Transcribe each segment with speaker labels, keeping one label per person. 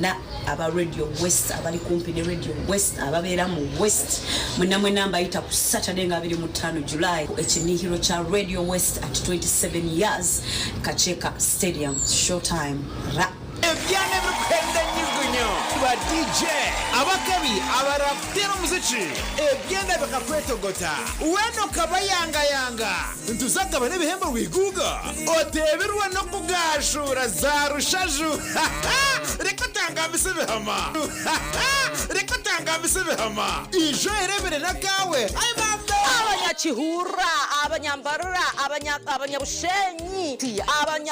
Speaker 1: Mwena aba Radio West abali kumpi ne Radio West ababeera mu West mwena mwena mbayita ku Saturday nga 25 July ekinihiro kya Radio West at 27 years Kakyeka Stadium showtime ra.
Speaker 2: Ebyana ebirikuhenda enyugunyu, ba DJ abakabi abarakuteera omuziki, ebyanda bikakwetogota, weena okabayangayanga. Nituza kugabana ebihembo rwiguuga, oteebirwe n'okugaashuura za rushaju. Reka otangambise ebihama. Reka otangambise ebihama. Ija oyereebere n'akaawe. Ai bambe!
Speaker 3: Abanyakihurra, Abanyambarara, Abanyabushenyi,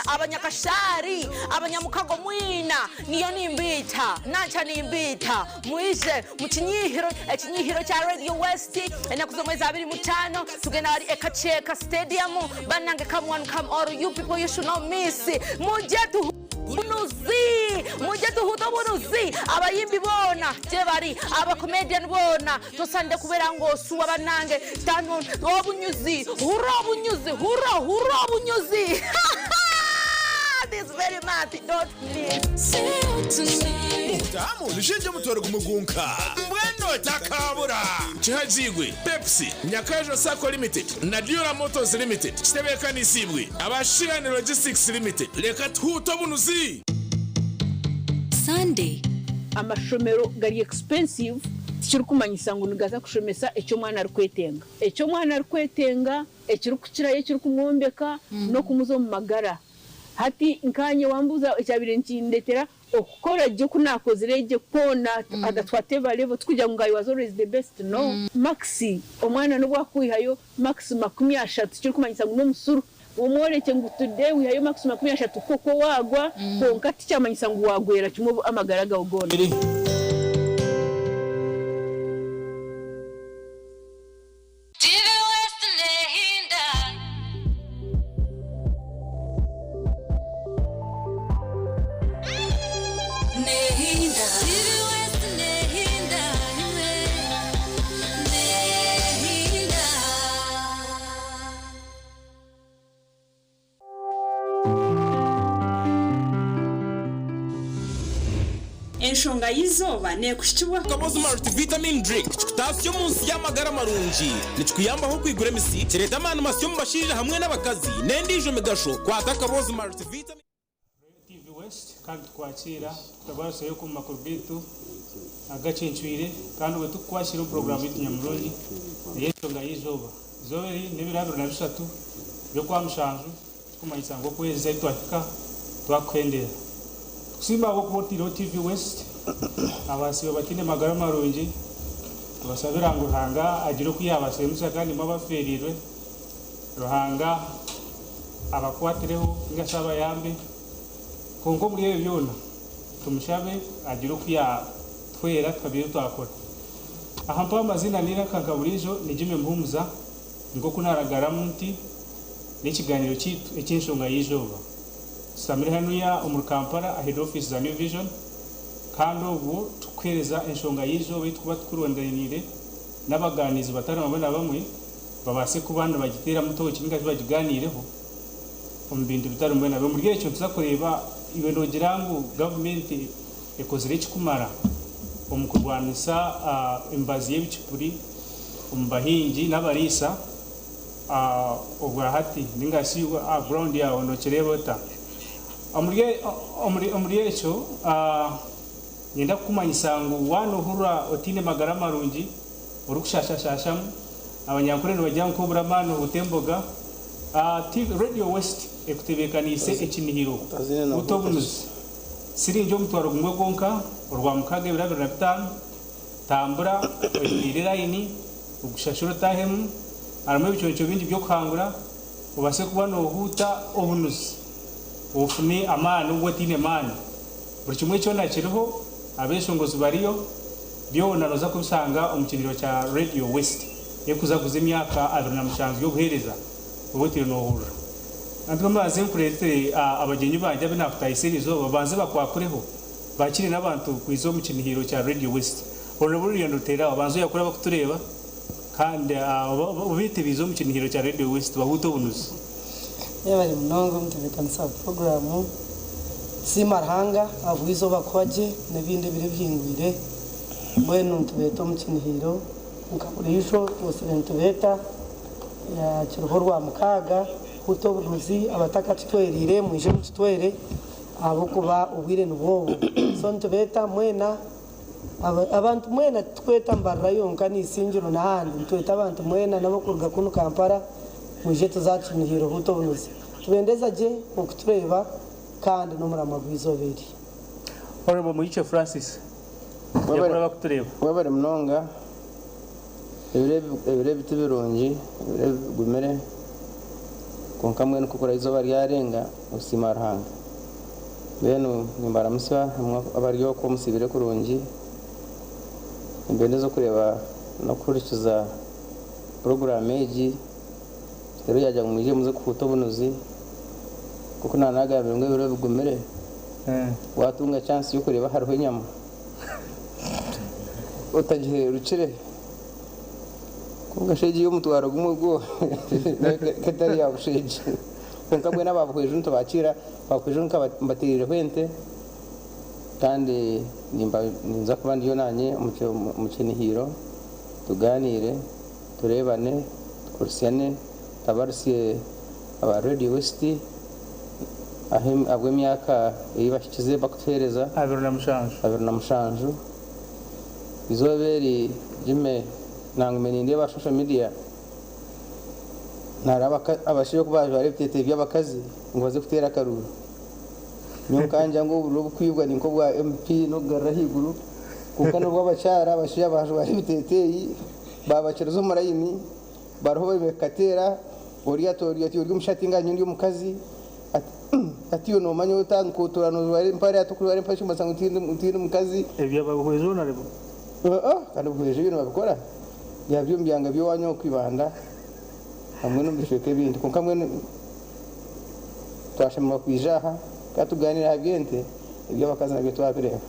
Speaker 3: Abanyakashaari, Abanyamukago mwina, niyo nimbiita, nankya nimbiita, mwije mu kinyiihiro, ekinyiihiro kya Radio West, enaku z'omwezi 25, tugenda ahari Ekakyeka Stadium, banange come one come all, you people you should not miss, mujye tuhu. Bunuzi, mujye tuhuute obunuzi, abayimbi boona gyebari, aba comedian boona, tosanire kubeera ngu osuwa banange, tano obunyuzi, hurra obunyuzi, hurra, hurra obunyuzi, this very month, don't miss.
Speaker 2: Okutahamu nishinja omutwaro gumwe gwonka. Mbwenu otakaabura!
Speaker 4: Kihagiibwe Pepsi, Nyakajo Sacco Limited na Dura Motors Limited kitebeekanisiibwe aba Sheehan Logistics Limited. Reka tuhuute obunuzi!
Speaker 5: Sunday.
Speaker 6: Amashomero gari expensive tikirikumanyisa ngu nigaza kushomesa eki omwana arikwetenga. Eki omwana arikwetenga ekirikukirayo ekirikumwombeka n'okumuza omu magara. Hati nkaanye wambuuza ekyabaire nikindetera okukora gye oku naakozire gye kwona at whatever level tikugira ngu I was always the best no. Marks omwana n'obu akwihayo marks 30 tikirikumanyisa ngu n'omusuru. Omworekye ngu today wihayo marks 30 kwokwo waagwa kwonka tikyamanyisa ngu waagwera kimwe amagara gaawe goona.
Speaker 5: TV West nehinda. Nehinda. TV West nehinda imwe. Nehinda.
Speaker 7: Enshonga y'eizooba neekuhikibwaho.
Speaker 2: Kabozi Multivitamin Drink kikutaasya omu nsi y'amagara marungi. Nikikuyambaho okwigura emisi, kireeta amaani masya omu bashaija hamwe n'abakazi n'endiijo migasho. Kwata Kabozi Multivitamin.
Speaker 8: Royal TV West kandi tukwakiira tukutabaarisayo omu makuru gaitu agacencwire kandi obwe tukukwakira omu puroguraamu yaitu nyamurungi ey'enshonga y'eizooba. Eizooba eri n'ebiro 23 by'Okwamushanju kirikumanyisa ngu okwezi ahi twahika twakuhendera. Tukusiima ahabw'okuba otaireho TV West, abasiiba bataine magara marungi tubasabira ngu Ruhanga agire oku yaabaseemutsya kandi imwe abafeereirwe Ruhanga abakwatireho ninga shi abayambe, kwonka omuri ebyo byona tumushabe agire oku yatuhwera tukagira ebi twakora. Aha mpaho amaziina n'eiraka nka buriijo ni Jimmy Muhumuza nk'oku naaragaramu nti n'ekigaaniiro kyaitu eky'enshonga y'eizooba. Tushutamire hanuya omuri Kampala aha head office za New Vision kandi obwo tukuheereza enshonga y'eizooba ei turikuba tukurondaniire n'abaganiizi batari bamwe na bamwe babaase kuba nibagiteeramu tooki ninga shi bagigaaniireho omu bintu bitari bimwe na bimwe. Omuri ekyo nituza kureeba iwe noogira ngu gavumenti ekozire ekikumara omu kurwanisa emibazi y'ebicupuri omu bahingi n'abariisa obwahati ninga shi aha ground yaawe nookireeba ota? Omuri ekyo niinyenda kukumanyisa ngu waaba noohurira otaine magara marungi, orikushashashashamu, Abanyankore nibagira ngu kobura amaani ohuta emboga. Radio West ekutebeekaniise ekinihiro Huta obunuzi. Siringi omutwaro gumwe gwonka, Orwamukaaga ebiro 25, tambura oteire layini ogushashure otaahemu. Harimu ebiconco bingi by'okuhangura obaase kuba noohuuta obunuzi ofune amaani obwo otaine maani. Buri kimwe kyona kiriho, abeeshongozi bariyo. Byona nooza kubishanga omu kinihiro kya Radio West erikuzaguza emyaka 27 y'obuheereza obu otwire noohurira. Kandi mbanze nkureetere abagyenyi bangye abu naakutaahisa eri izooba babanze bakwakureho baakire n'abantu kwija omu kinihiro kya Radio West. Orurabo ruriyo niruteera aho, banza oyakure abarikutureeba kandi obeete baije omu kinihiro kya Radio West bahuute obunuzi.
Speaker 9: Yebare munonga omutebeekanisa wa puroguraamu. Siima Ruhanga ahabw'eizooba kuba gye n'ebindi ebiro ebihingwire. Mbwenu nitubeeta omu kinihiiro nka buriijo twosire nitubeeta kiriho Orwamukaaga huta obunuzi abatakatutwereire mwije mututwere ahabw'okuba obwire nibwo obu. So nitubeeta mwena abantu mwena titukweta Mbarara yonka na Isingiro n'ahandi nitweta abantu mwena n'abakuruga kunu Kampala mwije tuze aha kinihiiro huta obunuzi. Tubendeza gye okutureeba kandi n'omuramwa gw'eizooba eri.
Speaker 8: Honourable Muhikye Francis, Yakura abakutureeba.
Speaker 10: Webare munonga, ebiro ebiro ebi tibirungi, ebiro ebi bigumire kwonka mbwenu ku okura eizooba ryarenga osiima Ruhanga. Mbwenu nimbaramutsya imwe abari okwo musiibire kurungi, nimbendeza okureeba n'okuhurikiza puroguraamu egi. Reero yaagira ngu mwije muze kuhuuta obunuzi. Nk'oku naanagambire ngu ebiro bigumire, waatunga chance y'okureeba hariho enyama otagihererukire. Kwonka shi egi ey'omutwaro gumwe gwo nayo ka etari ya busha egi. Kwonka mbwenu aba Buhweju nitubakiira, aba Buhweju mbateerireho ente kandi ninza kuba ndiyo naanye omu kinihiiro tugaaniire. Tureebane, tukurusyane, tutabarusye aba Radio West ahabw'emyaka ei bahikize bakutuheereza.
Speaker 8: 27.
Speaker 10: 27. Eizooba eri Jimmy nangume nindeeba aha social media nareeba abashaija oku bajwara ebiteteeyi by'abakazi ngu baze kuteera akaruuru. Nyowe nkangira ngu obururu obukwibwa ni nk'obwa MP n'okugarura ahaiguru kwonka n'obw'abakyara abashaija bajwara ebiteteeyi. Baabakiriza omu layini, bariho bari kukateera, ori ati ori ati ori omushaija ati nganye ndi omukazi, ati umm ati iwe noomanya ota nkotora noojwara empare ati okujwara empare nikimanyisa ngu tindi mukazi.
Speaker 8: Ebyo ababihweza onareba.
Speaker 10: Aa kandi obuhwezi ebyo nibabikora byaba omu byanga by'owaanyu okwo Ibanda hamwe n'omu bicweka ebindi kwonka mbwenu twashemererwa kwija aha ka tugaaniire aha by'ente eby'abakazi nabyo twabireeba.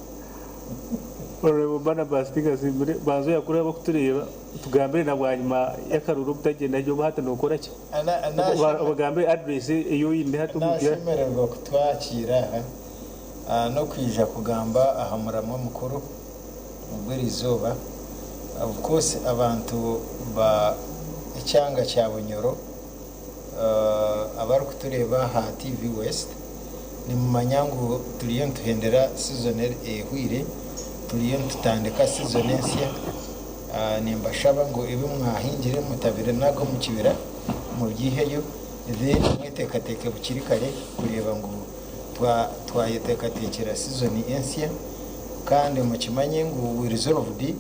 Speaker 8: Honourable Barnabas Tinkasimire, banza oyakure abakutureeba otugambire na bwanyima y'akaruuru obutagyenda gye oba hati nokora ki? Obagambire address ei oine hati omu
Speaker 11: Nashemererwa kutwakiira aha n'okwija kugamba aha muramwa mukuru ogw'erizooba. Of course abantu ba ekyanga kya Bunyoro Abarikutureeba aha TV West nimumanya ngu turiyo nituhendera season ehweire, turiyo nitutandika season ensya. Nimbashaba ngu ebi mwahingire mutabirinaga omu kibira mubyiheyo then mweteekateeke bukiri kare kureeba ngu twayeteekateekyera season ensya kandi mukimanye ngu we resolved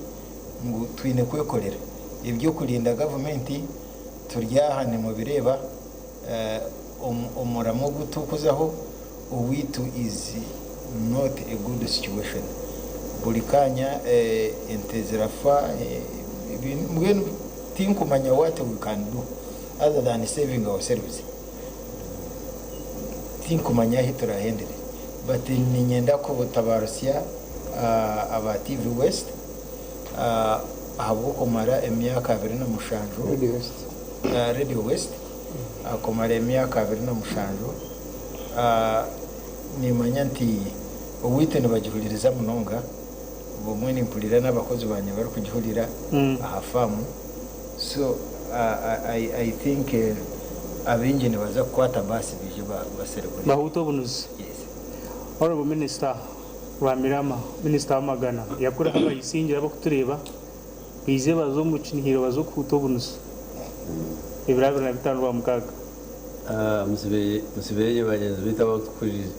Speaker 11: ngu twine kwekorera. Eby'okurinda gavumenti Turi aha nimubireeba omuramwa ogu turikuzaho owaitu is not a good situation. Buri kanya ente zirafa mbwenu tinkumanya what we can do other than saving ourselves. Tinkumanya ahu turahendere but niinyenda kutabarutsya aba TV West. Ahabw'okumara emyaka 27, Radio West, kumara emyaka 27, nimanya nti owaitu nibagihuririza munonga, obumwe nimpurira n'abakozi bangye barikugihurira aha faamu, so I think abaingi nibaza kukwata baasi baije baserebure.
Speaker 8: Bahuute obunuzi. Honourable Minister. Rwamirama, minisita w'amagana yakuraho abayisingira abakutureeba baije baze omu kinihiro baze okuhuuta obunuzi ebiro 25 Rwamukaaga.
Speaker 12: Musibeegye bagyenzi baitu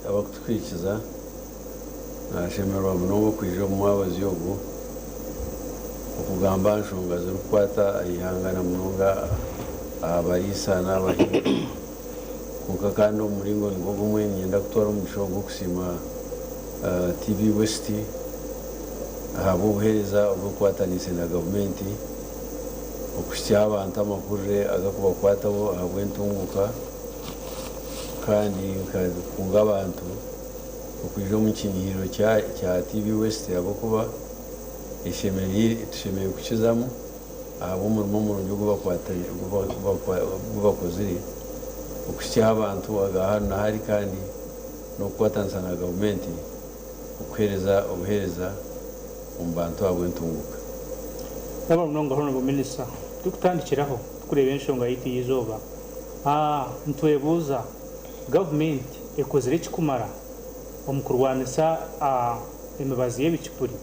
Speaker 12: abakutuhurikiza, nashemererwa munonga okwija omu mwabazyo ogu okugamba aha nshonga zirikukwata aha ihanga na munonga aha bariisa n'abahingi. Kwonka kandi omu muringo nigwo gumwe niinyenda kutwara omugisha ogu okusiima TV West ahabw'obuheereza obu ekwataniise na gavumenti okuhitsyaho abantu amahurire agakubakwataho ahabw'entunguuka kandi nkakunga abantu okwija omu kinihiriro kya TV West ahabw'okuba tushemereire kukizamu ahabw'omurimo murungi ogu bakozire okuhitsyaho abantu aga hanu na hari kandi. n'okukwatanisa na gavumenti okuheereza obuheereza omu bantu ahabw'entunguuka.
Speaker 8: Mwebare munonga Honourable Minister. Turikutandikiraho turikureeba enshonga yaitu y'eizooba, nitwebuuza gavumenti ekozire ekikumara omu kurwanisa emibazi y'ebicupuri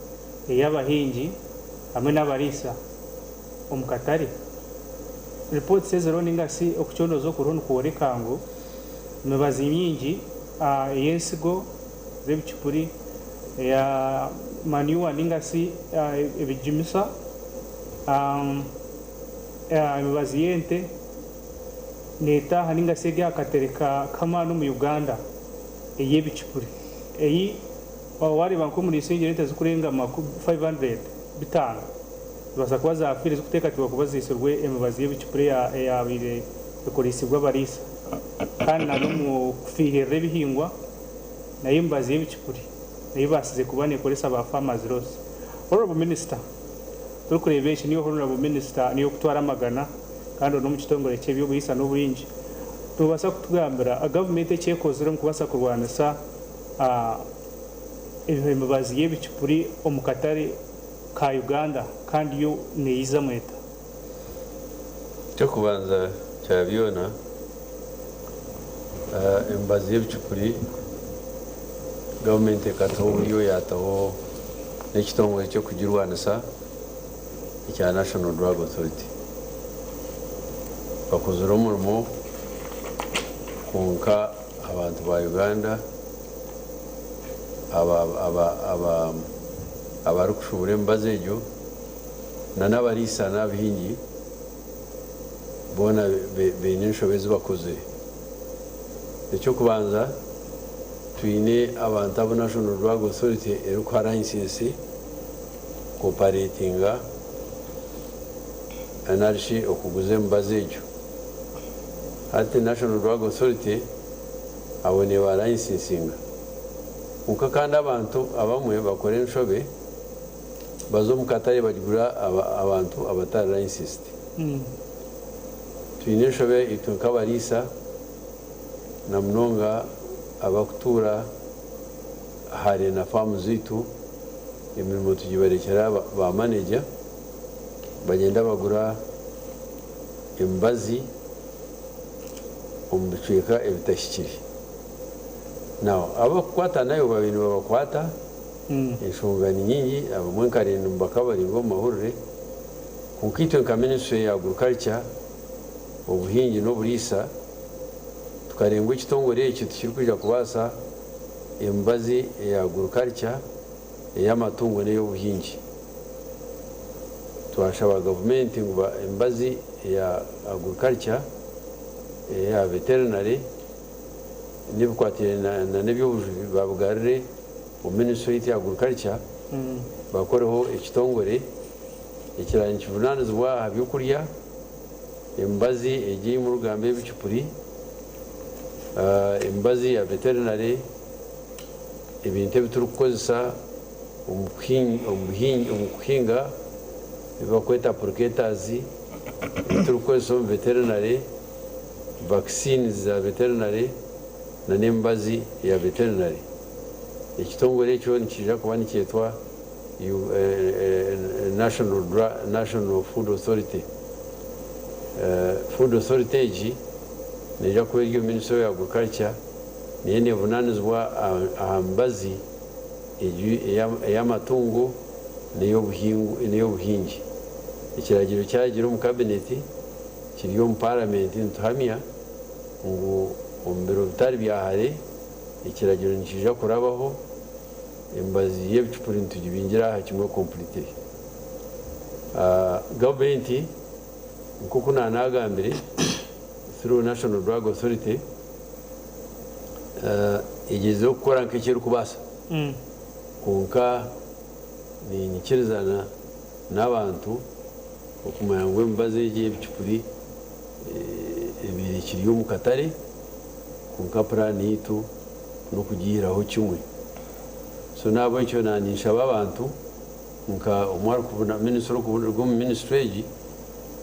Speaker 8: ey'abahingi hamwe n'abariisa omu katare? Reports eziriho ninga shi okucondooza okuriho nikworeka ngu emibazi mingi ey'ensigo z'ebicupuri, eya manure ninga shi ebijumisa, emibazi y'ente neetaaha ninga shi eri aha katare k'amaani omu Uganda ey'ebicupuri ei waareeba nk'omuriisa oine ente zirikurenga 500, bitaano, zibaasa kuba zaafiire zirikuteekateekwa kuba ziitsirwe emibazi y'ebicupuri eyaabaire ekoreisibwe abariisa kandi n'omu kufiihirira ebihingwa nayo emibazi y'ebicupuri nayo ebaasize kuba neekoresa ba farmers loss. Honourable Minister, turikureeba eki niiwe Honourable Minister niiwe orikutwara amagana kandi ori n'omu kitongore ky'eby'oburiisa n'obuhingi, noobaasa kutugambira gavumenti eki ekozire omu kubaasa kurwanisa emibazi y'ebicupuri omu katare ka Uganda kandi yo neyizamu eta?
Speaker 12: Eky'okubanza kya byona, emibazi y'ebicupuri gavumenti ekataho oburyo yaataho n'ekitongore ky'okugirwanisa ekya National Drug Authority. Bakozire omurimo kwonka abantu ba Uganda abarikushuubura emibazi egyo n'abariisa n'abahingi boona baine enshobe ezi bakozire. Eky'okubanza, twine abantu abu National Drug Authority erikuha layisinsi kuopareetinga narishi okuguza emibazi egyo. Hati National Drug Authority abo neebarayisinsinga. Kwonka kandi abantu abamwe bakora enshobe baza omu katare bagigura abantu abatari licensed. Twine enshobe itwe nk'abariisa na munonga abakutuura hare na faamu zaitu, emirimo tugibarekyera ba manager bagyenda bagura emibazi omu bicweka ebitahikire. Now abakukwata nayo babaire nibabakwata, enshonga ni nyingi abamwe nkarenda nibakabaringa omu mahurire kwonka itwe nka ministry ya agriculture, obuhingi n'oburiisa tukarenga ngu ekitongore eki tikirikwija kubaasa emibazi eya agriculture, ey'amatungo n'ey'obuhingi. Twashaba gavumenti ngu emibazi eya agriculture, eya veterinary n'ebikwatiraine na n'eby'obujubi babigarure omu ministry yaitu ya agriculture bakoreho ekitongore ekiraabe nikivunaanizibwa aha by'okurya, emibazi egi ei murikugamba ey'ebicupuri, emibazi ya veterinary, ebintu ebi turikukozesa omu kuhinga ebi barikweta applicators, ebi turikukozesa omu veterinary, vaccines za veterinary na n'emibazi ya veterinary. Ekitongore ekyo nikiija kuba nikyetwa National Food Authority. Food Authority egi neija kuba eri omu Ministry ya Agriculture niyo nevunaanizibwa aha mibazi ey'amatungo n'ey'obuhingi. Ekiragiro kyahikire omu kabineti kiri omu paramenti nituhamya ngu omu biro bitari bya hare ekiragiro nikiija kurabaho emibazi y'ebicupuri nitugibingira aha kimwe completely. Gavumenti nk'oku naanagambire through National Drug Authority egyezireho kukora nk'eki erikubaasa kwonka ninyikirizana n'abantu okumanya ngu emibazi egi ey'ebicupuri ebaire ekiri omu katare kwonka puraani yaitu n'okugiihiraho kimwe. So n'ahabw'ekyo naninshaba abantu nka omwe arikuvuna minisita orikuruga omu minisitule egi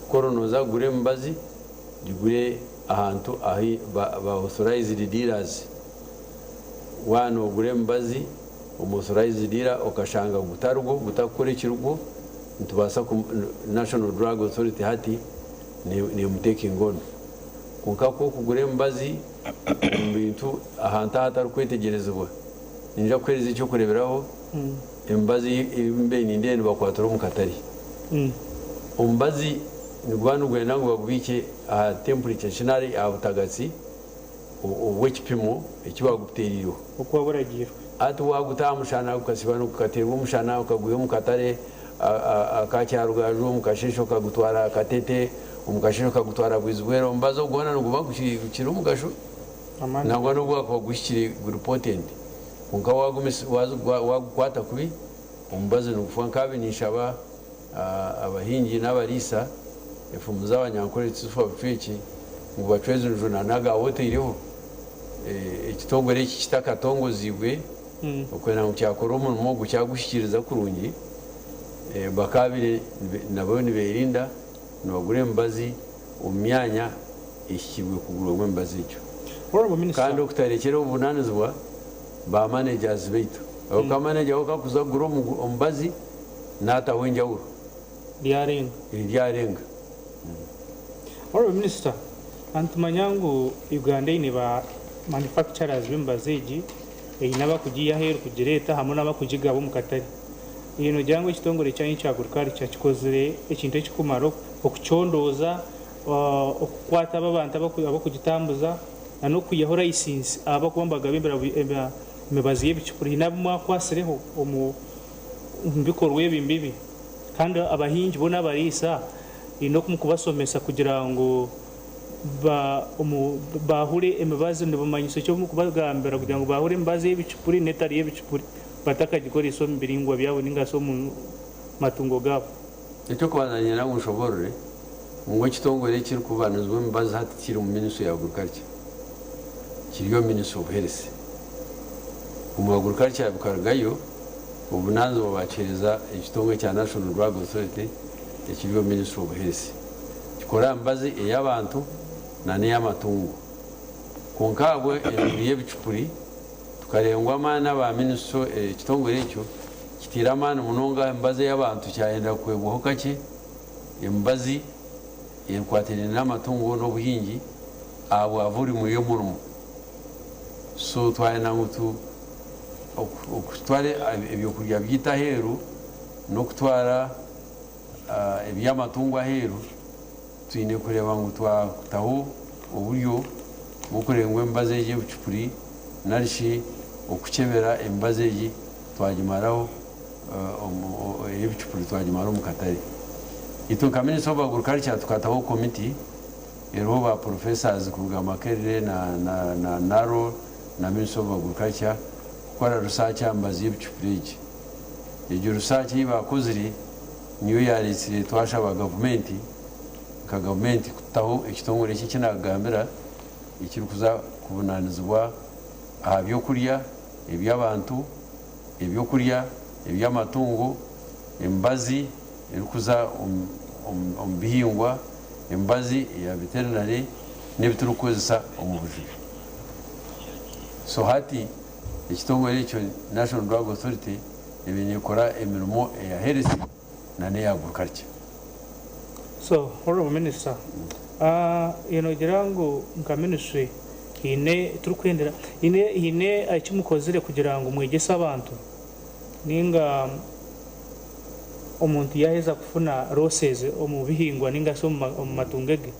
Speaker 12: ku orikuza kugura emibazi gigure ahantu ahu ba authorized dealers. Waaba noogura emibazi omu authorized dealer okashanga gutarigwo, gutarikukora ekirigwo, nitubaasa ku, National Drug Authority hati neemutakinga on. Kwonka ku okugura emibazi omu bintu ahantu ahatarikwetegyerezibwa, niinyija kukuheereza eky'okureeberaho, emibazi ei mbaire nindeeba nibakwatira omu katare. Omubazi niguba nigwenda ngu bagubiike aha temperature ki nari aha butagatsi obw'ekipimo eki baaguteereireho.
Speaker 8: Oku waaba oragiirwe.
Speaker 12: Hati waaguta aha mushana gukasiba gukateerwa omushana okagwiha omu katare aka Kyarugaju omu kasheeshe okagutwara Katete, omu kasheeshe okagutwara Bwizibwera, omubazi ogwo gwona niguba gukiri omugasho nangwa n'obu gwakuba guhikire guri potent. Kwonka waagukwata kubi omubazi nigufa. Nkaabe ninshaba abahingi n'abariisa efumu z'abanyankore tizifa bucwekye ngu bacweze enjuna n'agaawe otaireho. Ekitongore eki kitakatongoziibwe okwenda ngu kyakora omurimo ogu kyaguhikiiriza kurungi, bakaabire nabo nibeerinda nibagura emibazi omu myanya ehikirwe kugurwamu emibazi egyo. Kandi okutarekyera obuvunaanizibwa ba managers baitu. Ahabw'okuba manager we ku arikuza kugura omubazi naataho enjawulo.
Speaker 8: Ryarenga.
Speaker 12: Ryarenga.
Speaker 8: Honourable Minister, nitumanya ngu Uganda eine ba manufacturers b'emibazi egi, eine abakugiiha aheeru kugireeta hamwe n'abakugigaba omu katare. Iwe noogira ngu ekitongore kyanyu ekya Agriculture kikozire ekintu ekirikumara okucondooza, okukwata abo abantu abakugitambuza na n'okwihaho layisinsi abakuba nibagaba emibazi y'ebicupuri? Haine abu mwakwatsireho omu bikorwa ebi bibi? Kandi abahingi bo n'abariisa haine oku murikubashomesa kugira ngu baahure emibazi, nibumanyiso ki obu murikubagambira kugira ngu baahure emibazi y'ebicupuri n'etari y'ebicupuri batakagikoresa omu biringwa byabo ninga shi omu matungo gaabo?
Speaker 12: Eky'okubanza niinyenda ngu nshoboorore ngu ekitongore ekirikubanizibwa emibazi hati tikiri omu Ministry ya Agriculture, kiri omu Ministry of Health. Omu Agriculture bikarugayo, obuvunaanizibwa baakiheereza ekitongore kya National Drug Authority ekiri omu Ministry of Health. Kikora aha mibazi ey'abantu na n'ey'amatungo. Kwonka ahabwa enduru y'ebicupuri, tukareeba ngu amaani aba Ministry ekitongore ekyo kitaire amaani munonga aha mibazi ey'abantu kyayenda kuhwebwaho kakye emibazi ekwatiraine n'amatungo n'obuhingi ahabwa volume y'omurimo. So twayenda ngu tu okutwara ebyokurya byaitu aheeru n'okutwara eby'amatungo aheeru, twine kureeba ngu twataho oburyo bw'okureeba ngu emibazi egi y'obucupuri nari shi okukyebera emibazi egi twagimaraho ey'ebicupuri twagimara omu katare. Itwe nka Ministry of Agriculture tukataho komiti eriho ba professors kuruga Makerere na NARO na Ministry of Agriculture kukora research aha mibazi y'ebicupuri egi. Egyo research ei baakozire niyo yaaretsire twashaba gavumenti nka gavumenti kutaho ekitongore eki eki naakugambira ekirikuza kuvunaanizibwa aha by'okurya eby'abantu, eby'okurya eby'amatungo, emibazi erikuza omu bihingwa, emibazi eya veterinary n'ebi turikukozesa omu bujubi. So hati ekitongore ekyo National Drug Authority ebaire nekora emirimo eya health na n'eya agriculture.
Speaker 8: So Honourable Minister, nogira ngu nka ministry haine turikwendera haine haine eki mukozire kugira ngu mwegyese abantu ninga omuntu yaheza kufuna losses omu bihingwa ninga shi omu matungo ge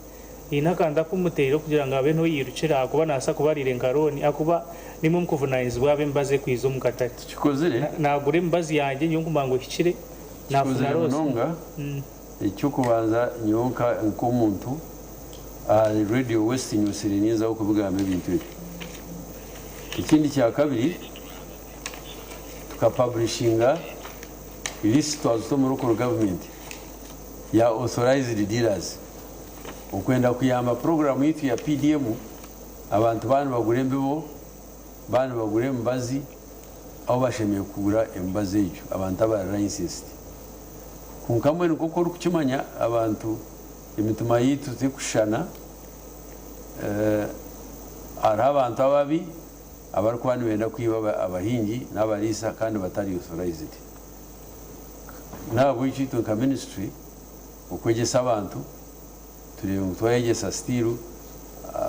Speaker 8: haine akantu aku muteire kugira ngu abe niho yirukira ahakuba nabaasa kuba ariire nka loan ahakuba nimwe mukuvunanizibwa abe emibazi ekwiza omu katare.
Speaker 12: Tukikozire.
Speaker 8: Nagura emibazi yangye nyowe nkumanya ngu ehikire nafuna
Speaker 12: Tukikozire
Speaker 8: loss.
Speaker 12: munonga. Eky'okubanza nyowe nk'omuntu ahari Radio West nyosire ninzaho kubigamba ebintu ebi. Ekindi kyakabiri tukapublishinga list twazita omu local government ya authorized dealers okwenda kuyamba program yaitu ya PDM abantu baaba nibagura embibo, baaba nibagura emibazi ahu bashemereire kugura emibazi egyo abantu abari licensed. Kwonka mbwenu nk'oku orikukimanya abantu emitima yaitu terikushushana, hariho abantu ababi abarikuba nibenda kwiba abahingi n'abariisa kandi batari authorized. N'ahabw'ekyo itwe nka ministry okwegyesa abantu tureebe ngu twayegyesa still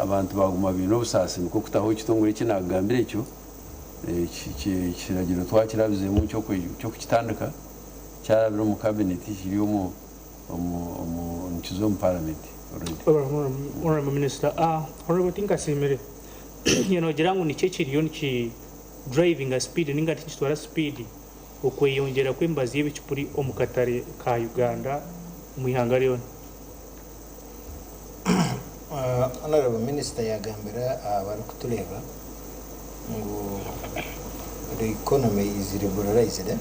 Speaker 12: abantu baguma baine obusaasi nikwo kutaho ekitongore eki naakugambira ekyo ekiragiro twakirabizemu ky'okukitandika kyarabire omu cabinet kiri omu nikiza omu parliament already.
Speaker 8: Honourable Minister, Honourable Tinkasiimire, iwe noogira ngu niki ekiriyo niki drivinga speed ninga nikitwara speed okweyongyera kw'emibazi y'ebicupuri omu katare ka Uganda omu ihanga ryona?
Speaker 11: Honourable Minister yagambira abarikutureeba ngu the economy is liberalised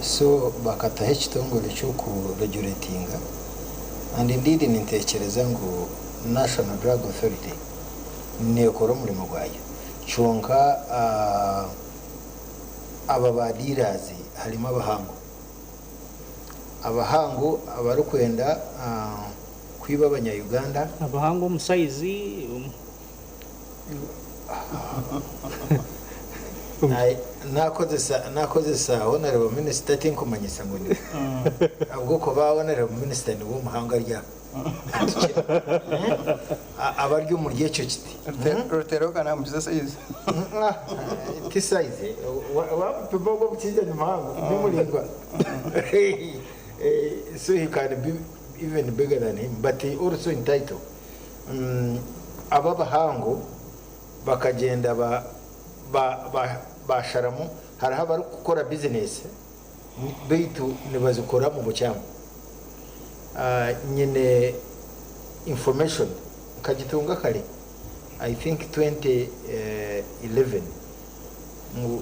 Speaker 11: so bakataho ekitongore ky'oku regulatinga and indeed nintekyereza ngu National Drug Authority nekora omurimo gwayo kyonka aba ba dealers harimu abahangu, abahangu abarikwenda kwiba abanya Uganda.
Speaker 8: Abahangu omu sayizi?
Speaker 11: Nakozesa Honourable Minister tinkumanyisa ngu niwe ahabw'okuba Honourable Minister niwe omuhangu ari aha abari omuri ekyo kiti.
Speaker 10: Ruteroka namukiza sayizi.
Speaker 11: Ti sayizi, wamupima ogwo omushaija ni muhango ni muraingwa so he can be even bigger than him but also in title. Abo abahangu bakagyenda basharamu hariho abarikukora bizinesi beitu nibazikora omu bukyamu. Nyine information nkagitunga kare I think 2011 ngu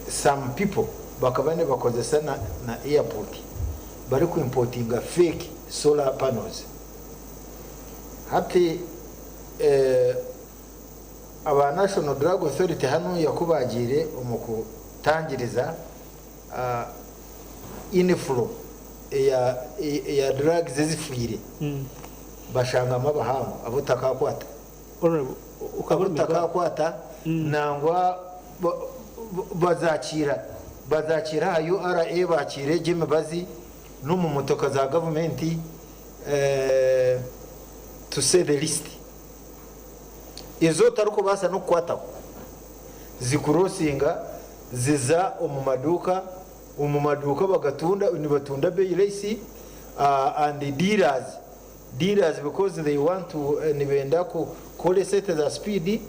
Speaker 11: some people bakaba nibakozesa na airport bariku importinga fake solar panels. Hati aba National Drug Authority hanuya ku baagiire omu kutangiriza inflow eya drugs ezifiire bashangamu abahangu abu otakaakwata. Abu otakaakwata nangwa bazakiira bazakiira aha URA baakiire egyo emibazi n'omu motoka za gavumenti to say the least. Ezi otarikubaasa n'okukwataho zikurosinga ziza omu maduuka, omu maduuka bagatunda nibatunda beeyi rahisi and dealers, dealers because they want to nibenda kukora esente za speed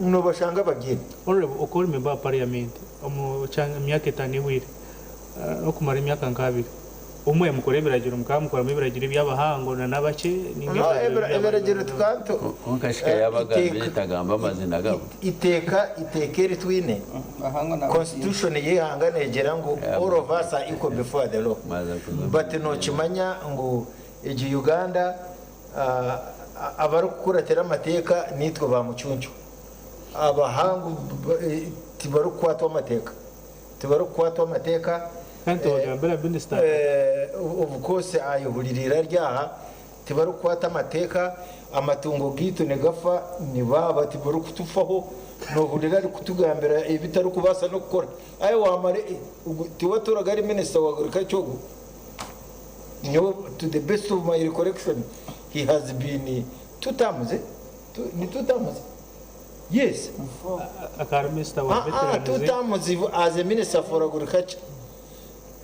Speaker 11: nobashanga bagiine.
Speaker 8: Honourable okaba ori member wa parliament omu myaka etaano ehweire n'okumara emyaka nk'abiri. Obumwe mukora ebiragiro mukaba mukoramu ebiragiro eby'abahango na n'abakye ninga
Speaker 11: No,
Speaker 8: ebiragiro
Speaker 11: ebira- ebiragiro tukaba tu-
Speaker 12: Kwonka shi ka yaaba agambire tagamba amazina gabo.
Speaker 11: Iteeka iteeka eri twine, constitution y'eihanga neegira ngu all of us are equal before the law. But nookimanya ngu egi Uganda ah, abarikukuratira amateeka niitwe ba mucuncu. Abahangu b- eh, tibarikukwatwa amateeka. Tibarikukwatwa amateeka.
Speaker 8: Kandi tibagambira minisita.
Speaker 11: Of course ayehuririire ari aha, tibarikukwata amateeka, amatungo gaitu nigafa, nibaaba tibarikutufaho, nohurira arikutugambira ebi tarikubaasa n'okukora. Aye wamara, tiwe aturaga ari minisita wa agriculture ogu? Nyowe to the best of my recollection he has been two terms, ni two terms? Yes.
Speaker 8: Akaba ari minisita wa
Speaker 11: Ah, ah,
Speaker 8: veterans.
Speaker 11: two terms as a minister for agriculture.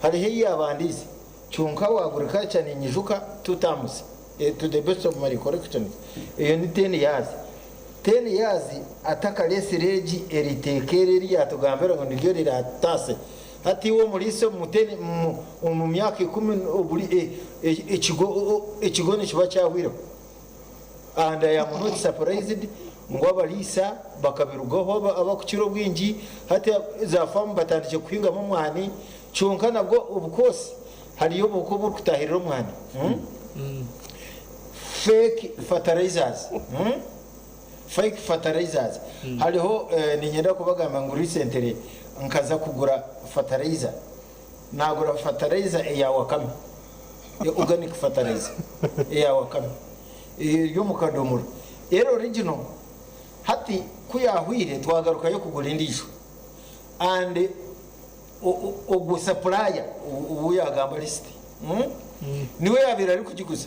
Speaker 11: Hariho ei yaabandiize. Kyonka wa agriculture ninyijuka two terms. Eh, to the best of my recollection. Eyo ni 10 years. 10 years atakareetsire egi eri teeka eri eri yaatugambira ngu niryo riraatutaase. Hati iwe omuriisa omu ten omu omu myaka ikumi oburi e e ekigo ekigo nikiba kyahwireho. And I am not surprised ngu abariisa bakabirugaho abakukira obwingi hati za faamu batandikire kuhingamu omwani kyonka nabwo of course hariyo obuhuka oburikutahirira omwani fake fertilizers fake fertilizers hariho niinyenda kubagamba ngu recently nkaza kugura fertilizer nagura fertilizer eya wakame organic fertilizer eya wakame eri omu kadomora eri original. Hati ku yaahwire twagarukayo kugura endiijo and ogwo supplier ou yaagamba list niwe yaabaire arikugiguza,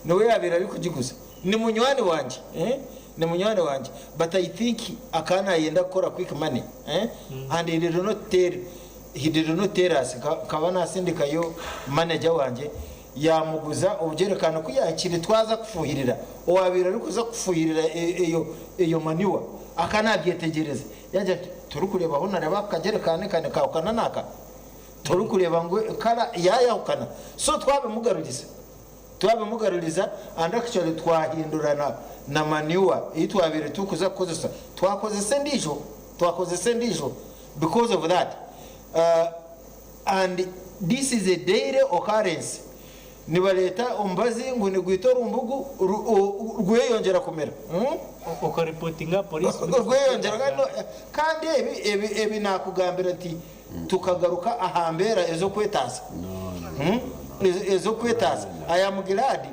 Speaker 11: niwe yaabaire arikugiguza. Ni munywani wangye, ni munywani wangye but I think akaba naayenda kukora quick money and he did not tell, he did not tell us. Nkaba naasindikayo manager wangye Yaamuguza obujerekani ku yaahikire twaza kufuuhirira. Owaabaire arikuza kufuuhirira eyo eyo manure akaba naabyetegyereza. Yaagira ati, Torikureeba ahu naareeba aka kajerekani ka nikaahukana n'aka? Torikureeba ngu kara yaayahukana? So twabimugaruriza. Twabimugaruriza and actually twahindura na na manure ei twabaire turikuza kukozesa twakozesa endiijo. Twakozesa endiijo because of that. And this is a daily occurrence, nibareeta omubazi ngu nigwita orumbugu rweyongyera kumera.
Speaker 8: Okaripotinga police?
Speaker 11: Rweyongyera kandi ebi ebi ebi nakugambira nti tukagaruka aha mbeera ez'okwetaasa ez'okwetaasa. I am glad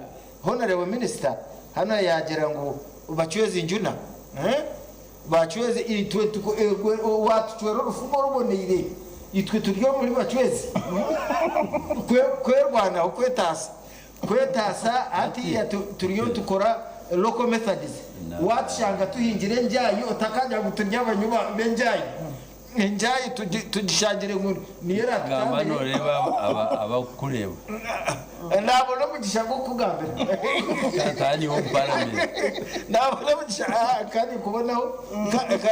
Speaker 11: Honourable Minister hanu yaagira ngu bacweze enjuna. Bacwezi itwe watucwera orufumo oruboneire, itwe turi omuri bacwezi kwerwanaho kwetaasa kwetaasa hatiiya turiyo nitukora local methods watushanga tuhingire enjaayi otakagira ngu turi abanywi b'enjaayi enjaayi tugishangire ngu niyo
Speaker 12: Gamba
Speaker 11: eratutambire.
Speaker 12: noreeba abakukureeba.
Speaker 11: Nabona omugisha gw'okukugambira.
Speaker 12: Kandi omu paramenti.
Speaker 11: Nabona omugisha ah, kandi nkubonaho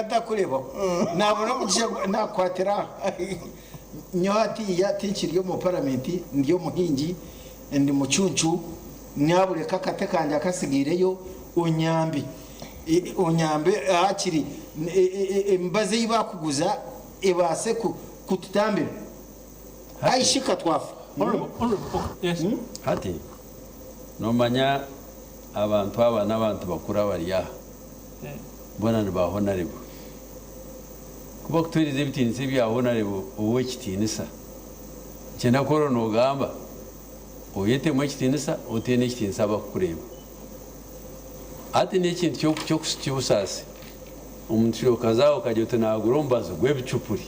Speaker 11: ntakurebaho. Nabona omugisha nakukwatira aha. Nyowe hatiiya tinkiri omu paramenti, ndi omuhingi, ndi mucuncu, nyabureka akate kangye akasigaireyo onyambe. Onyambe hakiri emibazi ei bakuguza ebaase kututambira. Ai shi ka twafa.
Speaker 12: Hati noomanya abantu aba n'abantu bakuru abari aha boona ni ba Honarebo. Ku bakutuheereza ebitiinisa ebya Honarebo ow'ekitiinisa, nikyenda ku oraba noogamba oyetemu ekitiinisa otehe n'ekitiinisa abakukureeba. Hati n'ekintu ky'obusaasi omuntu okaza aho okagira oti naagura omubazi gw'ebicupuri.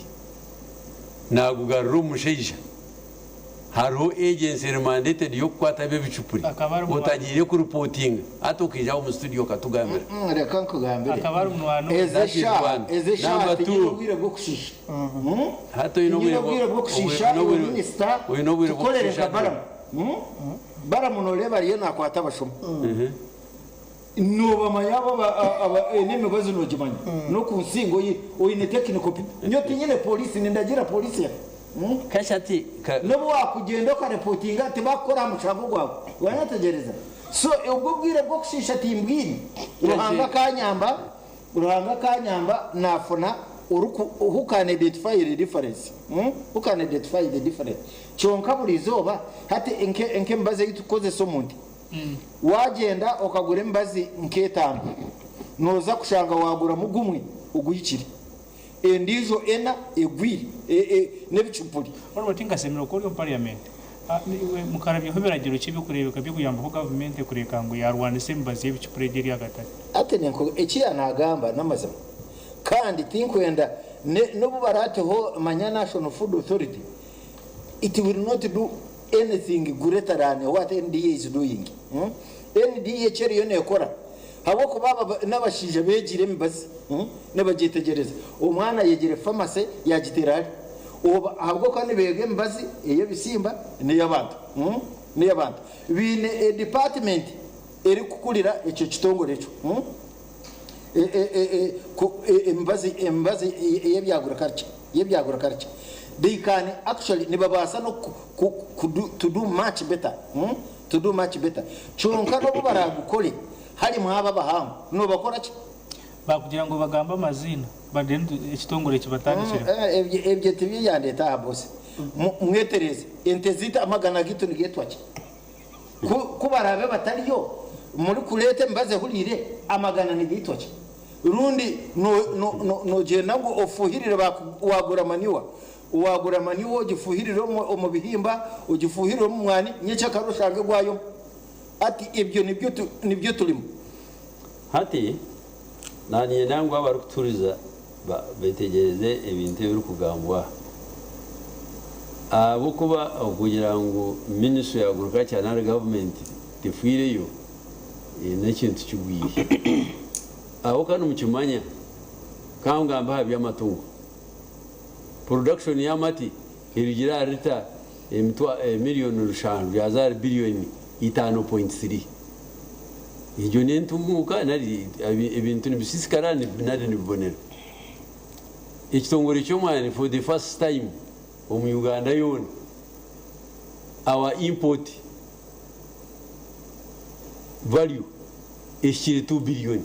Speaker 12: Naagugarura omu mushaija. Hariho agency eri mandated y'okukwata ab'ebicupuri.
Speaker 8: Akaba ari munywani.
Speaker 12: Otagiire kuripotinga hati okaija aha omu studio okatugambira.
Speaker 11: Reka nkugambire.
Speaker 8: Akaba ari munywani we.
Speaker 11: Ezi
Speaker 12: That is
Speaker 11: eshaaha,
Speaker 12: one.
Speaker 11: ezi eshaaha
Speaker 12: Number
Speaker 11: tinyine
Speaker 12: two.
Speaker 11: obwire bw'okushiisha.
Speaker 12: Hati oine
Speaker 11: Tinyine
Speaker 12: obwire
Speaker 11: obwire bw'okushiisha
Speaker 12: oine
Speaker 11: iwe
Speaker 12: obwire
Speaker 11: minisita
Speaker 12: oine obwire
Speaker 11: tukorere
Speaker 12: bw'okushiisha
Speaker 11: nka Balamu. Balamu nooreeba ariyo naakwata abashuma. Nobamanya abo aba n'emibazi nogimanya n'okunsinga oine technical people nyowe tinyine police nindagira police ya
Speaker 12: Kasha ati ka.
Speaker 11: N'obu wakugyenda okarepotinga tibakukora aha mushango gwawe wanyetegyereza so obwo obwire bw'okushiisha timbwine Ruhanga akanyamba Ruhanga akanyamba nafuna oriku who can identify the difference who can identify the difference kyonka buri izooba hati nk'emibazi ei tukukozesa omu nte Waagyenda okagura emibazi nk'etaano, nooza kushanga waaguramu gumwe oguhikire, endiijo ena egwire n'ebicupuri.
Speaker 8: Honourable Tinkasemire ku ori omu parliament, iwe mukarabyaho biragiro ki ebirikureebeka by'okuyambaho gavumenti kureeka ngu yaarwanisa emibazi y'ebicupuri egi eri akatare?
Speaker 11: Hati eki yaanagamba n'amazima kandi tinkwenda n'obu baraateho manya National Food Authority, it will not do anything greater than what NDA is doing. NDA eki eriyo nekora habwokuba aba n'abashaija beegire emibazi nibagyetegyereza. Omwana ayegire pharmacy yagiteera hari oba ahabwokuba nibeega emibazi ey'ebisimba n'ey'abantu n'ey'abantu. Baine e department erikukurira ekyo kitongore ekyo. Emibazi emibazi ey'ebyagriculture y'ebyagriculture they can actually nibabaasa n'oku ku ku to do much better to do much better kyonka n'obu baraagukore harimu abo abahangu noobakora ki?
Speaker 8: Baakugira ngu bagambe amaziina then ekitongore kibatandikireho.
Speaker 11: Ebyo ebyo tibyo byandeeta aha boss. Mwetereeze ente zaitu amagana gaitu nigeetwa ki? Ku ku baraabe batariyo murikureeta emibazi ehuriire, amagana nigaitwa ki? Rundi no no no noogyenda ngu ofuuhirire baku waagura manure, waagura manure ogifuuhirire omu omu bihimba, ogifuuhirire omu mwani, nyekyakare oshange gwayooma. Hati ebyo nibyo tu nibyo turimu.
Speaker 12: Hati Naniinyenda ngu abarikutuhuriza betegyereze ebintu ebirikugambwa aha. Ahabw'okuba okugira ngu ministry ya agriculture nari gavumenti tefiireyo n'ekintu kigwire. Aho ka nimukimanya, ka ngambe aha by'amatungo. Production y'amate erugire aha lita miriyoni rushanju yaaza ahari biriyoni 5.3. Egyo n'entunguuka nari ebintu nibisiisikara nari nibibonera? Ekitongore ky'omwani for the first time omu Uganda yoona, our import value ehikire 2 billion.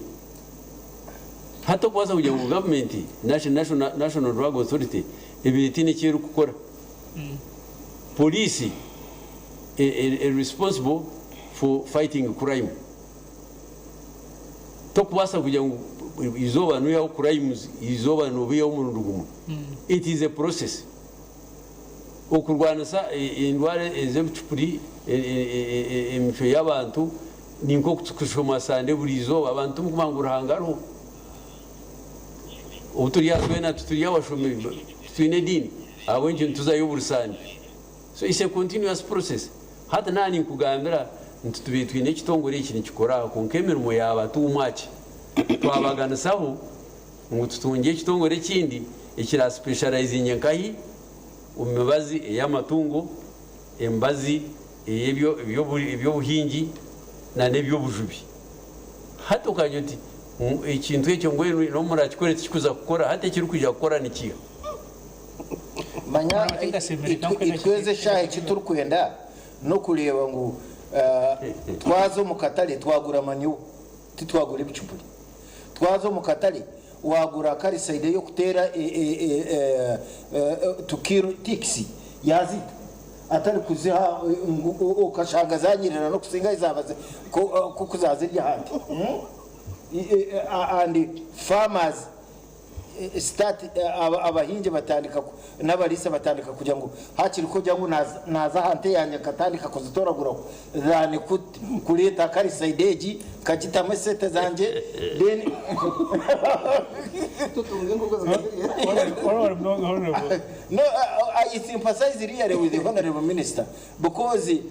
Speaker 12: Hati okubaasa kugira ngu gavumenti, National Drug Authority ebaire etaine eki erikukora, Poliisi eri responsible for fighting crime. Tokubaasa kugira ngu eizooba noihaho crimes, eizooba nobiihaho omurundi gumwe. It is a process. Okurwanisa endwara ez'ebicupuri, emicwe y'abantu, ni nk'okushoma Sande buri izooba. Abantu timukumanya ngu Ruhanga ariho. Obu turi aha twena tituri abashomi, titwine ediini, ahabw'enki nituzayo buri Sande? So it's a continuous process. Hati naaba ninkugambira nti tubaire twine ekitongore eki nikikora aha kwonka emirimo yaaba too much. Twabaganisaho ngu tutungye ekitongore ekindi ekira specializinge nkahi omu mibazi ey'amatungo, emibazi ey'eby'obuhingi na n'eby'obujubi. Hati okagira oti ekintu ekyo mbwenu n'obu murakikore tikikuza kukora, hati ekirikwija kukora ni kiiha?
Speaker 11: Manya itweza eshaaha eki turikwenda n'okureeba ngu twaza omu katare twagura manure titwagura ebicupuri. Twaza omu katare wagura karisayidi ey'okuteera to kill ticks yaazita atari kuziha ngu okashanga zanyirira n'okusinga ahi zaaba ku zaazirya aha nte. And farmers start abahingi batandika n'abariisa batandika kugira ngu hakiri ku ogira ngu naaza aha nte yangye nkatandika kuzitoraguraho than kureeta karisayidi egi nkagitamu esente zangye then No, I sympathize really with the honorable minister because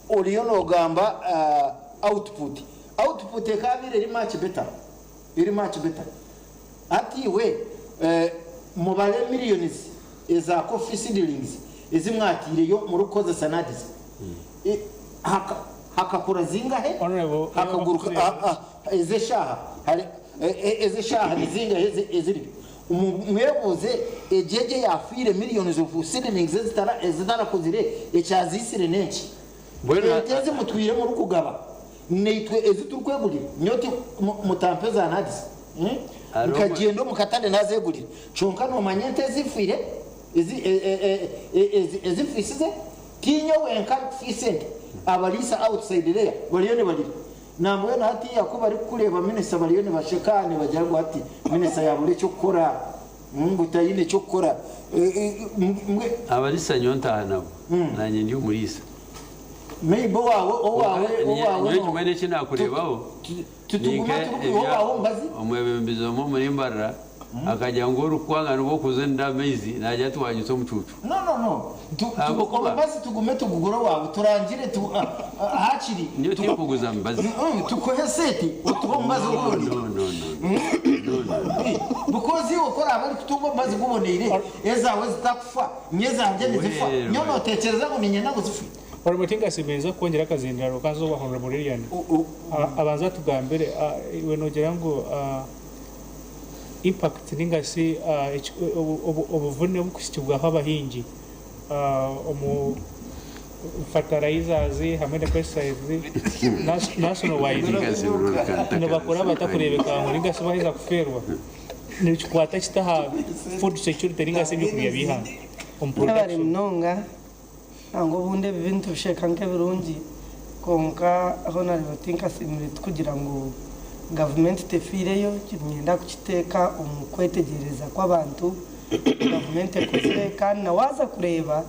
Speaker 11: oriyo nogamba output. Output ekabaire eri much better. Eri much better. Hati iwe mubare millions eza coffee seedlings ezi mwataireyo murikukozesa NAADS. Hakakura zingahe? Hakaguruka ez'eshaaha ez'eshaaha ni zingahe eziriyo? Mwebuuze egyo egyo eyaafiire millions of seedlings ezitarakuzire ekyaziitsire n'enki? Ente ezi mutwire murikugaba Naitwe ezi turikwegurira, nyowe ti mutampa eza NAADS, nkagyenda omu katare nazeegurira. Kyonka noomanya ente ezifiire, ezifiisize, tiinye wenka arikufiisa ente, abariisa outside there bariyo nibarira. Nambwenu hatiiya ku barikukureeba minisita bariyo nibasheka nibagira ngu hati minisita yaabura eky'okukora, ngu taine ky'okukora.
Speaker 12: Abariisa nyowe ntaaha nabo, naanye ndi omuriisa.
Speaker 11: Maybe owaawe owaawe owaawe
Speaker 12: Nyowe kimwe n'eki naakureebaho
Speaker 11: tituguma
Speaker 12: ninka
Speaker 11: turikwiha owaawe omubazi.
Speaker 12: Omwebembezi omwe omuri Mbarara akagira ngu orikwanga nibwo okuza enda amaizi naagira ati waanyitsa omucuucu.
Speaker 11: No no no
Speaker 12: Ahabw'okuba.
Speaker 11: Omubazi tugume tugugure owaawe turangire tu hakiri.
Speaker 12: Nyowe tinkuguza mubazi.
Speaker 11: Tukuhe esente otuhe omubazi ogundi.
Speaker 12: No no no no no.
Speaker 11: Because iwe ku oraabe orikutunga omubazi guboneire ezaawe zitakufa nyowe ezangye nizifa nyowe nootekyereza ngu niinyenda ngu zife?
Speaker 8: Honourable Tinkasimire ninza kukwongyera akazindaro kaza owa Honourable Lilian abanze atugambire iwe nogira ngu impact ninga shi obuvune obukuhikibwaho abahingi omu fertilizers hamwe na pesticides national wide nibakora bata kurebeka ngu ninga shi baheza kufeerwa nikikwata kita aha food security ninga shi ebyokurya by'eihanga omu
Speaker 9: Mwebare
Speaker 8: production.
Speaker 9: munonga. Nangwa obundi ebibi nitubisheeka nk'ebirungi kwonka Honarebo tinkasiimire tikugira ngu gavumenti tefiireyo, niinyenda kukiteeka omu kwetegyereza kw'abantu gavumenti ekozire kandi na waaza kureeba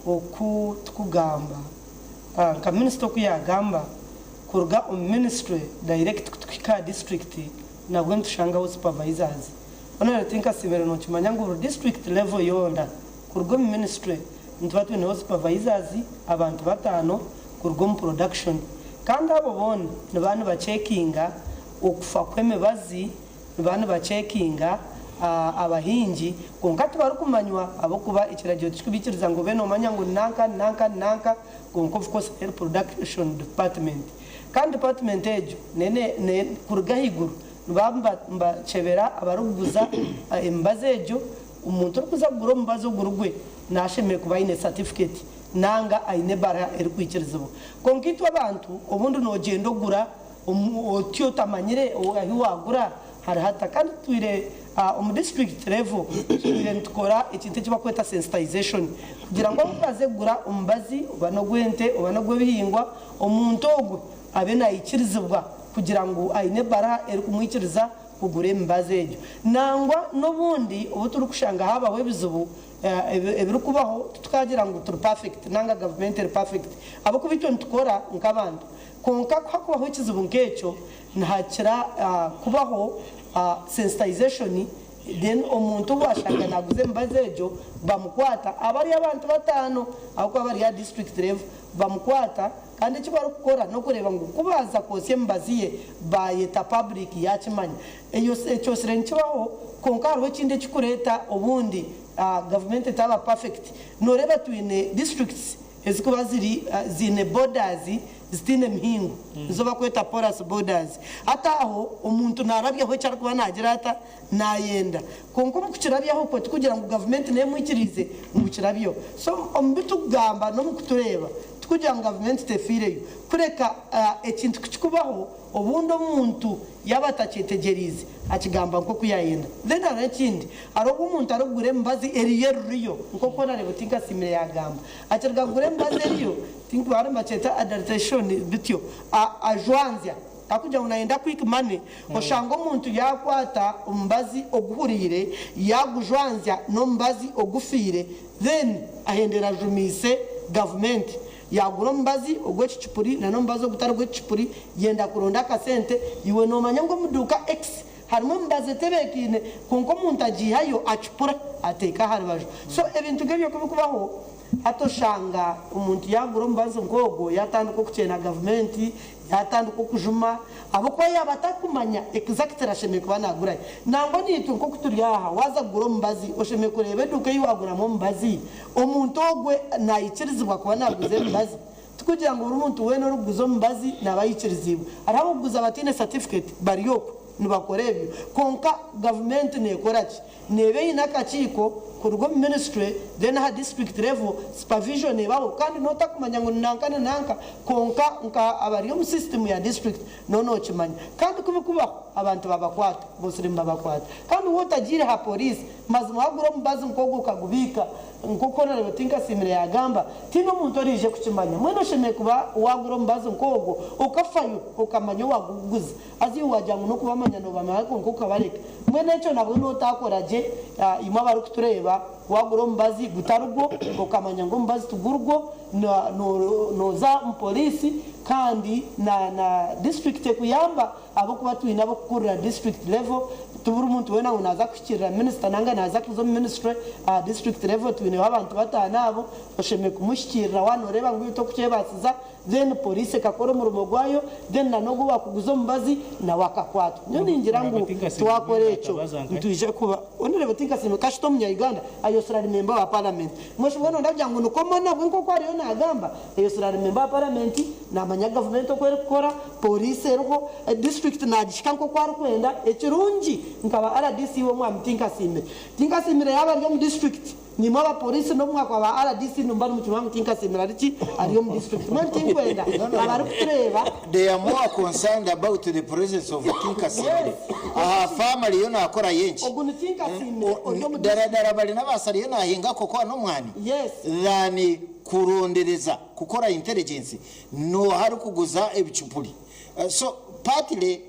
Speaker 9: oku tukugamba nka minisita oku yaagamba kuruga omu minisitule direct kutuhika aha disiturikiti. Nabwo nitushangaho supervisors. Honourable Tinkasiimire nokimanya ngu buri district level yoona kuruga omu ministry nituba twineho supervisors abantu bataano kuruga omu production kandi abo boona nibaba nibacekinga okufa kw'emibazi, nibaba nibacekinga abahingi kwonka tibarikumanywa ahabw'okuba ekiragiro tikikubaikiriza ngu obe nomanya ngu ni nanka ni nanka ni nanka kwonka of course eri production department. Kandi department egyo kuruga ahaiguru nibaba nibakyebera abarikuguza emibazi egyo. Omuntu orikuza kugura omubazi oguri gwe nashemereire kuba aine certificate nanga aine ebaruha erikwikirizibwa. Kwonka itwe abantu obundi nogyenda ogura otyo otamanyire ahu wagura hari hata. Kandi tutwire omu district level tutwire nitukora ekintu eki barikweta sensitization kugira ngu abu baze kugura omubazi oba n'ogw'ente oba n'ogw'ebihingwa omuntu ogwo abe naikirizibwa kugira ngu aine ebaruha erikumwikiriza kugura emibazi egyo. Nangwa n'obundi obu turikushanga habaho ebizibu ebirikubaho titukagira ngu turi perfect nanga gavumenti eri perfect ahabw'okuba itwe nitukora nk'abantu kwonka ku hakubaho ekizibu nk'ekyo nihakira kubaho sensitization then omuntu ou bashanga naguza emibazi egyo bamukwata abari abantu bataano ahabw'okuba bari aha district level bamukwata kandi eki barikukora n'okureeba ngu ku baaza kwotsya emibazi ye baayeta public yaakimanya. Ekyosire nikibaho kwonka hariho ekindi ekirikureeta obundi gavumenti etaaba perfect. Nooreeba twine districts ezikuba ziri ziine borders zitaine mihingo nizo barikweta porous borders. Hati aho omuntu naarabyaho eki arikuba naagira ata naayenda kwonka omu kukirabyaho okwo tikugira ngu gavumenti neemwikiriize ngu kirabyeho. So omu bi turikugamba n'omu kutureeba tikugira ngu gavumenti tefiireyo kureka ekintu kukikubaho obundi omuntu yaaba atakyetegyereize akigamba nk'oku yaayenda. Then hariho ekindi, hariho obu omuntu arikugura emibazi eriyo eruriyo nk'oku Honourable Tinkasiimire yaagamba. Akiruga kugura emibazi eriyo, tinkuba nibakyeta adulteration bityo, ajwanzya ahakugira ngu nayenda quick money, oshanga omuntu yakwata omubazi oguhuriire yagujwanzya n'omubazi ogufiire then ahendera ajumiise gavumenti. Yagura omubazi ogw'ekicupuri na n'omubazi ogutari gw'ekicupuri yenda kuronda akasente, iwe nomanya ngu omu duuka X harimu emibazi etebeekaine kwonka omuntu agiihayo acupura ateeka aha rubaju. So ebintu nk'ebyo kubikubaho hati oshanga omuntu yagura omubazi nk'ogwo yatandika okukyena gavumenti, yatandika okujuma ahabw'okuba yaaba atakumanya exactly ashemereire kuba nagurahi. Nangwa naitwe nk'oku turi aha waaza kugura omubazi oshemereire kureeba eduuka ei waguramu omubazi omuntu ogwe naikirizibwa kuba naguza emibazi. Tikugira ngu buri muntu weena orikuguza omubazi naaba aikiriziibwe. Hariho abarikuguza bataine certificate bari okwo nibakora ebyo kwonka gavumenti nekora ki? Neeba eine akakiiko kuruga omu ministry then aha district level supervision ebaho kandi notakumanya ngu ni nanka ni nanka kwonka nka abari omu system ya district no nokimanya kandi kubikubaho abantu babakwata bosire nibabakwata kandi waaba otagiire aha police mazima wagura omubazi nkogwo okagubiika nkoku Honourable Tinkasiimire yagamba tihaine omuntu oraije kukimanya mbwenu oshemereire kuba wagura omubazi nkogwo okafayo okamanya owagukuguza. Haza iwe waagira ngu n'okubamanya noobamanya kwonka okabareka. Mbwenu ekyo nabwo nootaakora gye. Imwe abarikutureeba, waagura omubazi gutari gwo, okamanya ngu omubazi tiguri gwo, nooza omu poriisi kandi na disiturikiti ekuyamba ahabw'okuba twine ab'okukurira district level. Ti buri muntu weena ngu naaza kuhikiirira minisita nanga naaza kuza omu minisitule. Aha district level twineho abantu bataano abo, oshemereire kumuhikiirira waaba nooreeba ngu iwe torikukyebaasiza. Then police ekakora omurimo gwayo then na nogu owakuguza omubazi nawe akakwatwa. Nyowe ningira ngu twakora ekyo nitwija kuba Honourable Tinkasiimwe kasita omunya Uganda ayosire ari member wa parliament. Mbwenu shi mbwenu ndagira ngu ni common nabwe nkoku ariyo nagamba ayosire ari member wa parliament namanya government oku erikukora, police eriho, district nagihika nkoku arikwenda. Ekirungi nkaba RDC w'omwami Tinkasiimire. Tinkasiimire yaba ari omu district Nimwe aba police nobu mwakuba ba rdc nimuba nimukimanya ngu Tinkasiimire ari ki ari omu district mbwenu tinkwenda abarikutureeba.
Speaker 11: They are more concerned about the presence of Tinkasiimire aha farm ariyo nakora yenki
Speaker 9: Ogu ni Tinkasiimire ori omu
Speaker 11: dara
Speaker 9: district.
Speaker 11: dara bari nabaasa ariyo nahinga cocoa nomwani
Speaker 9: Yes.
Speaker 11: than kurondereza kukora intelligence noha arikuguza ebicupuri so partly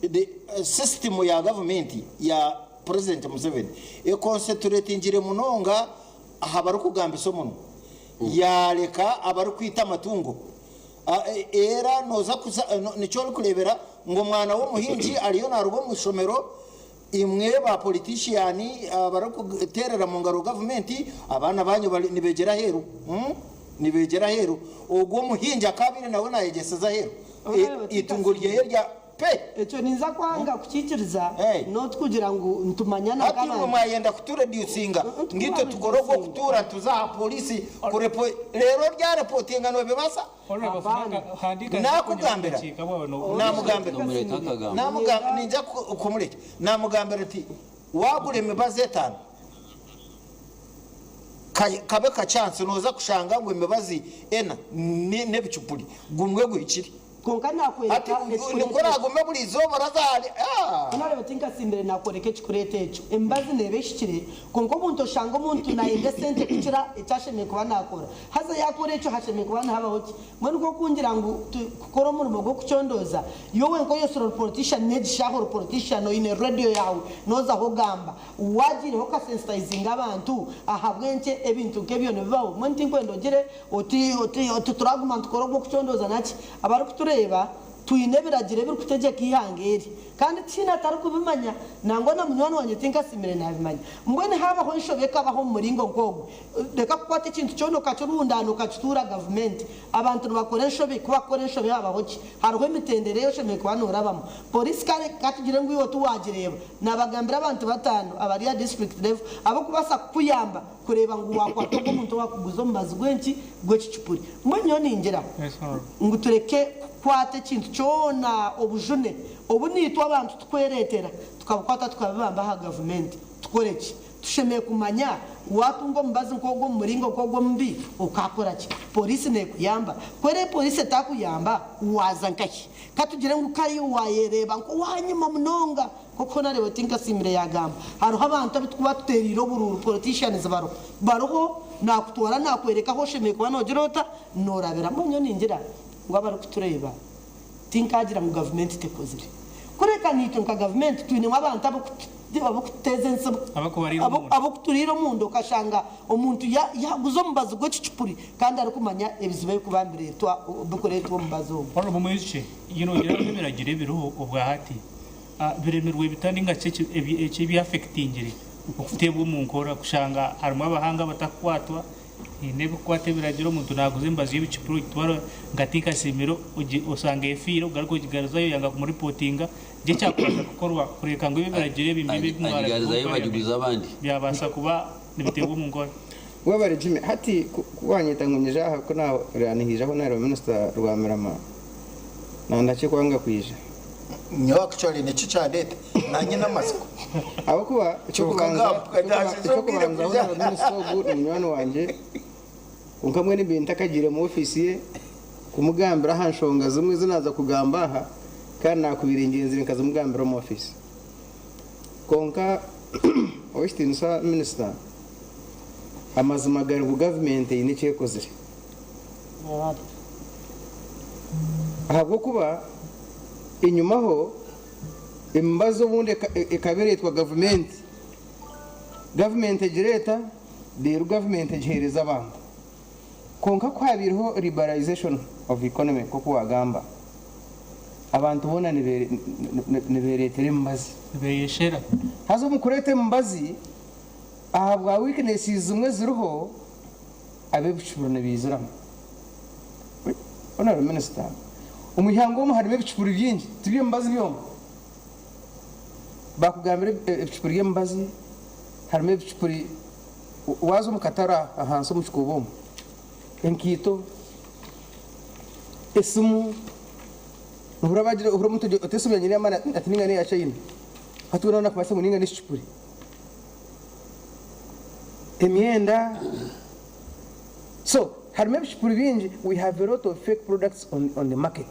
Speaker 11: the system ya gavumenti ya Purezidenti Museveni ekonseturetingire munonga aha barikugambisa omunwa yaareka abarikwita amatungo. Era nooza kuza nikyo orikureebera
Speaker 13: ngu omwana w'omuhingi ariyo naaruga omu ishomero, imwe ba politician abarikuteerera mu ngaro gavumenti, abaana baanyu bari nibeegyera aheeru. Nibeegyera aheeru. Ogwo omuhingi akaabaire nawe naayegyeseza aheeru. Eitungo ryeye rya pe.
Speaker 9: Ekyo ninza kwanga kukikiriza not kugira ngu nitumanyana
Speaker 13: Hati imwe
Speaker 9: nk'abantu.
Speaker 13: mwayenda kutureducinga ngu itwe tukore ogw'okutuura tuze aha polisi kurepo reero oryarepotinga nobibaasa? Nakugambira namugambira namugambira ninja kumureka namugambira nti wagura emibazi etano kabe kachansi noza kushanga ngu emibazi ena n'ebicupuri gumwe guhikire.
Speaker 9: Konka nakwereka
Speaker 13: Nikwo oragume buri izooba oraza ahari
Speaker 9: Honorable Tinkasimbire nakworeka ekikureeta ekyo. Emibazi neeba ehikire kwonka omuntu oshanga omuntu nayenda esente kukira eki ashemereire kuba nakora. Haza yakora ekyo hashemereire kuba nihabaho ki? Mbwenu nikwo kungira ngu kukora omurimo gw'okucondooza, iwe wenka oyesire ori politician n'egi shaaha ori politician oine radio yaawe nozaho ogamba. Waagiireho okasensitayizinga abantu ahabw'enki ebintu nk'ebyo nibibaho? Mbwenu tinkwenda ogire oti oti oti turaguma nitukora ogw'okucondooza naki? Abarikutureeba twine ebiragiro ebirikutegyeka eihanga eri kandi tihaine atarikubimanya nangwa na munywani wangye tinkasiimire naabimanya. Mbwenu haabaho enshobe ekabaho omu muringo nk'ogwo, reka kukwata ekintu kyona okakirundaana okakituura gavumenti. Abantu nibakora enshobe, ku bakukora enshobe habaho ki? Hariho emitendera ei oshemereire kuba noorabamu. Poriisi kare ka tugire ngu iwe tiwaagireeba, naabagambira abantu bataano abari aha district level abarikubaasa kukuyamba kureeba ngu waakwata ogwo omuntu owaakuguza omubazi gw'enki? Gw'ekicupuri. Mbwenu nyowe ningira ngu tureke kukwata ekintu kyona obujune obu naitwe abantu tukwereetera tukabukwata tukabibamba aha gavumenti. Tukore ki? Tushemereire kumanya waatunga omubazi nk'ogwo omu muringo nk'ogwo omubi okaakora ki? Poriisi neekuyamba? Ku eraabe poriisi etaakuyamba, waaza nkahi? Ka tugire ngu kare waayereeba nk'owaanyima munonga nk'oku Honarebo Tinkasiimire yaagamba. Hariho abantu abu turikuba tuteereire oburuuru, politicians bariho. Bariho naakutwara naakworeka ahu oshemereire kuba noogira ota? Noorabira. Mbwenu nyowe ningira ngu abarikutureeba Tinkaagira ngu gavumenti tekozire. Kureka naitwe nka gavumenti twinemu abantu ab'okututeeza entsibo, ab'okuturiira omunda okashanga omuntu yaaguza omubazi gw'ekicupuri kandi arikumanya ebizibu ebirikuba nibikureetwa omubazi ogwo.
Speaker 8: Honourable Mwijukye, noogira ngu ebiragiro ebiriho obwahati biremirwe bita ninga shi eki ebi-affectingire okuteebwa omu nkora kushanga harimu abahanga abatakukwatwa Haine ebikukwata ebiragiro, omuntu naaguza emibazi y'ebicupuri ogitwara nka tinkasiimire osanga efiire ogaruka ogigaruzayo oyanga kumuripotinga. Niki ekyakubaasa kukorwa kureeka ngu ebi ebiragiro ebi mbibi ebi mwarabire omu parliament byabaasa kuba nibiteebwa omu nkora?
Speaker 10: Webare Jimmy, hati ku wanyeta ngu nyije aha ku nahurira nihaija Honarebo Minisita Rwamirama nandakye kwanga kwija.
Speaker 11: Nyowe actually nikyo kyandeeta nanye n'amatsiko.
Speaker 10: Ahabw'okuba
Speaker 11: Kyonka
Speaker 10: eky'okubanza
Speaker 11: ngambwa naashiisha obwire
Speaker 10: eky'okubanza
Speaker 11: kwija.
Speaker 10: Honarebo Minisita ogu ni munywani wangye kwonka mbwenu mbaire ntakagiire mu ofiisi ye kumugambira aha nshonga zimwe ezi naaza kugamba aha kandi naakubaire ngyenzire nkazimugambira omu ofiisi. Kwonka Ow'ekitiinisa Minisita, amazima gari ngu gavumenti eine eki ekozire. Ahabw'okuba enyimaho emibazi obundi ekaba ereetwa gavumenti, gavumenti egireeta reero gavumenti egiheereza abantu. Kwonka ku haabaireho liberalisation of economy nk'oku waagamba, abantu boona nibeereetera emibazi.
Speaker 8: Nibeeyeshera.
Speaker 10: Haza omu kureeta emibazi, ahabwa weaknesses zimwe eziriho, ab'ebicupuri nibaiziramu. Honourable Minister, omu ihanga omu harimu ebicupuri bingi, ti by'emibazi byonka. Baakugambira ebicupuri by'emibazi, harimu ebicupuri, waaza omu katare ahansi omu kikuubo omu, enkaito, esimu, ohurira bagira ohurira omuntu oti esimu yangye n'ey'amaani ati ninga n'eya China, hati weena nakumanyisa ngu ninga n'ekicupuri. Emyenda, so harimu ebicupuri bingi, we have a lot of fake products on the market.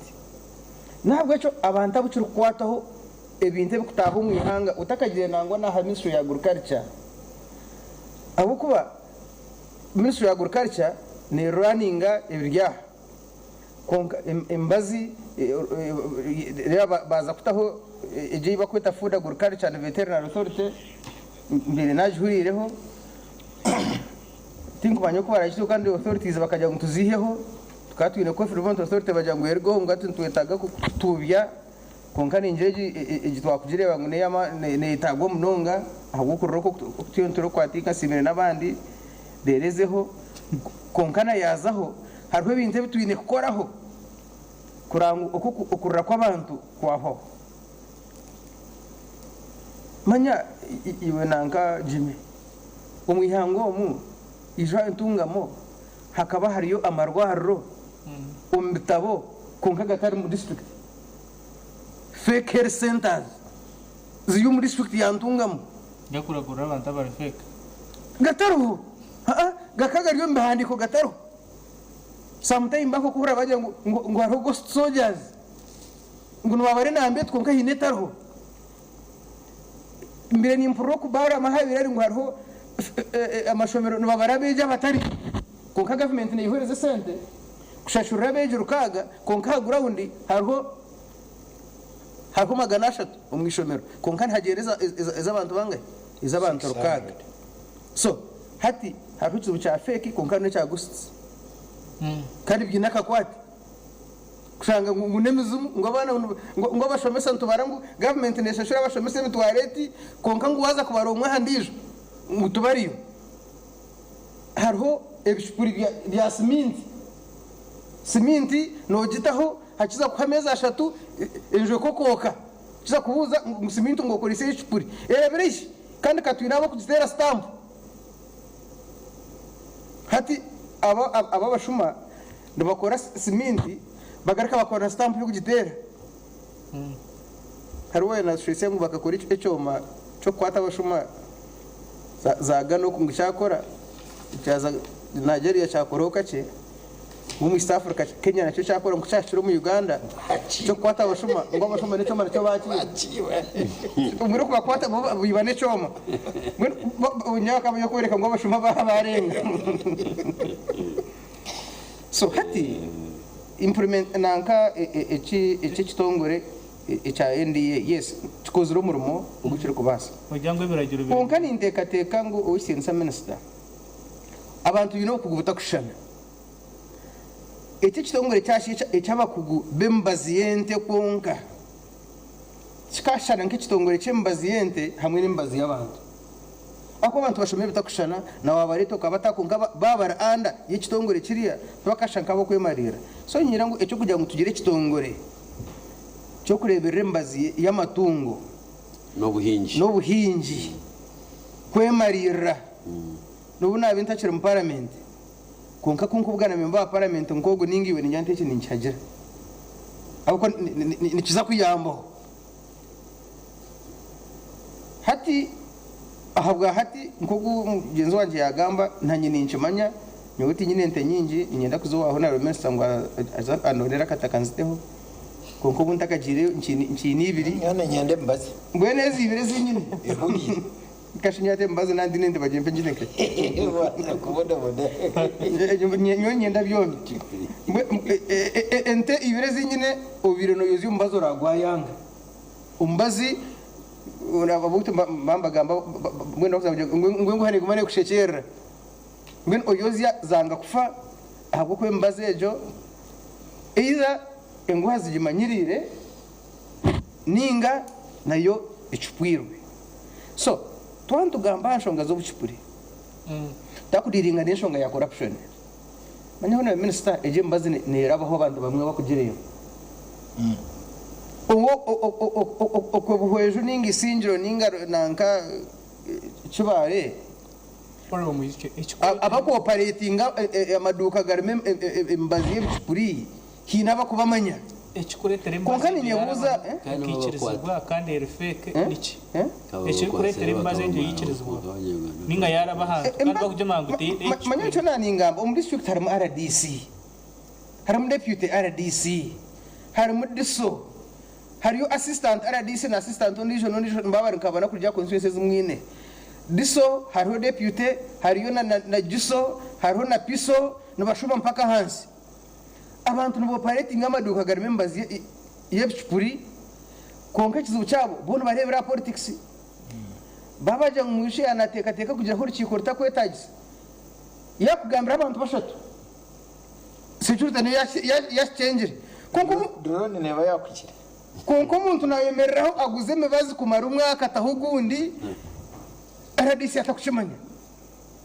Speaker 10: N'ahabw'ekyo abantu abu kirikukwataho ebintu ebikutaaha omu ihanga otakagiire nangwa n'aha ministry ya agriculture ahabw'okuba ministry ya agriculture neruraninga ebiri aha kwonka emibazi reeba baaza kutaho egyo ei barikweta food agriculture and veterinary authority mbaire naagihuriireho tinkumanya oku baraagiteho kandi authorities bakagira ngu tuziiheho tukaba twine coffee development authority bagira ngu erugeho ngu hati nitwetaaga kutuubya. Kwonka ningira egi egi twakugireeba ngu neyama neyetaagwa munonga ahabw'okurora oku oku turiyo niturukwata nkasiimire n'abandi reero ezeho kwonka na yaazaho hariho ebintu ebi twine kukoraho kureba ngu oku okurira kw'abantu kwahwaho. Manya iwe nanka Jimmy, omu ihanga omu ijo aha Ntungamo hakaba hariyo amarwariro omu bitabo kwonka gatari mu disiturikiti. Fake health centers ziri omu disiturikiti ya Ntungamo.
Speaker 8: Gakuragurira abantu abari fake.
Speaker 10: Gatariho. Haa, gakaba gari omu bihandiiko gatariho. Sometime back okuhurira bagira ngu ngu hariho ghost soldiers ngu nibabara enamba eti kwonka haine etariho. Mbaire nimpurira oku Balaam ahu abaire ari ngu hariho amashomero nibabara abeegi abatariyo kwonka gavumenti neyihereza esente kushashurira abeegi rukaaga kwonka aha gurawundi hariho hariho 300 omu ishomero kwonka nihagyenda ez'abantu bangahi? Ez'abantu 600. So hati hariho ekizibu kya fake kwonka hariho n'ekya ghosts kandi biine akakwate. Kushanga ngu n'emizimu ngu abaana ngu abashomesa nitubara ngu gavumenti neshashura abashomesa emitwaro eti kwonka ngu waaza kubara omwe aha ndiijo ngu tibariyo. Hariho ebicupuri bya siminti, siminti noogitaho hakiza kuha ameezi ashatu enju ekokooka kiza kubuuza ngu siminti ngu okoreise ey'ekicupuri erabire hi kandi ka twine ab'okugiteera sitampu. Hati aba abashuma nibakora siminti bagaruka bakora na sitampu y'okugiteera. Hariho owaanashwise ngu bakakora ekyoma ky'okukwata abashuma za Ghana oku ngu kyakora, kyaza Nigeria kyakoraho kakye, ngu omu East Africa Kenya nakyo kyakora ngu kukyahikire omu Uganda ky'okukwata abashuma ngu abashuma n'ekyoma nakyo bakiiba. Mbwenu okubakwata bo baiba n'ekyoma. Mbwenu nyowe akaba arikworeka ngu abashuma baarenga. So hati implement nanka eki eki ekitongore ekya NDA yes kikozire omurimo ogu kirikubaasa.
Speaker 8: Ogira ngu ebiragiro biri.
Speaker 10: Kwonka ninteekateeka ngu Ow'ekitiinisa Minisita abantu baine obukugu butakushushana. Eki ekitongore kyakyo eky'abakugu b'emibazi y'ente kwonka kikashushana nk'ekitongore ky'emibazi y'ente hamwe n'emibazi y'abantu. Ahakuba abantu bashoma ebitakushushana, na waabareeta okabata kwonka baaba bari under y'ekitongore kiriya tibakashusha nk'ab'okwemariirira. So niinyenda ngu eky'okugira ngu tugire ekitongore ky'okureeberera emibazi y'amatungo
Speaker 12: N'obuhingi.
Speaker 10: n'obuhingi kwemariirira. N'obu naabe ntakiri mu paramenti, kwonka ku nkubugana memba wa paramenti nk'ogu nainga iwe ningira nti eki ninkihagira ahabw'okuba nikiza kuyambaho. Hati ahabwa hati nk'oku mugyenzi wangye yaagamba, nanye ninkimanya, nyowe tinyine nte nyingi, niinyenda kuza owa Honourable Minister ngu aze andondere akataka nziteho, kwonka obu ntakagiireyo nkiine ibiri.
Speaker 11: Nyowe niinyenda emibazi.
Speaker 10: Mbwenu ezi ibiri ezi nyine, kasha nyowe hati emibazi naba ndine nte bagimpe ngire nkahi? Nyowe niinyenda byombi. Ente ibiri ezi nyine, obaire nooyozya omubazi oraagwayanga. Omubazi bambagamba mbwenu ngu enguha neguma nekushekyerera mbwenu oyozya zanga kufa ahabw'okuba emibazi egyo either enguha zigimanyiriire ninga nayo ecupwirwe. So twaba nitugamba aha nshonga z'obucupuri tutakudiringa n'enshonga ya corruption. Manya hoona minisita egyo emibazi nerabaho abantu bamwe abakugireeba. Okwe Buhweju ninga Isingiro ninga nanka Kibaare abakuoparetinga amaduuka garimu emibazi y'ebicupuri haine abakubamanya.
Speaker 8: Ekirikureetera emibazi
Speaker 10: Kwonka
Speaker 8: egyo
Speaker 10: ninyebuuza
Speaker 8: yaraba ekaikirizibwa kandi eri fake niki? Ekirikureetera emibazi egyo yaikirizibwa ninga yaraba ahantu kandi bakugyema ngu teine
Speaker 10: Manya nikyo naaningamba omu disiturikiti harimu RDC, harimu deputy RDC, harimu DISO, hariyo assistant RDC na assistant ondiijo n'ondiijo nibaba bari nka bana kuruga aha constituency ezi mwine. DISO, hariho deputy, hariyo na na GISO, hariho na PISO, nibashuuma mpaka ahansi. Abantu niboparetinga amaduuka garimu emibazi y'ebicupuri kwonka ekizibu kyabo bo nibareebera aha politics. Baaba bagira ngu Mwisho yaanateekateeka kugiraho orukiiko rutakwetaagisa, yaakugambira abantu bashatu, security niyo yaakikyengire. Kwonka obu.
Speaker 11: Drone neeba yaakukire.
Speaker 10: Kwonka omuntu nayemereraho aguze emibazi kumara omwaka ataho ogundi, RDC atakukimanya,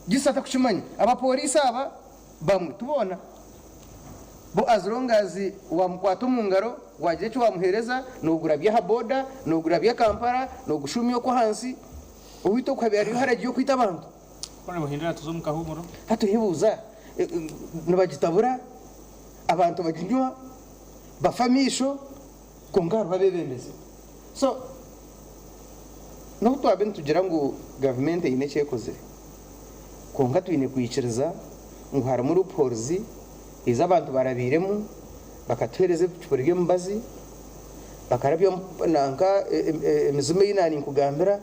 Speaker 10: GISO atakukimanya, abapooriisi aba bamwe ti boona. Bo as long as wamukwata omu ngaro, wagira eki wamuheereza, noogurabya aha boda, noogurabya Kampala, noogushuumya okwo ahansi, owaitu okwo habaire hariyo haragi y'okwita abantu.
Speaker 8: Honourable Hindura tuze omu kahuumuro.
Speaker 10: Hati oyebuuza, nibagitabura, abantu baginywa, bafa amaisho, kwonka hariho abeebembezi. So, n'obu twabe nitugira ngu gavumenti eine eki ekozire, kwonka twine kwikiriza ngu harimu loopholes ezi abantu barabiiremu bakatuheereza ebicupuri by'emibazi, bakarabya nanka emizimu ei naaninkugambira.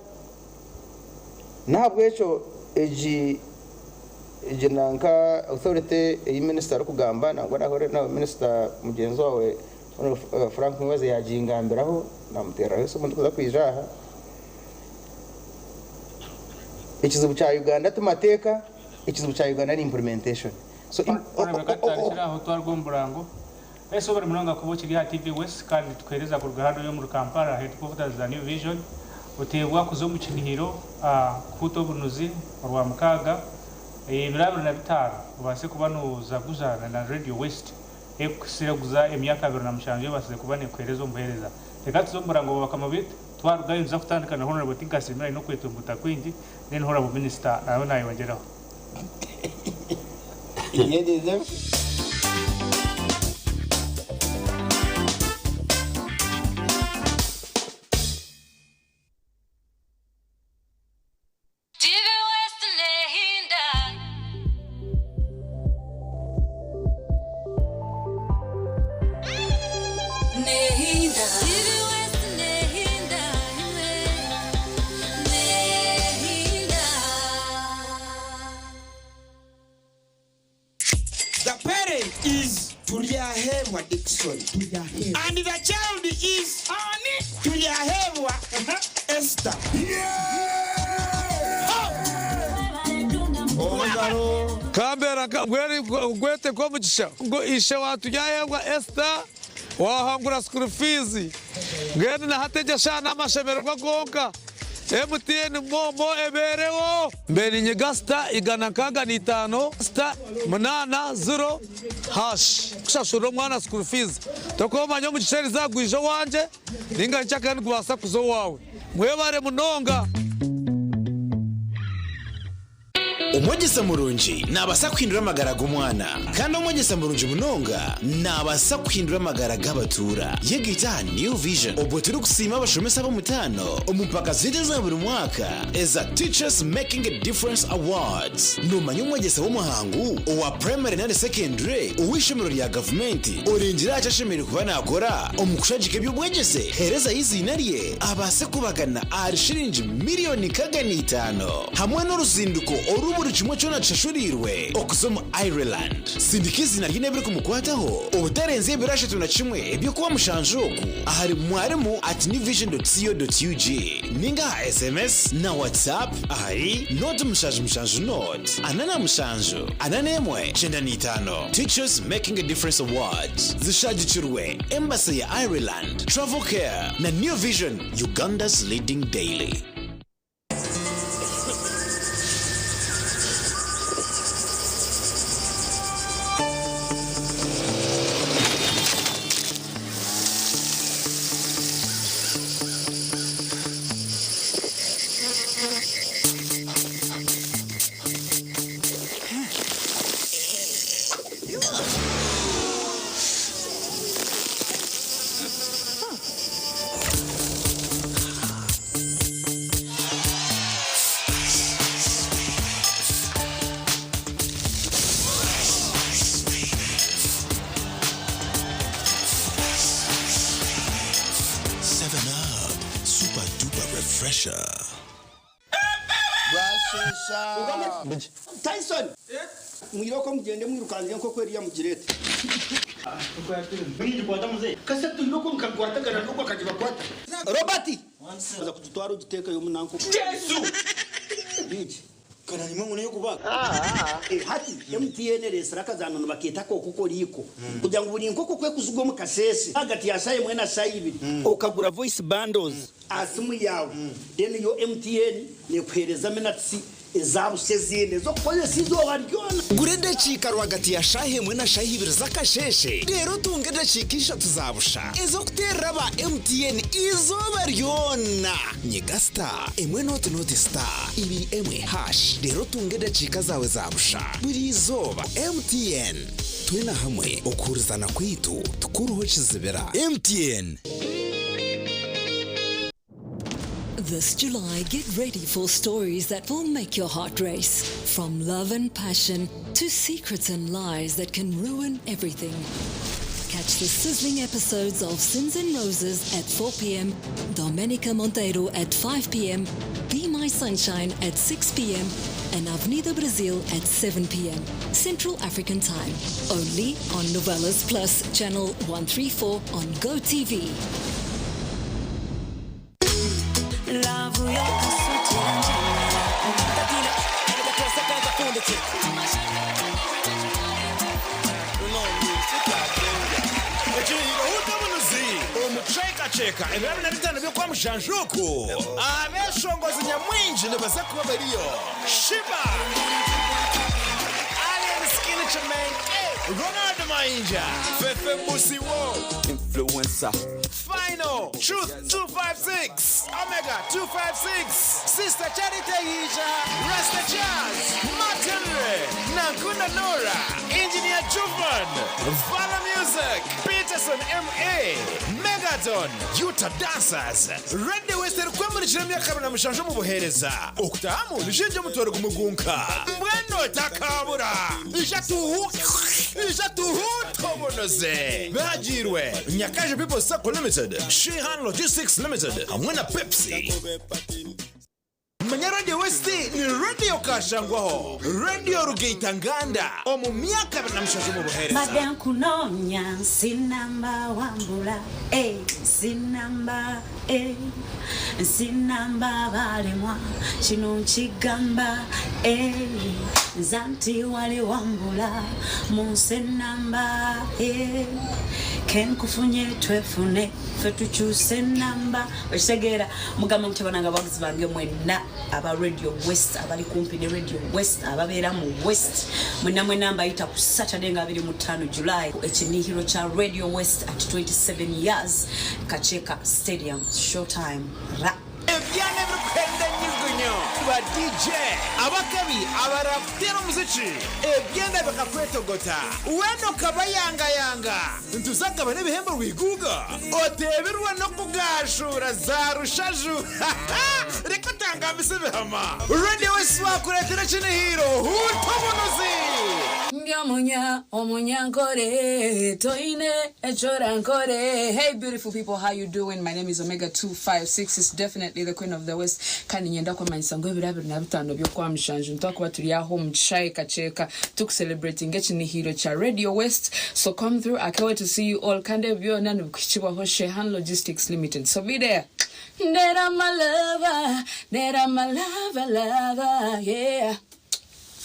Speaker 10: N'ahabw'ekyo egi egi nanka authority ei minisita arikugamba nangwa na minisita mugyenzi waawe Hon. Frank Mwebaze yaagingambiraho naamuteereraho esimu ndikuza kwija aha. Ekizibu kya Uganda ti mateeka, ekizibu kya Uganda ni implementation. So,
Speaker 8: Hon. Reka tutandikire aho twaruga omu burango. Ese obari munonga kuba okiri aha TV West kandi nitukuhereza kuruga hanu omuri Kampala headquarters za New Vision. Oteebwa kuza omu kinihiro kuhuuta obunuzi Orwamukaaga ebiro 25 obaase kuba nozaguza na Radio West ekuhitsire kuza emyaka 27 ebaasize kuba nekuheereza omu buheereza. Reka tuze omu burango bwa bakama baitu twarugayo nituza kutandika na Honourable Tinkasimire aine okwetunguta kwingi then Honourable Minister nawe nayongyeraho.
Speaker 5: TV West Nehinda. Nehinda. TV West Nehinda. Nehinda.
Speaker 14: The parent is Turyahebwa Dixon. And the child is Ani Turyahebwa Esther.
Speaker 15: Kambera gwete kwomugisha ngu ishe wa Turyahebwa Esther wahangura school fees mbwenu na hati egyo eshaaha n'amashemererwa gonka MTN MoMo ebeereho mbe ninyiga star 165 *80# kushashurira omwana school fees tokumanya omugisha eriza gwija owangye ninga nkyakare nigubaasa kuza owaawe mwebare munonga.
Speaker 16: Omwegyesa murungi naabaasa kuhindura amagara g'omwana kandi omwegyesa murungi munonga naabaasa kuhindura amagara g'abatuura. Yegaita aha New Vision obwo turikusiima abashomesa b'omutaano omu mpaka zaitu eza buri mwaka eza Teachers Making a Difference Awards. Noomanya omwegyesa w'omuhangu owa purayimare nari sekendure ow'eishomero rya gavumenti orengire aha ki ashemereire kuba naakora omu kushagika eby'obwegyese? Heerezayo eiziina rye abaase kubagana ahari shiringi miriyoni 605 hamwe n'oruzinduko oru buri kimwe kyona kishashuriirwe okuza omu Ireland. Sindika eiziina rye n'ebirikumukwataho obutarenza ebiro 31 eby'okuba mushanju oku ahari mwarimu at newvision dot co dot ug ninga aha sms na WhatsApp ahari nought mushanju mushanju nought 47 41 95. Teachers Making a Difference Awards zishagikirwe Embassy ya Ireland, Travel Care na New Vision, Uganda's leading daily.
Speaker 4: Seven Up, super duper refresher.
Speaker 17: Bwashesha. Tyson! Mwiroko mugende mwirukange nk'oku eriya mugirete. Kase twiroko nkakwatagana n'oku akagibakwata. Robert! Aza kugitwara ogiteekayo omunanko. Yesu! Bigi.
Speaker 14: Kananyuma ngu
Speaker 17: neyokubaga. Hati MTN ereetsire akazaano nibakeeta ak'okukoriiko kugira ngu buri nkoko ku ekuzigwa omu kasheeshe ahagati ya shaaha emwe na shaaha ibiri okagura voice bundles aha simu yaawe then yo MTN neekuheereza minutes eza busha ezindi ez'okukozesa eizooba ryona.
Speaker 16: Gura edakiika rwagati ya shaaha emwe na shaaha ibiri z'akasheeshe reero otunge edakiika ishatu za busha ez'okuteerera aba MTN eizooba ryona. Nyiga star emwe nooti nooti star ibiri emwe hash reero otunge edakiika zaawe za busha buri izooba. MTN, twena hamwe okuhurizana kwaitu tikuruho kizibira. MTN.
Speaker 5: This July, get ready for stories that will make your heart race. From love and passion to secrets and lies that can ruin everything. Catch the sizzling episodes of Sins and Roses at 4 p.m., Domenica Monteiro at 5 p.m., Be My Sunshine at 6 p.m., and Avenida Brasil at 7 p.m. Central African Time. Only on Novelas Plus, Channel 134 on GoTV.
Speaker 4: Omukucwekacweka ebiro abiri na bitaano by'Okwamushanju oku, abeeshongozi nyamwingi nibaza kuba bariyo, Sheebah, Alien Skin Kimenke, Ronald Mayinja, Fefe Busiwo,
Speaker 18: Influencer.
Speaker 4: Final, Truth 256, Omega 256, Sister Charity Haija, Rasta Charles, Martin Ray, Nankunda Nora, Engineer Juvan, Vala Music, Peterson MA, Megaton, Utah Dancers, Radio West erikwemurikira emyaka 27 omu buheereza. Okutahamu nishinja omutwaro gumwe gwonka. Mbwenu otakabura! Ija tuhu ija tuhuute obunoze. Baagiirwe Nyakajo People Sacco Limited, Shehan Logistics Limited hamwe na Pepsi. Manya Radio West ni Radio Kashangwaho, Radio Rugaita Nganda omu myaka 27 omu buheereza.
Speaker 1: Mbadde nkunoonya sinamba wambula eh, sinamba eh, sinamba balemwa kino nkigamba eh, nze anti wali wambula mu nsi enamba eh, kenkufunye twefune ffe tukyuse enamba. Okitegeera? Mugamba mutya banange abawagizi bange mwenna aba Radio West abali kumpi ne Radio West ababeera mu West mwenna mwenna mbayita ku Saturday nga 25 July ekinihiro kya Radio West at 27 years Kakyeka Stadium showtime ra.
Speaker 4: Ebyana ebirikuhenda enyugunyo, ba DJ abakabi abarakuteera omuziki, ebyanda bikakwetogota, weena okabayangayanga. Nituza kugabana ebihembo rwiguuga, oteebirwe n'okugaashuura za rushaju. Reka otangambise ebihama. Radio West baakureetera ekinihiiro Huuta Obunuzi!
Speaker 19: Ndi omunya, omunyankore, toine ekyorankore. Hey beautiful people, how you doing? My name is Omega 256. It's definitely the Queen of the West. Kandi nyenda kwamanyisa ngu ebiro 25 by'Okwamushanju nitwakuba turi aho omu kishaayi Kakyeka tukucelebratinga ekinihiro kya Radio West. So come through, I can't wait to see you all. Kandi ebyo byona nibikuhikibwaho Shehan Logistics Limited. So be there. Nera my lover, nera my lover, lover, yeah.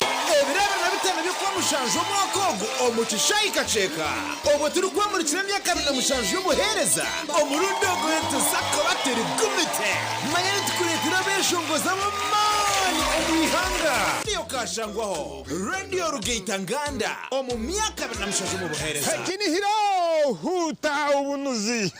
Speaker 4: Ebiro 25 by'Okwamushanju omwaka ogu omu kishaayi Kakyeka obwo turikwemurikira emyaka 27 y'obuheereza omurundi ogu nituza kuba turi gumite. Manya nitukureetera abeeshongozi ab'amaani omu ihanga. Radio Kashangwaho, Radio Rugaita Nganda omu myaka 27 omu buheereza.
Speaker 20: Ekinihiro Huuta Obunuzi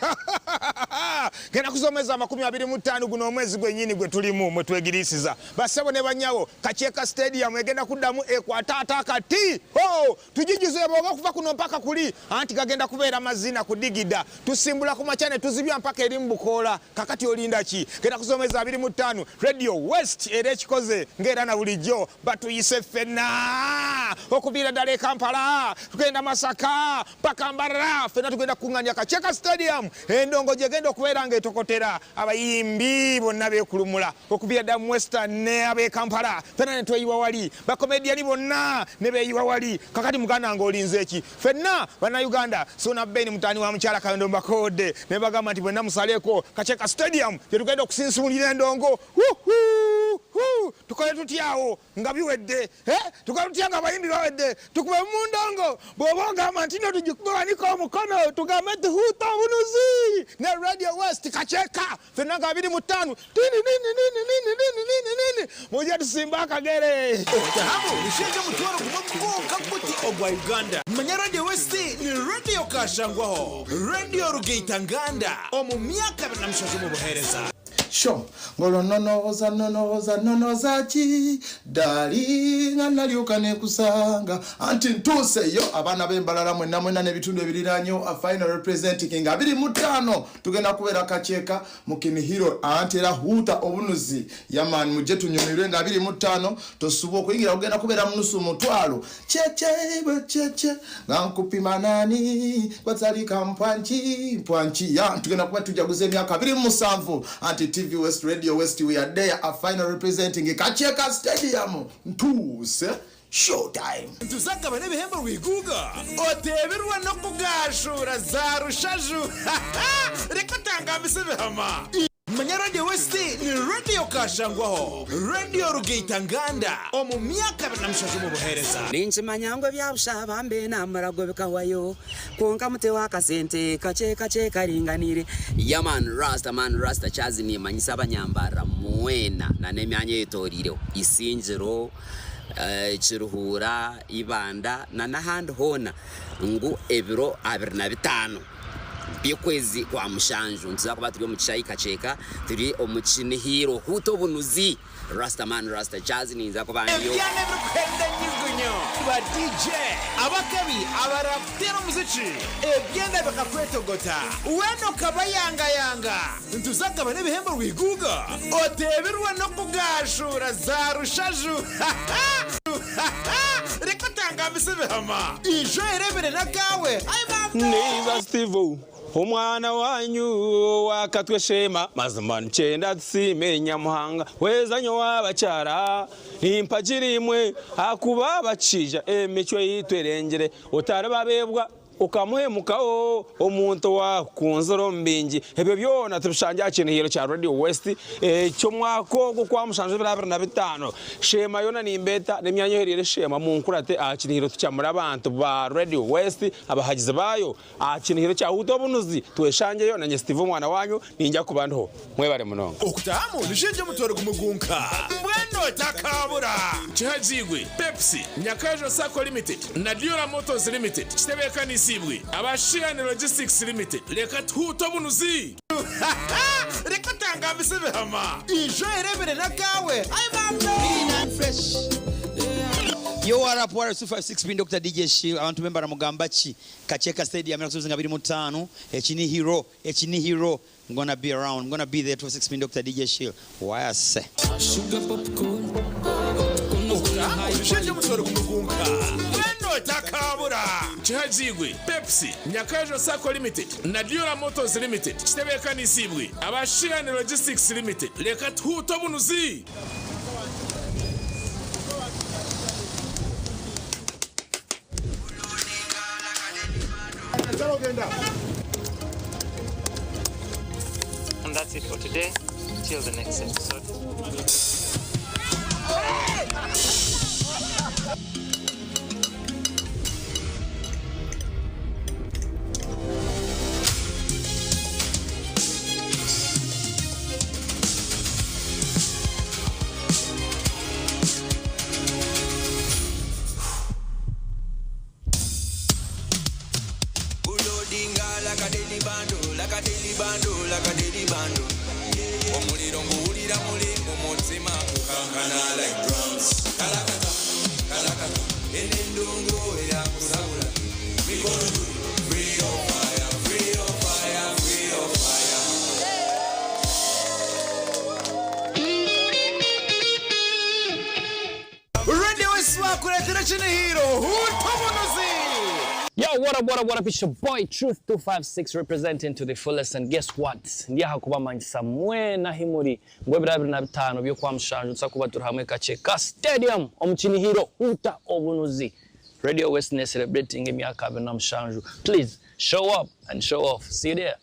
Speaker 20: genda kuza omwezi wa 25 guno omwezi gwenyini gwe tulimu mwe twegiriisiza bassebo ne bannyabo Kakyeka Stadium egenda kuddamu ekwate ate akati ho tugijuze bwoba okuva kuno mpaka kuli anti gagenda kubeera mazina kudigida tusimbula ku makya ne tuzibya mpaka eri mu bukoola kakati olinda ki genda kuza omwezi 25 Radio West era ekikoze ng'era na bulijjo batuyise ffenna okuviira ddala e Kampala tugenda Masaka mpaka Mbarara ffenna tugenda kukunganya Kakyeka Stadium endongo gyegenda okubeera ng'etokotera abayimbi bonna beekulumula okuviira ddala mu Western ne ab'e Kampala ffenna ne tweyiwa wali bakomediyani bonna ne beeyiwa wali kakati muganda ng'olinze ki ffenna bannayuganda Ssuuna Ben mutaani wa mukyala Kayondo mbakoodde ne bagamba nti bwenna musaleeko Kakyeka Stadium gye tugenda okusinsimulira endongo. Huhu! Uu, tukole tutyawo nga biwedde Eh, tukole tutya nga abayimbi bawedde tukube mundongo bw'oba ogamba nti no tugikube wanika omukono tugambe nti huuta obunuzi ne Radio West kakyeka fenna nga 25 tini nini nini nini nini nini nini mujje tusimbe akagere.
Speaker 16: Otahamu nishenje omutwaro gumwe gwonka guti ogwa Uganda. Manya Radio West ni radio kashangwaho, radio rugaitanganda omu myaka 27 omu buheereza.
Speaker 18: Sho ngolwo nonooza nonooza nonooza ki ddaali nga nalyoka nekusanga anti ntuuseyo abaana b'embalala mwenna mwenna n'ebitundu ebiriraanyewo a final representing nga 25 tugenda kubeera kakyeka mu Kinihiro anti era huuta obunuzi yaman mujje tunyumirwe nga 25 tosuba okuyingira kugenda kubeera mu nusu mutwalo kyekye bwe kyekye nga nkupima nani gwatalika mpwanki mpwanki ya tugenda kuba tujaguza emyaka 27 anti TV West Radio West we are there a final representing Kakyeka Stadium ntuuse showtime.
Speaker 16: Ntuzagaba n'ebihembo rwiguga oteberwa no kugashura za rushaju reka tangambise bihama. Manya Radio West ni radio kashangwaho, radio rugaitanganda omu myaka 27 omu buheereza.
Speaker 21: Ninkimanya ngu ebya busha bambe n'amarago bikahwayo, kwonka muteho akasente kakye kakye karinganiire. Yeah man, Rasta man, Rasta Chazi nimanyisa abanyambarira mwena na n'emyanya eyetoreireho, Isingiro, Kiruhura, Ibanda na n'ahandi hoona ngu ebiro 25 by'okwezi kwa mushanju nituza kuba turi omu kishaayi Kakyeka turi omu Kinihiro huuta obunuzi. Rasta man, Rasta Chazi ninza kuba ndiyo.
Speaker 16: Ebyana ebirikuhenda enyugunyo ba DJ abakabi abarakutera omuziki ebyenda bikakwetogota weena okabayangayanga ntuzagaba n'ebihembo rwiguga oteberwa n'okugashura za rushaju reka tangambise ebihama ijo erebere n'akaawe.
Speaker 2: Neiza Steve omwana wanyu wakatwe shema mazima nkyenda tusime Nyamuhanga wezanyo w'abakyara nimpagira imwe akuba abakija emicwe yitu erengere otari babebwa ukamuhemukaho omuntu wakunzira omu bingi ebyo byona tubishangira aha kinihiro kya Radio West eky'omwaka ogu kwa mushanju 2025 shema yona nimbeeta n'emyanya oherire shema munkurate aha kinihiro tukyamura abantu ba Radio West abahagizi bayo aha kinihiro kya huuta obunuzi tweshangeyo nanye Steve omwana wanyu ninjya kuba ndiho mwebare munonga.
Speaker 16: Okutahamu nishenje omutwaro gumwe gunka mbwenu otakabura.
Speaker 4: Kihagigwe Pepsi Nyakajo Sacco Limited na Diora Motors Limited kitebeekanisibwe Abashian Logistics Limited reka tuhuute obunuzi.
Speaker 16: Reka tangambise ebihama ijo erebere n'akaawe.
Speaker 22: Fresh. Yo, what up, what up, 256 bin Dr. DJ Shield. Abantu bembara mugamba ki Kakyeka Stadium nga 25 Ekinihiro Ekinihiro. I'm gonna be around. I'm gonna be there. 256 bin Dr. DJ Shield. Why I say?
Speaker 16: Sugar popcorn. Nishenje omutwaro gumwe gunka mbwenu otakabura.
Speaker 4: Kihagigwe Pepsi Nyakajo Sacco Limited na Diora Motors Limited kitebeekanisibwe Abashian Logistics Limited reka tuhuute obunuzi.
Speaker 23: And that's it for today. Till the next episode.
Speaker 24: Ulodinga like a daily bando, like a daily bando, like a daily bando. Omuliro nguwulira muli mu mutima gukankana like drums. Kalakata, kalakata, eno endongo eyakusabula. Mikono juu, free your fire, free your fire, free your fire.
Speaker 16: Radio West bakureetera Kinihiro huuta obunuzi.
Speaker 25: Yo, what up, what up, what up? It's your boy Truth 256 representing to the fullest. And guess what? Ndi aha kubamanyisa mwena himuri ngo ebiro 25 by'okwa mushanju tuza kuba turi hamwe Kakyeka Stadium omu Kinihiro huuta obunuzi. Radio West ne celebrating emyaka 27. Please show up and show off. See you there.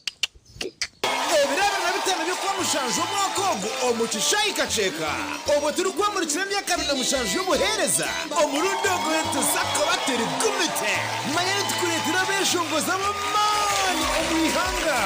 Speaker 16: Ebiro 25 by'okwa mushanju.
Speaker 4: mushanju omwaka ogu omu kishaayi Kakyeka obwo turikwemurikira emyaka 27 y'obuheereza omurundi ogu nituza kuba turi gumite. Manya nitukureetera abeeshongozi ab'amaani omu ihanga.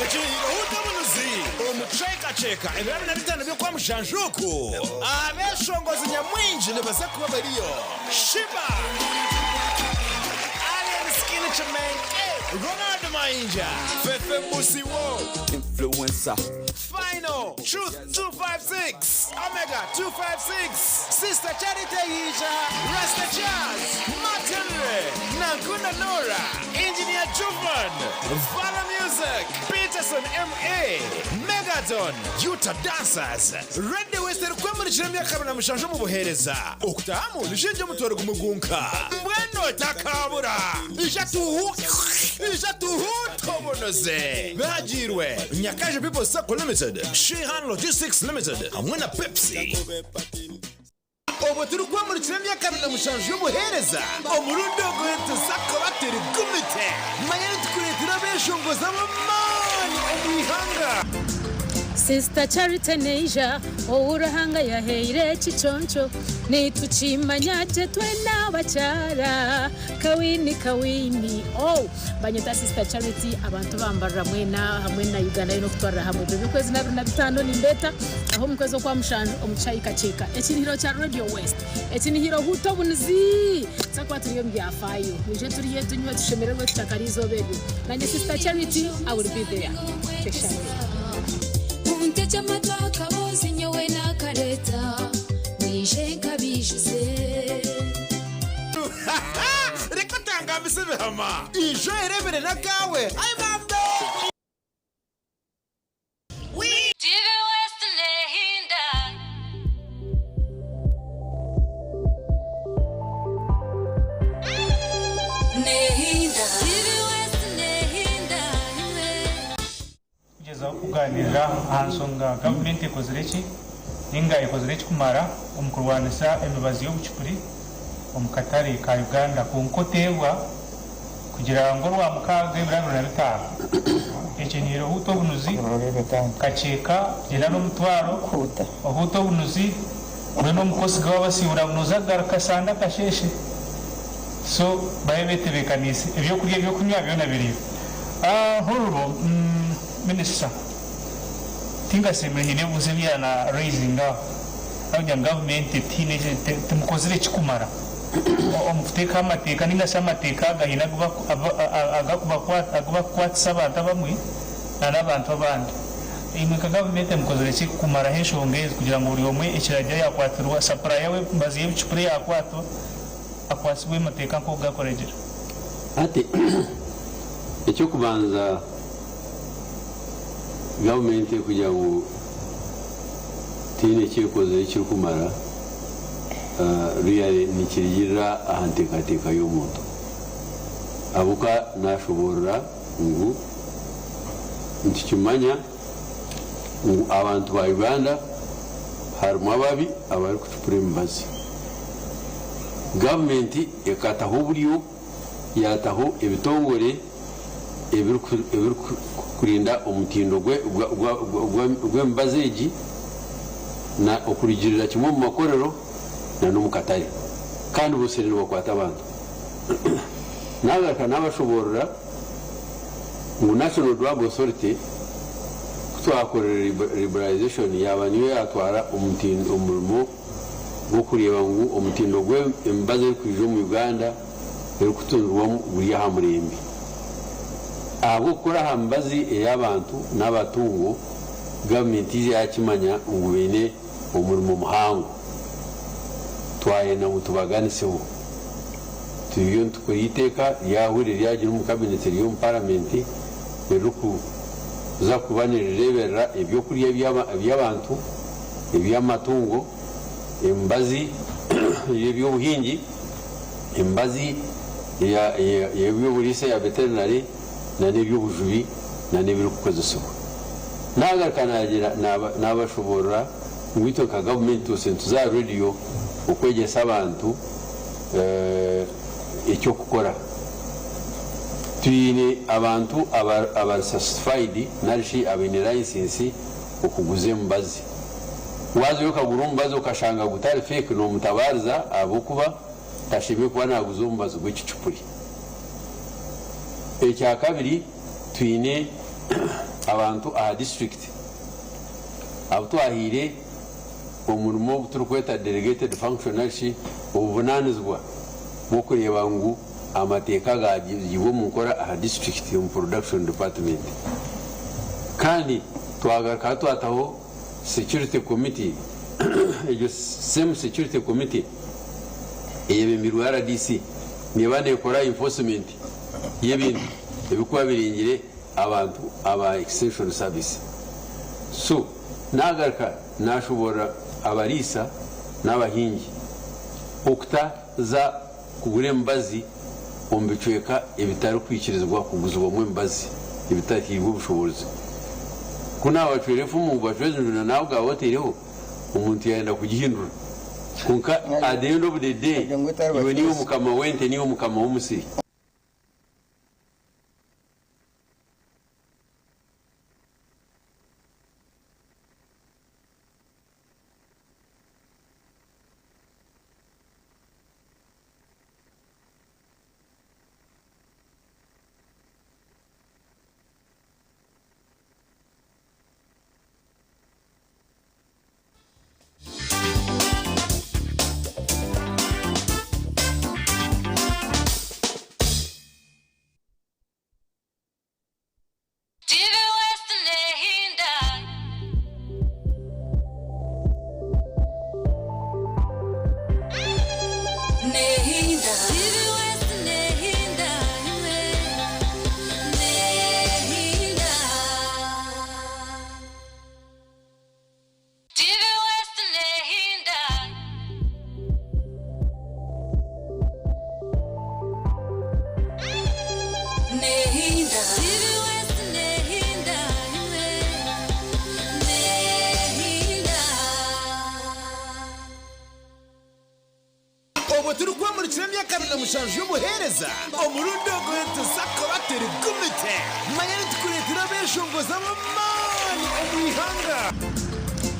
Speaker 4: Ekirahiro Huuta Obunuzi omu Kucwekacweka ebiro 25 by'Okwamushanju oku, abeeshongozi nyamwingi nibaza kuba bariyo, Sheebah, Alien Skin Kimenke, Ronald Mayinja, Fefe Busiwo,
Speaker 24: Influencer.
Speaker 4: Final, Truth 256, Omega 256, Sister Charity Ayiija, Rasta Jazz, Martin Ray, Nankunda Norah, Engineer Juvan, Vala Music, Peterson MA, Megaton, Utah Dancers, Radio West erikwemurikira emyaka 27 omu buheereza. Okutahamu nishingi omutwaro gumwe gwonka. Mbwenu otakaabura! Ija tuhu Ija tuhuute obunuzi! Bihagiirwe Nyakaju People's Sacco Limited, Sheehan Logistics Limited hamwe na Pepsi. Obwo turikwemurikira emyaka 27 y'obuheereza, omurundi ogu nituza kuba turi gumite. Manya nitukureetera abeeshongozi ab'amaani omu ihanga.
Speaker 3: Sister Charity Neija ou Ruhanga yahaire ekiconco nitukimanya gye twena abakyara Kawini kawini oh banyeta Sister Charity abantu bambarira mwena hamwe na Uganda yoona okutwarira hamwe ebiro by'okwezi n'abiri na bitaano nimbeeta aho omu kwezi okwa mushanju omu kishaayi Kakyeka ekinihiro kya Radio West ekinihiro huuta obunizi tuza kuba turi omu byafaayo mwije turye tunywe tushemererwe tucakare eizooba eryo nanye Sister Charity I will be there Keshabe.
Speaker 6: Muntegye amatu akaboozi nyowe naakareeta, mwije nkabiijuze.
Speaker 4: Reka otangambise ebihama, ija oyereebere n'akaawe. Ai bambe!
Speaker 6: TV West nehinda. Nehinda. TV West nehinda.
Speaker 8: Kugyezaho kugaaniira aha nshonga gavumenti ekozire ki ninga ekozire ekikumara omu kurwanisa emibazi y'obucupuri omu katare ka Uganda kwonka oteebwa kugira ngu orwamukaaga ebiro 25 ekyeniire ohuuta obunuzi kakyeka gyenda n'omutwaro ohuuta obunuzi mbwenu omukosi gawabasiibura bunuzi agaruka sande akasheeshe so babe betebeekaniise ebyokurya ebyokunywa byona biriyo. Honourable Minister, tinkasemire nyine ebibuuzo ebi yaana raisinga aho ahabw'okugira ngu gavumenti tihaine eki timukozire ekikumara omu kuteekaho amateeka ninga shi amateeka aga haine agu bakukwatisa abantu abamwe na n'abantu abandi. Imwe nka gavumenti mukozire ki kumaraho enshonga ezi kugira ngu buri omwe ekiragiro yaakwatirwa sapuraya w'emibazi y'ebicupuri yaakwatwa akwatsibwe amateeka nk'oku gakuregira?
Speaker 12: Hati eky'okubanza gavumenti kugira ngu tihaine eki ekozire ekirikumara really nikirugirira aha nteekateeka y'omuntu ahabw'okuba nashoboorora ngu nitukimanya ngu abantu ba Uganda harimu ababi abarikucupura emibazi. Gavumenti ekataho oburyo yaataho ebitongore ebirikurinda omutindo gw'emibazi egi na okurugirira kimwe omu makorero na n'omu katare kandi bose nibakwata abantu. Nagaruka nabashoboorora ngu National Drug Authority ku twakorire liberalisation yaaba niyo yaatwara omurimo gw'okureeba ngu omutindo gw'emibazi erikwija omu Uganda erikutundirwamu guri aha murembe. Ahabw'okukora aha mibazi ey'abantu n'abatungo, gavumenti yaija yaakimanya ngu baine omurimo muhango. Twayenda ngu tubaganiseho. Turiyo nitukora eiteeka ryahurire ryagira omu kabineti riri omu paramenti eririkuza kuba nirireeberera ebyokurya by'abantu, eby'amatungo, emibazi y'eby'obuhingi, emibazi y'eby'oburiisa eya veterinary n'eby'obujubi n'ebirikukozesibwa. Naagaruka naabashoboorora ngu itwe nka gavumenti twose nituza aha rediyo okwegyesa abantu eky'okukora. Twine abantu abari certified nari shi abaine layisinsi okuguza emibazi. Waazayo okagura omubazi okashanga gutari fake noomutabaariza ahabw'okuba tashemereire kuba naaguza omubazi gw'ekicupuri. Ekyakabiri twine abantu aha disiturikiti abu twahaire omurimo ogu turikweta delegated function nari shi obuvunanizibwa bw'okureeba ngu amateeka gaagiibwa omu nkora aha disiturikiti omu production department. Kandi twagarukaho twataho security committee, egyo same security committee eyebembirwe rdc neeba neekora enforcement y'ebintu ebirikuba birengire abantu aba extension service. So nagaruka nashoboorora abariisa n'abahingi okutaza kugura emibazi omu bicweka ebitarikwikirizibwa kuguzibwamu emibazi ebitahairwe obushoboorozi. Ku naabacwera efumu ngu bacweze enjura nawe ogaba otaireho omuntu yaayenda kugihindura. Kwonka at the end of the day iwe niiwe mukama w'ente niiwe mukama w'omusiri.
Speaker 6: TV West Nehinda. Nehinda. TV West Nehinda. Nehinda. TV West Nehinda. Nehinda. TV West Nehinda. Nehinda.
Speaker 4: Obwo turikwamurikira emyaka 27 y'obuheereza, omurundi ogu nituza kuba turi gumite. Manya nitukureetera abeeshongozi ab'amaani omu ihanga.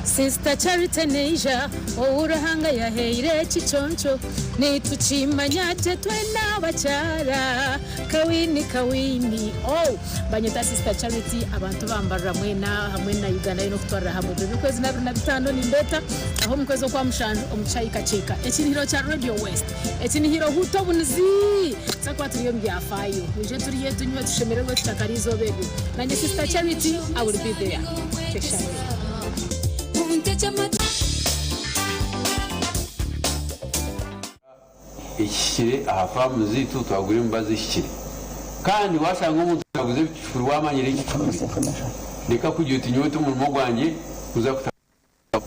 Speaker 3: Sister Charity Neija ou Ruhanga yahaire ekiconco nitukimanya gye twena abakyara Kawini Kawini oh Banyeta Sister Charity abantu bambarira mwena hamwe na Uganda yoona okutwarira hamwe Ebiro by'okwezi n'abiri na bitaano nimbeeta aho omu kwezi okwa mushanju omu kishaayi Kakyeka ekinihiro kya Radio West ekinihiro Huuta Obunizi Tuza kuba turi omu byafaayo mwije turye tunywe tushemererwe tutakara eizooba eryo Nanye Sister Charity I will be there Kyeshabe.
Speaker 12: Ekihikire aha faamu zaitu twagura emibazi ehikire. Kandi waashanga omuntu naaguza ebicupuri waamanyire ekicupuri, reka kugira oti nyowe t'omurimo gwangye kuza kutaaha.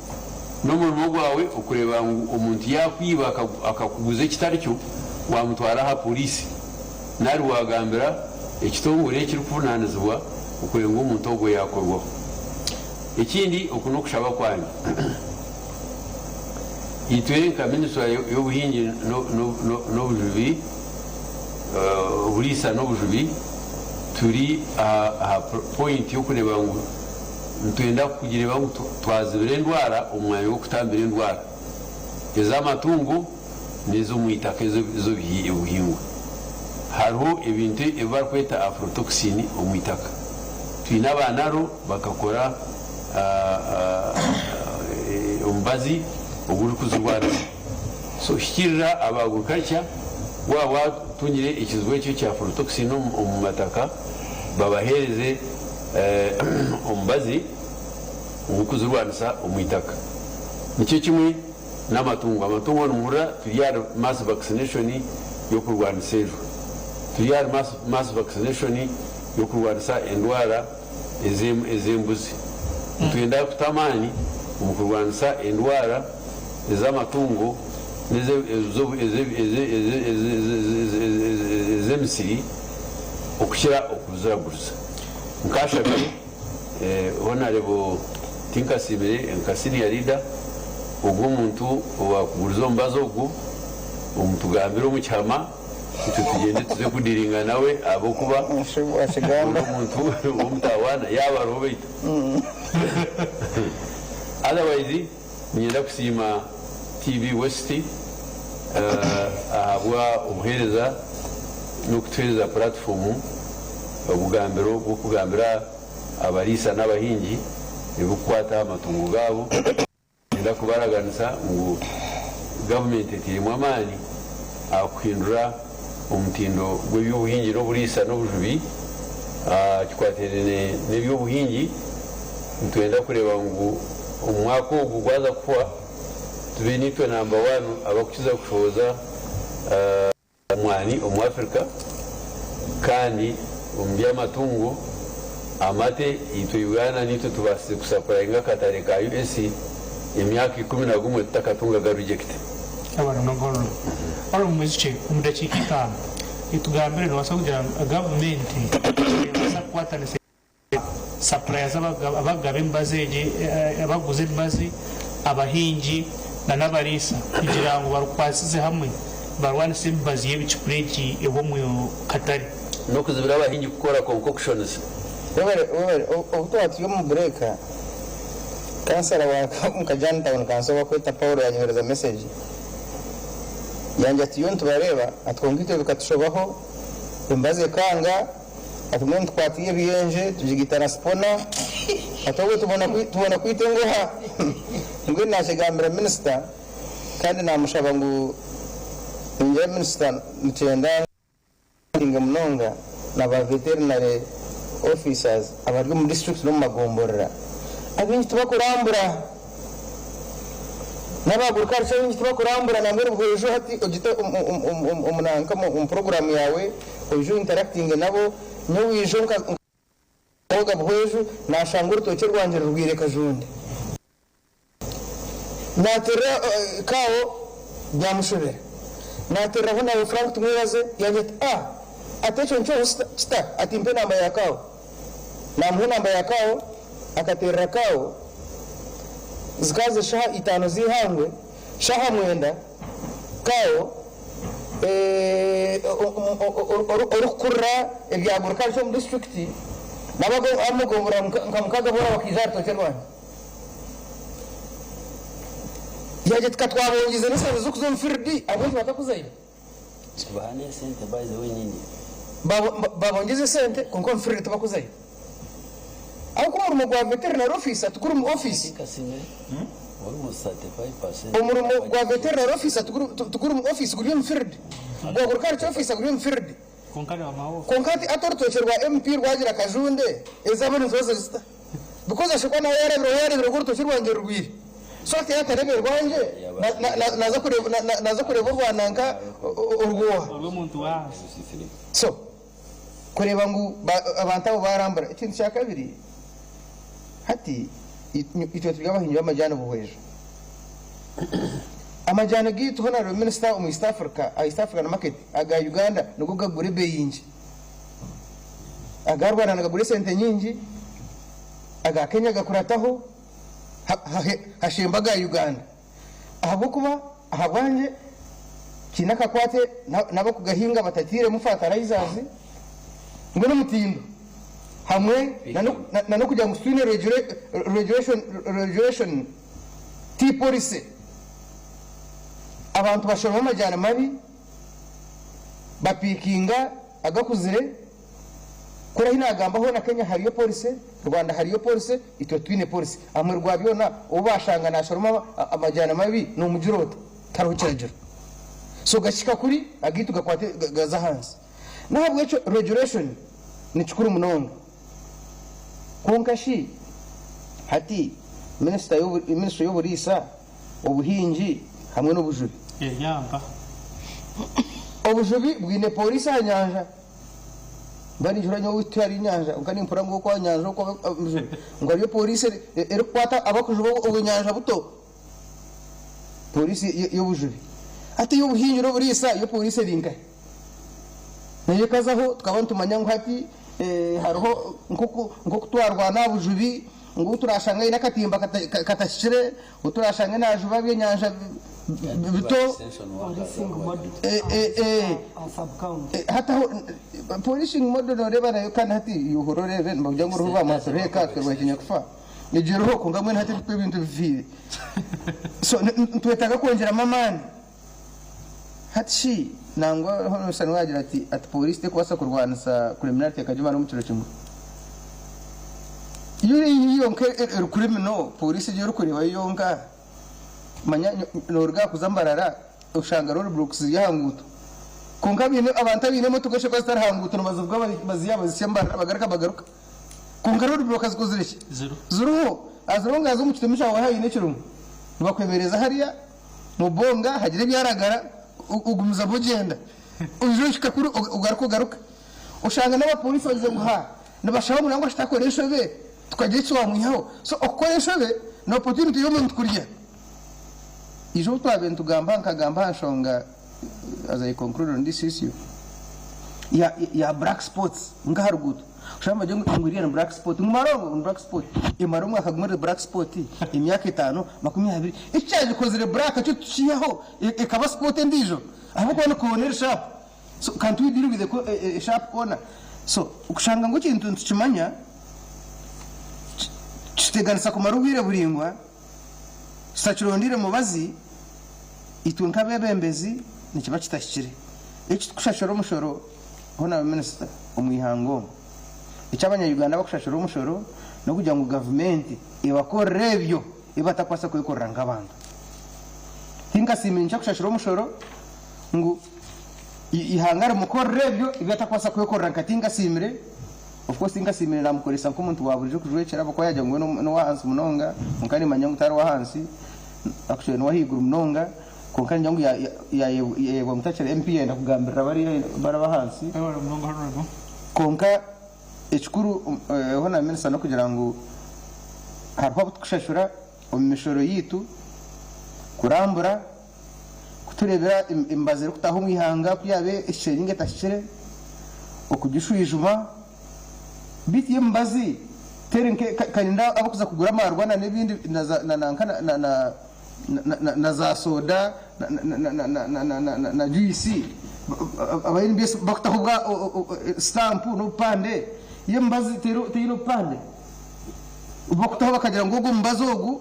Speaker 12: N'omurimo gwawe okureeba ngu omuntu yaakwiba akakuguza ekitari kyo, waamutwara aha poriisi nari waagambira ekitongore ekirikuvunaanizibwa okureeba ngu omuntu ogwo yaakorwaho. Ekindi, oku n'okushaba kwangye. Itwe nka minisitule y'obuhingi n'obujubi, oburiisa n'obujubi turi aha poyinti y'okureeba ngu nitwenda kugireeba ngu twazibira endwara omu mwanya gw'okutambira endwara ez'amatungo n'ez'omu itaka ez'obuhingwa. Hariho ebintu ebi barikweta aflatoxin omu itaka. Twine aba NARO bakakora omubazi ogurikuzirwanisa. So hikirira aba agriculture waaba watungire ekizibu ekyo ekya aflatoxin omu mataka babahereze omubazi ogurikuzirwanisa omu itaka. Nikyo kimwe n'amatungo. Amatungo nimuhurira turi ahari mass vaccination y'okurwanisa enjura. Turi ahari mass vaccination y'okurwanisa endwara ez'embuzi. Nitwenda kuta amaani omu kurwanisa endwara ez'amatungo n'ez'emisiri okukira okuziraguriza. Nkaashabire Honarebo Tinkasiimire nka senior leader Ogwo omuntu owakuguriza omubazi ogwo omutugambire omu kihama itwe tugyende tuze kudiringa nawe ahabw'okuba ori omuntu w'omutawaana yaaba ariho baitu otherwise niinyenda kusiima TV West ahabwa obuheereza n'okutuheereza puratifomu obugambiro bw'okugambira abariisa n'abahingi ebirikukwata aha matungo gaabo. Niinyenda kubaraganisa ngu gavumenti etairemu amaani aha kuhindura omutindo gw'eby'obuhingi n'oburiisa n'obujubi. Aha kikwatiraine n'eby'obuhingi, nitwenda kureeba ngu omu mwaka ogu gwaza kuhwa tube niitwe namba wani abarikukiza kushohoza Omwani omu Africa kandi omu by'amatungo, amate, itwe Uganda niitwe tubaasize kusapurayinga akatare ka US emyaka 11 tutakatungaga reject.
Speaker 8: Honourable Mwijukye, omu dakiika itaano, tugambire nobaasa kugira ngu gavumenti nebaasa kukwatanisa Suppliers abakugaba emibazi egi, abakuguza emibazi, abahingi na n'abariisa kugira ngu barukwasize hamwe barwanise emibazi y'ebicupuri egi ehwe omu katare.
Speaker 12: N'okuzibira abahingi kukora concoctions.
Speaker 7: Webare webare obu twaba turi omu bureeka kansara wa Mukajani town council ou bakweta Paul yanyohereza message yangira ati turiyo nitubareeba ati kwonka itwe bikatushobaho emibazi ekanga Ati mbwenu tukwate ebiyenje tugigaita na sipona ati obwe tubona kwita engoha. Mbwenu naakigambira minisita kandi naamushaba ngu ningira minisita nikyenda ngu munonga na ba veterinary officers abari omu disiturikiti n'omu magomborora. Abaingi tibakurambura. N'abaguruka ahari abaingi tibakurambura nambwenu buhweju hati ogite omu nanka omu puroguraamu yaawe. Oije ointeractinge nabo, nyowe oije nka Buhweju nashanga orutookye rwangye rurwire kajunde. Naterera Kaawo byamushobera. Natereraho nawe Frank Tumwebaze yangira ati ah ati ekyo nikyo kita ati mpa enamba ya Kaawo. Namuha enamba ya Kaawo akaterera Kaawo zikaba ziri shaha itaano z'eihangwe, shaha mwenda Kaawo orikukurira ebya agriculture omu disiturikiti n'abamugombolola nka mukaga boona bakaija aha rutookye rwangye. Yaagira ati ka twabongyize n'esente z'okuza omu fiiridi ahabw'enki batakuzayo? Babongyize esente kwonka omu fiiridi tibakuzayo. Ahabw'okuba omurimo gwa veterinary officer tiguri mu ofiisi. Omurimo gwa veterinary officer tiguri mu ofiisi guri omu field. Gwa agriculture officer guri omu field. Kwonka hati ati orutookye rwa MP rwagira akajunde, ezaabo niziba ziri zita? Because ashobora kuba nawe yarabireho yareebire ngu orutookye rwangye rurwire. So hati yaaba atareebire rwangye, naaza kureeba orwa nanka orw'oha? So. Kureeba ngu abantu abo baarambura. Ekintu kya kabiri, hati itwe turi abahingi b'amajaani Buhweju. Amajaani gaitu Honarable Minister omu East Africa, aha East African Market, aga Uganda nigo gagura ebeeyi nkye. Aga Rwanda nigagura esente nyingi, aga Kenya gakurataho, hashemba aga Uganda. Ahabw'okuba ahabwangye kiine akakwate n'abarikugahinga batatairemu fertilizers mbwenu omutindo hamwe na n'okugira ngu titwine regulation tea policy abantu bashoroma amajaani mabi bapiikinga agakuzire. Kuri ahi naagamba hoona Kenya hariyo policy, Rwanda hariyo policy, itwe titwine policy. Aha muheru gwa byona ou baashanga naashoroma amajaani mabi noomugira ota? Tihariho kiragiro. So gakihika kuri agaitu gakwate gaze ahansi. N'ahabw'ekyo regulation ni kikuru munonga. Kwonka shi hati minisita minisitule y'oburiisa, obuhingi hamwe n'obujubi. Obujubi bwine pooriisi aha nyanja. Mba ninjura nyowe owaitu tihariyo enyanja kwonka nimpurira ngu okwo aha nyanja okwo ngu hariyo pooriisi erikukwata abarikujuba obwenyanja buto, pooriisi y'obujubi. Hati ey'obuhingi n'oburiisa yo pooriisi eri nkahi? Nayo ekazaho tukaba nitumanya ngu hati hariho nk'oku twarwana aha bujubi. ngu ou turaashange aine akatimba katahikire, ou turaashange naajuba ebyenyanja bito. Hati aho policing model nooreeba nayo kandi hati yohora oreebe nibagira ngu oruhu rwa muhasa ruheeka rwahikinya kufa. Egyo eriho kwonka mbwenu hati ebintu bifiire. So nitwetaaga kwongyeramu amaani. Hati shi nangwa hon Minisita niwe yaagira ati ati pooriisi terikubaasa kurwanisa criminality ekagimara omu kiro kimwe. Yo yonka eri criminal, pooriisi egi orikureeba yo yonka manya nooruga aha kuza Mbarara oshanga road blocks ziri aha nguuto. Kwonka abaine abantu abaine emotoka eshatu zitari aha nguuto nibazivuga baziiha bazihitsya Mbarara bagaruka bagaruka. Kwonka road block zikozire ki? Ziriho. As long as omu kitumi kyawe haine ekirimu nibakwemereza hariya. Mubonga hagira ebyaragara ogumizamu ogyenda oija ohika kuri ogaruka ogaruka oshanga n'abapoliisi bagize ngu ha nibashaba ngu nangwa shi takora enshobe tukagira eki twamwihaho so okukora enshobe ni opportunity y'omuntu kurya. Ijo obu twabaire nitugamba nkagamba aha nshonga as I conclude on this issue ya ya black spots nk'aha ruguuto. Oshanga nibagire ngu eriya ni black spot ngu mara ngu ni black spot emara omwaka gumwe eri black spot emyaka etano 20 eki kyagikozire black kyo tukiihaho ekaba spot endiijo ahabw'okuba ni koona eri sharp so can't we deal with a sharp corner so okushanga ngu ekintu nitukimanya kituteganisa kumara obwire buraingwa tutakirondeire mubazi itwe nk'abeebembezi nikiba kitahikire eki tukushashura omushoro Hoona Minisita omu ihanga omu, eki abanya-Uganda bakushashura omushoro n'okugira ngu gavumenti ebakorere ebyo ebi batakubaasa kwekorera nk'abantu. Tinkasiimire nikyo kushashura omushoro ngu eihanga rimukorere ebyo ebi atakubaasa kwekorera nka Tinkasiimire. Of course Tinkasiimire naamukoresa nk'omuntu wa burijo kujwekyera ahabw'okuba yaagira ngu we n'ow'ahansi munonga kwonka nimanya ngu tari w'ahansi actually n'ow'ahaiguru munonga. Kwonka ningira ngu yaayebwa ngu takiri MP yayenda kugambirira bariya bari ab'ahansi. Kwonka ekikuru hoona minisita n'okugira ngu hariho abu turikushashura omu mishoro yaitu kurambura, kutureebera emibazi erikutaaha omu ihanga ku yaaba ehikire nainga etahikire, okugishwijuma. Beitu yo emibazi teri nka abarikuza kugura amaarwa n'ebindi na na za soda na juice aba NBS bakutaho bwa stamp n'obupande yo emibazi teine obupande bakutaho bakagira ngu ogu omubazi ogu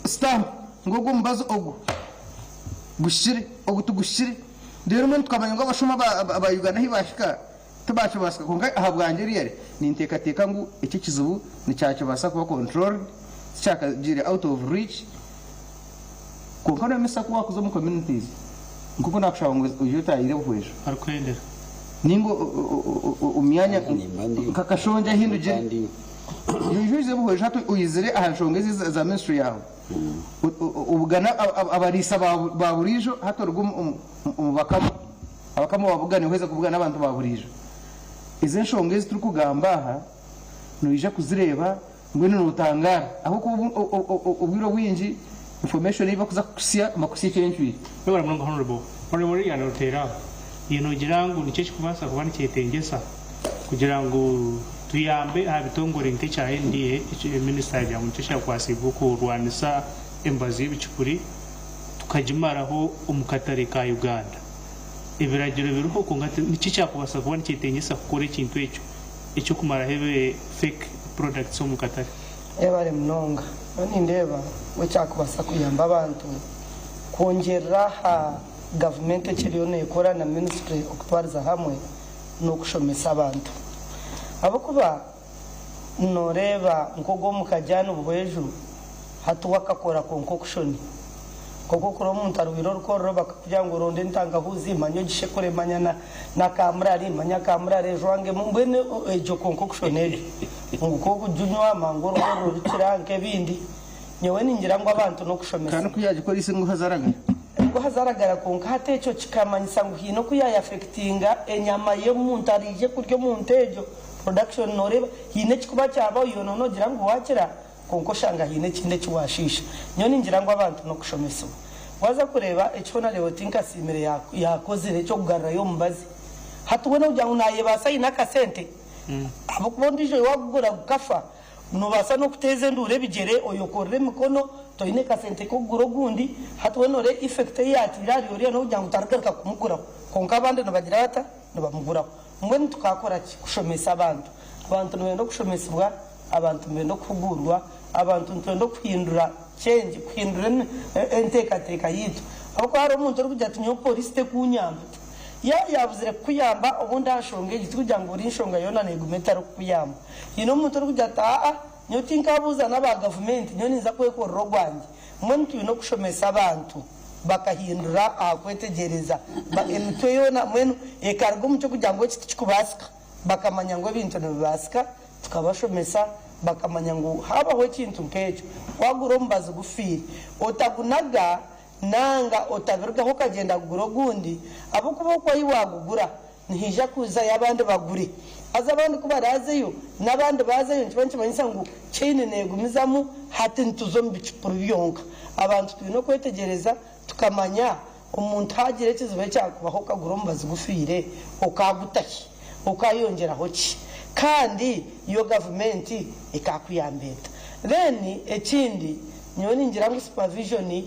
Speaker 7: stamp ngu ogu omubazi ogu gushire ogu tigushire reero mbwenu tukamanya ngu abashuma aba Uganda ahi bahika tibakibaasika kwonka ahabwangye really ninteekateeka ngu eki ekizibu nikyakibaasa kuba controlled tikyakagiire out of reach kwonka n'emisa ku waakuza omu communities nk'oku naakushaba ngu oije otaayire Buhweju
Speaker 8: Arikwendera.
Speaker 7: nainga omu myanya nka Kashongye ahu ndugire oije oize Buhweju hati oizire aha nshonga ezi eza ministry yaawe obugane abariisa ba buriijo hati oruge omu bakama Abakama babugane ohweze kubugana n'abantu ba buriijo. Ezi enshonga ezi turikugamba aha noija kuzireeba mbwenu notangaara ahabw'okuba obwire obwingi information ei bakuza kukusya nibakusya ekyencwire.
Speaker 8: Webare munonga Honourable. Honourable Lilian Ruteera, iwe nogira ngu niki ekirikubaasa kuba nikyetengyesa kugira ngu tuyambe aha bitongore nk'ekya NDA eki minisita yaagira ngu nikyo kyakwasiibwe okurwanisa emibazi y'ebicupuri tukagimaraho omu katare ka Uganda? Ebiragiro biriho kwonka niki ekyakubaasa kuba nikyetengyesa kukora ekintu ekyo eky'okumaraho ebi fake products omu katare?
Speaker 9: Yebare munonga. Nyowe nindeeba ngu ekyakubaasa kuyamba abantu kwongyerera aha gavumenti eki eriyo nekora na minisitule okutwariza hamwe n'okushomesa abantu. Ahabw'okuba noreeba nk'ogwo omukajaani Buhweju hati we akakora kwonka okushoni. Nk'oku okura omuntu arwaire orukorero bakakugira ngu ronda entangahuzi manya ogishekure manya na kamurari manya kamurari ejwangemu mbwenu egyo kwonka okushona egyo ngu ku okuginywa mangu orukorero rukira nk'ebindi. Nyowe ningira ngu abantu n'okushomesa.
Speaker 7: Kandi ku yaagikoreise enguha zaragara.
Speaker 9: Enguha zaragara kwonka hati ekyo kikamanyisa ngu haine oku yayafectinga enyama y'omuntu araije kurya omuntu egyo production noreeba haine ekikuba kyabaho iwe nooba nogira ngu wakira Kwonka oshanga haine ekindi eki waashiisha. Nyowe ningira ngu abantu n'okushomesibwa. Waaza kureeba eki Honourable Tinkasiimire yaakozire eky'okugarurayo omubazi, hati weena ogira ngu naayebaasa aine akasente, ahabw'okuba ondiijo waagugura gukafa, Noobaasa n'okuteeza enduuru ebigyere oyekorere emikono toine kasente k'okugura ogundi. Hati weena oreeba effect ei yaataire ahari oriya n'okugira ngu tarigaruka kumuguraho. Kwonka abandi nibagira bata? Nibamuguraho. Mbwenu tukaakora ki kushomesa abantu? Abantu nibenda okushomesibwa, abantu nibenda okuhuguurwa, abantu nitwenda okuhindura change, kuhindura enteekateeka yaitu. Ahabw'okuba hariho omuntu orikugira ati nyowe pooriisi tekuunyamba. Yaaba yaabuzire kukuyamba obundi aha nshonga egi tikugira ngu buri nshonga yoona neeguma etarikukuyamba. Haine omuntu orikugira ati aa nyowe tinkaabuuza n'aba gavumenti nyowe ninza kwekorera ogwangye. Mbwenu twine okushomesa abantu bakahindura aha kwetegyereza emitwe yoona mbwenu ekaruga omu ky'okugira ngu eki tikikubaasika bakamanya ngu ebintu nibibaasika tukabashomesa bakamanya ngu haabaho ekintu nk'ekyo waagura omubazi gufiire otagunaga Nanga otabirugaho okagyenda kugura ogundi, ahabw'okuba okwo ahi waagugura nihaija kuzayo abandi bagure. Haza abandi ku baraazeyo, n'abandi baazayo nikiba nikimanyisa ngu chain neegumizamu, hati nituza omu bicupuri byonka. Abantu twine okwetegyereza tukamanya omuntu haagira ekizibu ekyakubaho okagura omubazi gufiire, okaaguta hi? Okaayongyeraho ki? Kandi yo gavumenti ekaakuyamba eta? Then ekindi Nyowe ningira ngu supervision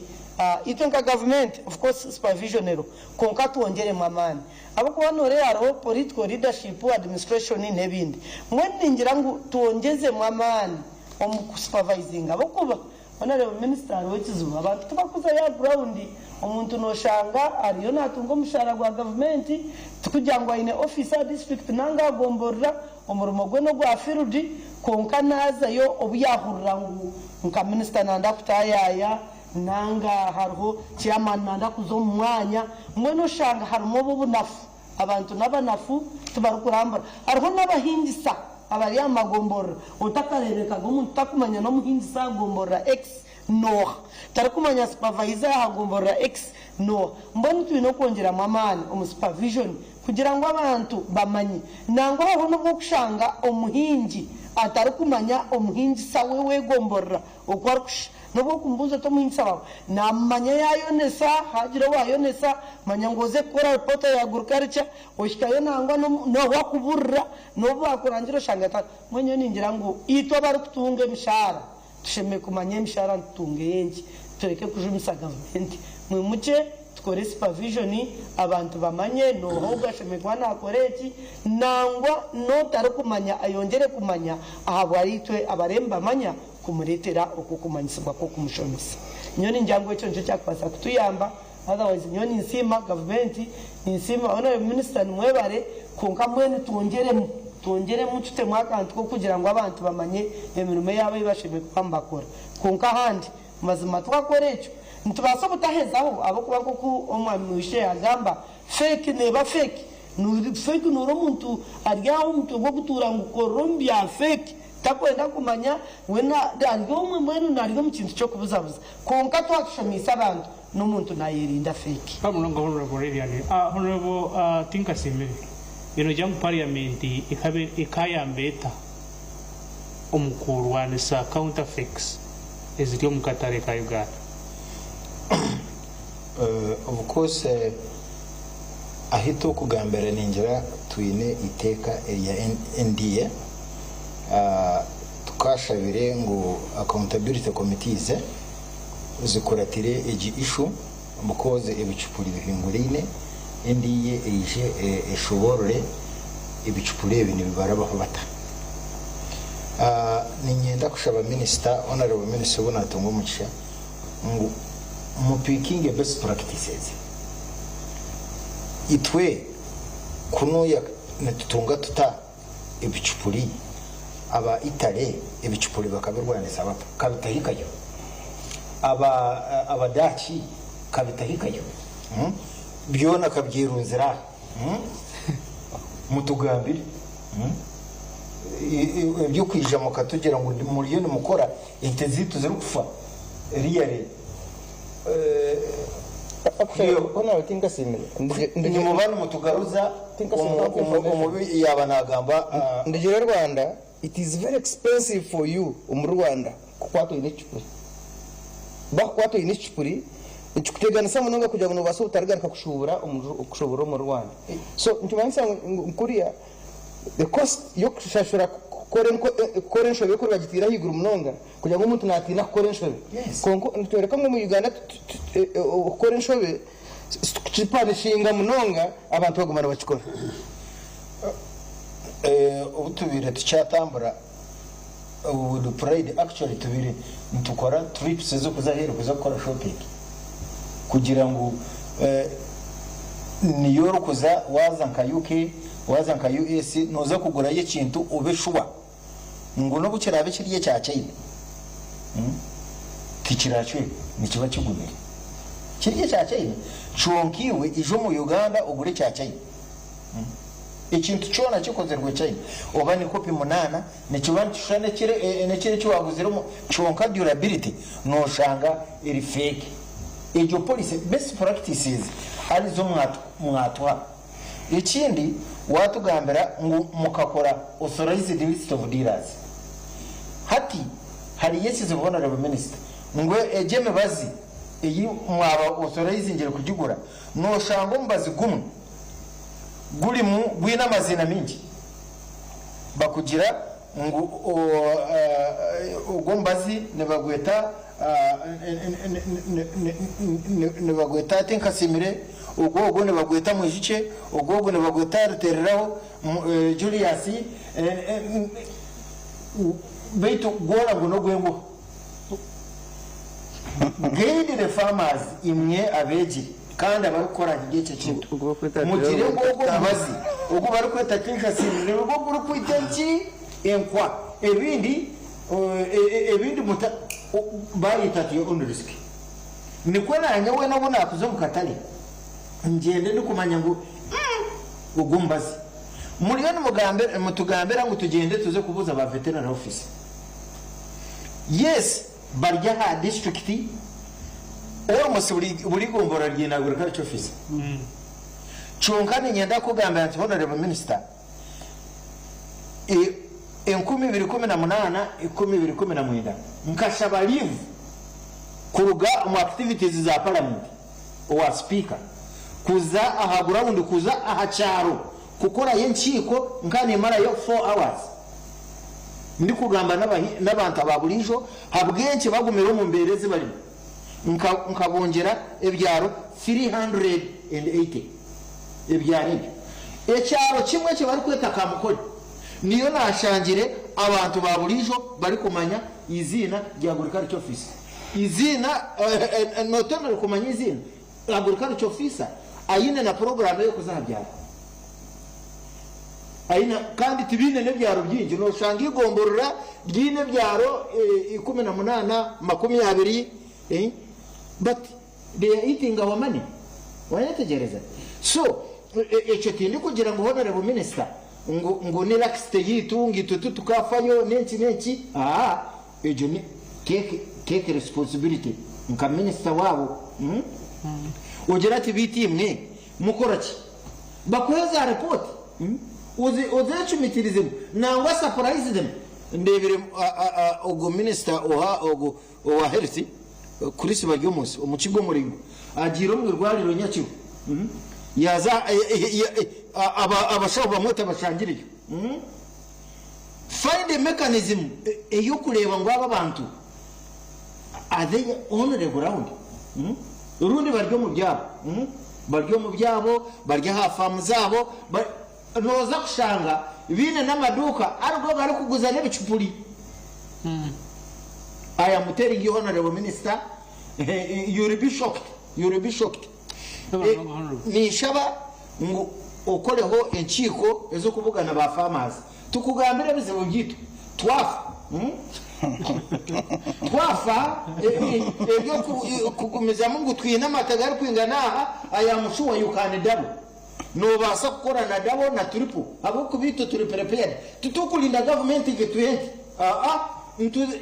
Speaker 9: itwe nka gavumenti of course supervision eriho kwonka twongyeremu amaani ahabw'okuba noreeba hariho political leadership, administration n'ebindi mbwenu ningira ngu twongyezemu amaani omu ku supervisinga ahabw'okuba honourable minister hariho ekizibu abantu tibakuzayo aha ground omuntu noshanga ariyo natunga omushaara gwa gavumenti tikugira ngu aine office aha district nanga aha gomborora Omurimo gwe n'ogwa field kwonka naazayo obu yaahurira ngu nka minisita nanda kutaayaaya nanga hariho chairman nanda kuza omu mwanya, mbwenu oshanga harimu obu obunafu. Abantu n'abanafu tibarikurambura. Hariho n'abahingisa abari aha magomborora otakareebekaga omuntu takumanya n'omuhingisa aha gomborora X n'oha, tarikumanya supervisor aha gomborora X n'oha. Mbwenu twine okwongyeramu amaani omu supervision Kugira ngu abantu bamanye. Nangwa hariho n'obu orikushanga omuhingi atarikumanya omuhingisa we w'egomborora oku arikushusha. N'obu orikumubuuza oti omuhingisa waawe naamumanya yaayonesa, haagira owaayonesa, manya ngu oze kukora ripoota ya agriculture, ohikayo nangwa n'obu akuburira, n'obu baakurangira oshanga ata. Mbwenu nyowe ningira ngu itwe abarikutunga emishaara Tushemereire kumanya emishara nitutunga ey'enki tureke kujumisa gavumenti. Mwimukye tukore supervision abantu bamanye nooha ogu ashemereire kuba nakora eki nangwa n'otarikumanya ayongyere kumanya ahabwa itwe abariyo nibamanya kumureetera okwo kumanyisibwa kw'okumushomesa. Nyowe ningira ngu ekyo nikyo kyakubaasa kutuyamba otherwise nyowe ninsiima gavumenti, ninsiima honourable minister nimwebare kwonka mbwenu twongyeremu. Twongyeremu tutemu akantu k'okugira ngu abantu bamanye emirimo yaabo ei bashemereire kuba nibakora. Kwonka ahandi, mazima twakora ekyo, nitubaasa obutahezaho ahabw'okuba nk'oku Omwami Mwishe yaagamba, fake neeba fake. Fake noora omuntu ari aho omutwe gwe gutuura ngu korera omu bya fake, takwenda kumanya weena ari omwe mbwenu ari omu kintu ky'okubuzabuza. Kwonka twatushomeise abantu, n'omuntu naayerinda fake.
Speaker 8: Munonga Honourable Lilian. Honourable Tinkasimire, enogira ngu parliament ekayamba eta omu kurwanisa counterfeits eziri omu katare ka Uganda?
Speaker 10: Of course ahi turikugambira ningira twine eiteeka erya NDA tukashabire ngu accountability committees zikuratire egi issue because ebicupuri bihinguraine, NDA eije eshoboorore ebicupuri ebi nibibarabaho bata. Niinyenda kushaba minisita, Honourable Minister obu naatunga omugisha ngu mupikinge best practices. Itwe kunuya nitutunga tuta ebicupuri? Aba Italy ebicupuri bakabirwanisa bata? Kabitahikayo. Aba Abadaaki kabitahikayo. Byona kabyerunzire aha. Mutugambire. Eby'okwija mukatugira ngu muriyo nimukora ente zaitu zirikufa really. Nimuba nimutugaruza omu bi yaaba naagamba.
Speaker 7: Ndugire Rwanda, it is very expensive for you omu Rwanda kukwata oine ekicupuri. Bakukwata oine ekicupuri nikikuteganisa munonga kugira ngu nobaasa obutarigaruka kushuubura okushuubura omu Rwanda. So nikimanyisa ngu nkuriya the cost y'okushashura. kukora kukora enshobe kuri bagitiire ahaiguru munonga kugira ngu omuntu natiina kukora enshobe. Kwonka nitworeka ngu omu Uganda okukora enshobe tukipanishinga munonga abantu baguma nibakikora.
Speaker 10: Obu tubaire tukyatambura with pride actually tubaire nitukora trips ez'okuza aheeru kuza kukora shopping kugira ngu niyo orikuza waaza nka UK waaza nka US nooza kugurayo ekintu obe sure ngu n'obu kiraabe kiri ekya China tikiracweka nikiba kigumire kiri ekya China kyonka iwe ija omu Uganda ogure ekya China. Ekintu kyona kikozirwe China oba ni kopi munaana nikiba nikishushana n'ekiri eki waguzire omu kyonka durability noshanga eri fake. Egyo policy best practices arizo mwatuha. Ekindi watugambira ngu mukakora authorized list of dealers. Hati hariyo ekizibu Honourable Minister ngu egyo emibazi eyi mwaba authorizingire kugigura noshanga omubazi gumwe gurimu gwine amaziina maingi. Bakugira ngu ogwo omubazi nibagweta nibagweta ati Nkasimire, ogwo ogwo nibagweta Mwijukye, ogwo ogwo nibagweta Rutereraho Julius, beitu gwona ngu n'ogw'enguha. Guide the farmers imwe abeegire kandi abarikukora ahari ekyo kintu. Mugire ngu ogwo omubazi ogu barikweta Kinshasiri nigwo gurikwita enki? Enkwa. Ebindi ebindi muta buy it at your own risk. Nikwo naanye weena obu naakuza omu katare ngyende ndikumanya ngu ogwo omubazi. Muriyo nimutugambira ngu tugyende tuze kubuuza ba veterinary officer. Yes bari aha district almost buri igomborora ryine agriculture officer. Kyonka niinyenda kukugambira nti Honourable Minister, 2018, 2019 nkashaba leave kuruga omu activities za parliament owa speaker kuza aha ground kuza aha kyaro kukorayo enkiiko nka nimarayo 4 hours ndikugamba n'abantu aba buriijo habw'enki bagumire omu mbeera ezi barimu. Nkabongyera ebyaro 380 ebyaro ebyo. Ekyaro kimwe eki barikweta Kamukore niyo naashangire abantu ba buriijo barikumanya eiziina rya Agriculture Officer. Eiziina notonere kumanya eiziina Agriculture Officer aine na puroguraamu ey'okuza aha byaro. Aine kandi tibaine n'ebyaro bingi noshanga eigomborora ryine ebyaro 18, 20 but they are eating our money. Wayetegyereza? So ekyo tindikugira ngu Honourable Minister ngu ngu ni laxity yaitu ngu itwe titukafayo n'enki n'enki aa egyo ni take take responsibility nka minister waabo ogire ati beitu imwe mukora ki? Bakuhe za report ozecumiitirizemu nangwa surprise them. Ndeebire ogwo minister oha ogwo owa health Chris Baryomunsi omukiga omuringo agiire omu irwariro nyakiro yaaza abashaho bamwe tabashangireyo. Find a mechanism ey'okureeba ngu aba abantu are they on the ground rundi bari omu byabo bari omu byabo bari aha faamu zaabo nooza kushanga baine n'amaduuka arigo garikuguza n'ebicupuri. I am telling you honourable minister you will be shocked you will be shocked. Ninshaba ngu okoreho enkiiko ez'okubugana ba farmers tukugambire ebizibu byaitu twafa twafa ebyokugumizamu ngu twine amata garikwingana aha I am sure you can double. Noobaasa kukora na double na triple ahabw'okuba itwe turi prepared titukurinda gavumenti ngu etuhe ente aa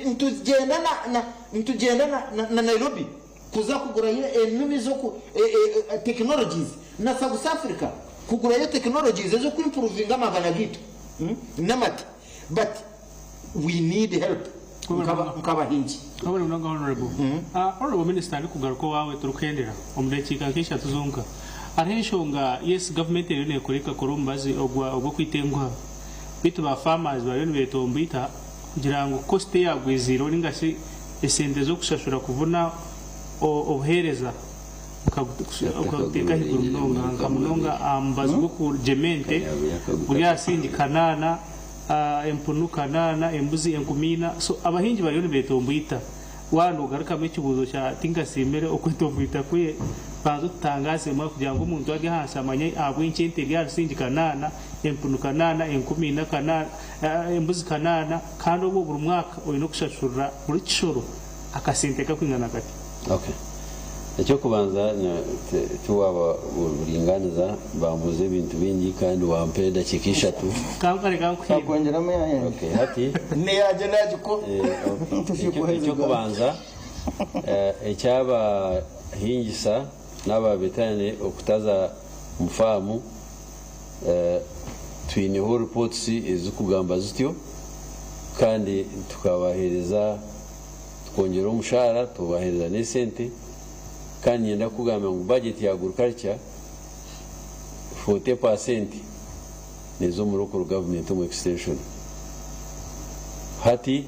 Speaker 10: nitugyenda na nitugyenda na Nairobi kuza kugurayo enimi z'oku technologies na South Africa kugurayo technologies ez'oku improvinga amagara gaitu n'amata but we need help nk'abahingi.
Speaker 8: Webale munonga Honourable. Honourable Minister ndikugaruka owaawe turikuhendera omu dakiika nk'ishatu zonka. Hariho enshonga, yes gavumenti eriyo nekora ekakora omubazi ogwa ogw'okwita enguha Beitu ba farmers bariyo nibetomboita kugira ngu cost eyagwiziireho ninga shi esente z'okushashura kuvuna obuheereza bukaguteeka ahaiguru munonga nka munonga aha mubazi gw'okugyema ente guri aha siringi kanaana, empunu kanaana, embuzi enkumiina so abahingi bariyo nibetomboita. Waaba nogarukamu ekibuuzo kya Tinkasiimire okwetomboita kwe banza otutangaazemu kugira ngu omuntu ari ahansi amanye ahabw'enki ente eri aha rusingi kanaana, empunu kanaana, enkumiina kanaana, embuzi kanaana kandi obwo buri mwaka oine okushashurira buri kishoro akasente kakwingana kati.
Speaker 12: Okay. Eky'okubanza tiwaaba buringaaniza bambuuza ebintu bingi kandi wampa edakiika ishatu.
Speaker 8: Kankareka nkuhimbe.
Speaker 7: Nakwongyeramu eyangye.
Speaker 12: Okay, hati
Speaker 7: N'eyangye naagikuha.
Speaker 12: Eky'okubanza eky'abahingisa n'aba veterinary okutaza omu faamu twineho reports ezirikugamba zityo kandi tukabaheereza tukongyera omushaara tubaheereza n'esente kandi niinyenda kukugambira ngu budget ya agriculture 40% neeza omu local government omu extension. Hati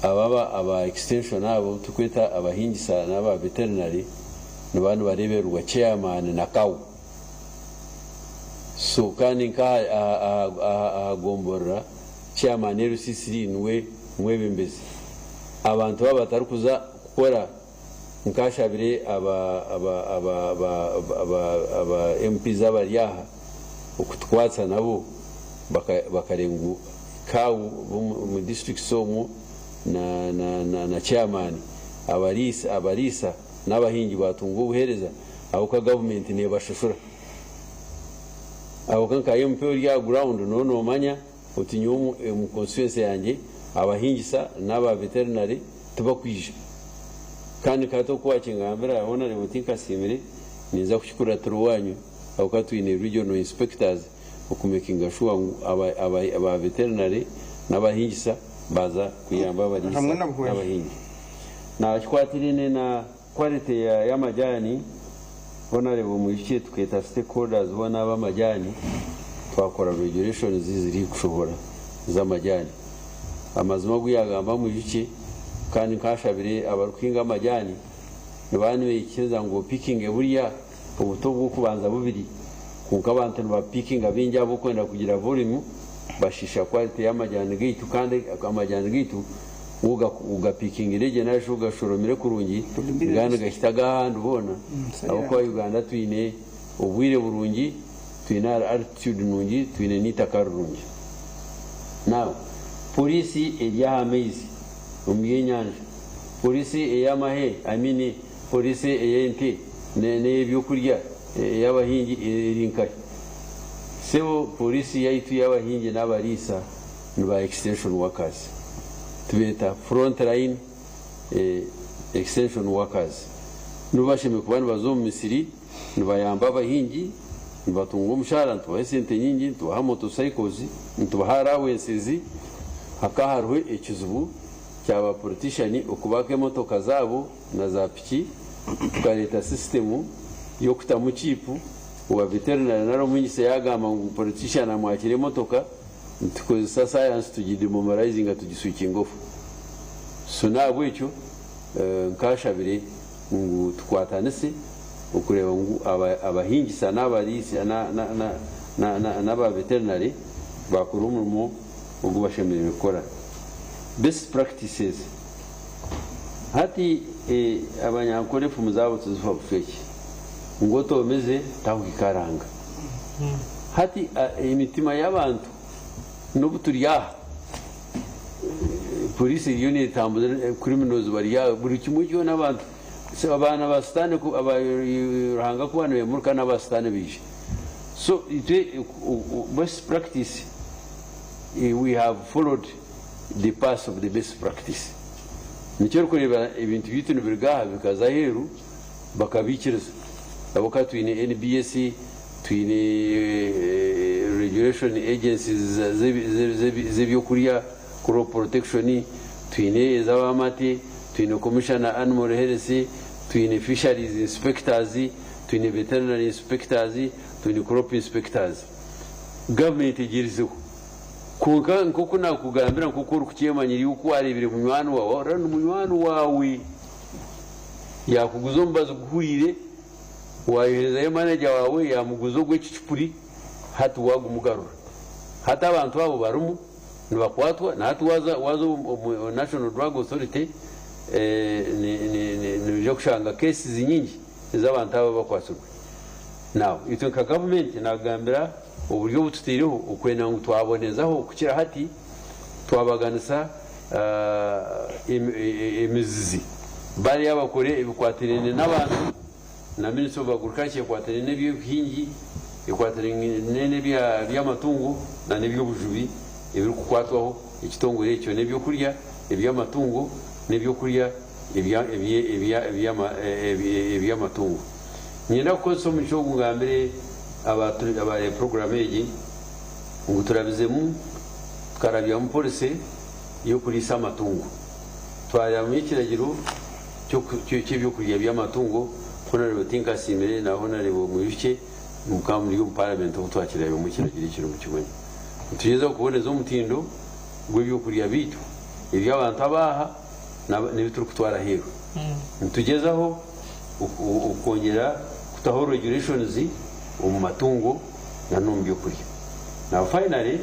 Speaker 12: aba aba extension abo abu turikweta abahingisa n'aba veterinary nibaba nibareebererwa chairman na CAO. So kandi nka aha gomborora chairman LC3 niwe mwebembezi. Abantu baaba batarikuza kukora nkashabire aba MPs abari aha okutukwatsa nabo bakareeba ngu CAO omu districts omwo na chairman abariisa n'abahingi batunga obuheereza ahabw'okuba gavumenti neebashashura. Ahabw'okuba nka MP ori aha ground nooba noomanya oti nyowe omu constituency yangye abahingisa n'aba veterinary tibakwija. Kandi nka hati oku wakingambira honourable oti nkasiimire ninza kukikuratira owaanyu ahabw'okuba twine regional inspectors okumekinga sure ngu aba veterinary n'abahingisa baaza kuyamba abariisa
Speaker 7: Hamwe na Buhweju.
Speaker 12: n'abahingi. Nakikwatiraine na quality y'amajaani honourable mwijukye tukeeta stakeholders boona ab'amajaani twakora regulations zirikushohora z'amajaani. Amazima agu yaagamba mwijukye kandi nkashabire abarikuhinga amajaani nibaba nibaikiriza ngu opikinge buriya obuto bw'okubanza bubiri kwonka abantu nibapikinga bingi ahabw'okwenda kugira volume bashiisha quality y'amajaani gaitu kandi amajaani gaitu ogapikingire gye narishi ogashoromire kurungi nigaba nigahita ag'ahandi hoona ahabw'okuba Uganda twine obwire burungi twine altitude nungi twine n'eitaka rirungi. Now poliisi eri aha maizi omu by'enyanja, poliisi ey'amahe I mean poliisi ey'ente n'ey'ebyokurya ey'abahingi eri nkahi? Sebo poliisi yaitu y'abahingi n'abariisa ni ba extension workers tubeeta front line extension workers nibo bashemereire kuba nibaza omu misiri nibayamba abahingi nibatunga omushaara nitubaha esente nyingi nitubaha motorcycles nitubaha allowances hakaba hariho ekizibu kya ba politician okubaaka emotoka zaabo na za piki tukareeta system y'okutamu chip owa veterinary nari omuhingisa yaagamba ngu politician amwakire emotoka nitukozesa science tugidemoralizinga tugiswikinga off. So n'ahabw'ekyo nkashabire ngu tukwatanise okureeba ngu abahingisa n'abariisa n'aba veterinary bakora omurimo ogu bashemereire kukora. Best practices hati abanyankore efumu zaabo tizifa bushwekye ngu otoomeze takugikaranga. Hati emitima y'abantu n'obu turi aha poliisi eriyo neetambuza criminals bari aha buri kimwe kyona abantu abaana ba sitaane Ruhanga ku nibeemuruka n'aba sitaane baija. So itwe best practice we have followed the path of the best practice. Nikyo orikureeba ebintu byaitu nibiruga aha bikaza aheeru bakabiikiriza. Ahabw'okuba twine NBS, twine regulation agencies z'ebyokurya, crop protection, twine ez'abamate, twine commissioner animal health, twine fisheries inspectors, twine veterinary inspectors, twine crop inspectors. Government egyerizeho. Kwonka nk'oku naakugambira, nk'oku orikukyemanyira iwe ku waareebire munywani waawe, waahurira ni munywani waawe yaakuguza omubazi guhweire, waayoherezayo manager waawe yaamuguza ogw'ekicupuri, hati waagumugarura. Hati abantu abo barimu nibakwatwa, na hati waaza waaza omu National Drug Authority noija kushanga cases nyingi ez'abantu abo abakwatsirwe. Now itwe nka gavumenti naakugambira oburyo obu tutaireho okwenda ngu twabonezaho okukira hati twabaganisa emizizi bariya bakore ebikwatiraine n'abantu na Ministry of Agriculture ekwatiraine n'eby'obuhingi ekwatiraine n'eby'amatungo na n'eby'obujubi ebirikukwatwaho ekitongore ekyo n'ebyokurya eby'amatungo n'ebyokurya eby'amatungo. Niinyenda kukozesa omugisha ogu ngambire abareeba puroguraamu egi ngu turabizemu tukarabyamu policy y'okuriisa amatungo. Twarabyamu ekiragiro ky'ebyokurya by'amatungo, Honarebo Tinkasiimire na Honarebo Mwijukye mukaba muri omu Paramenti obu twakirabyamu ekiragiro ekyo nimukimanya. Nitugyezaho kuboneza omutindo gw'ebyokurya byaitu eby'abantu ab'aha n'ebi turikutwara aheeru. Nitugyezaho okwongyera kutaho regulations omu matungo na n'omu by'okurya. Now finally,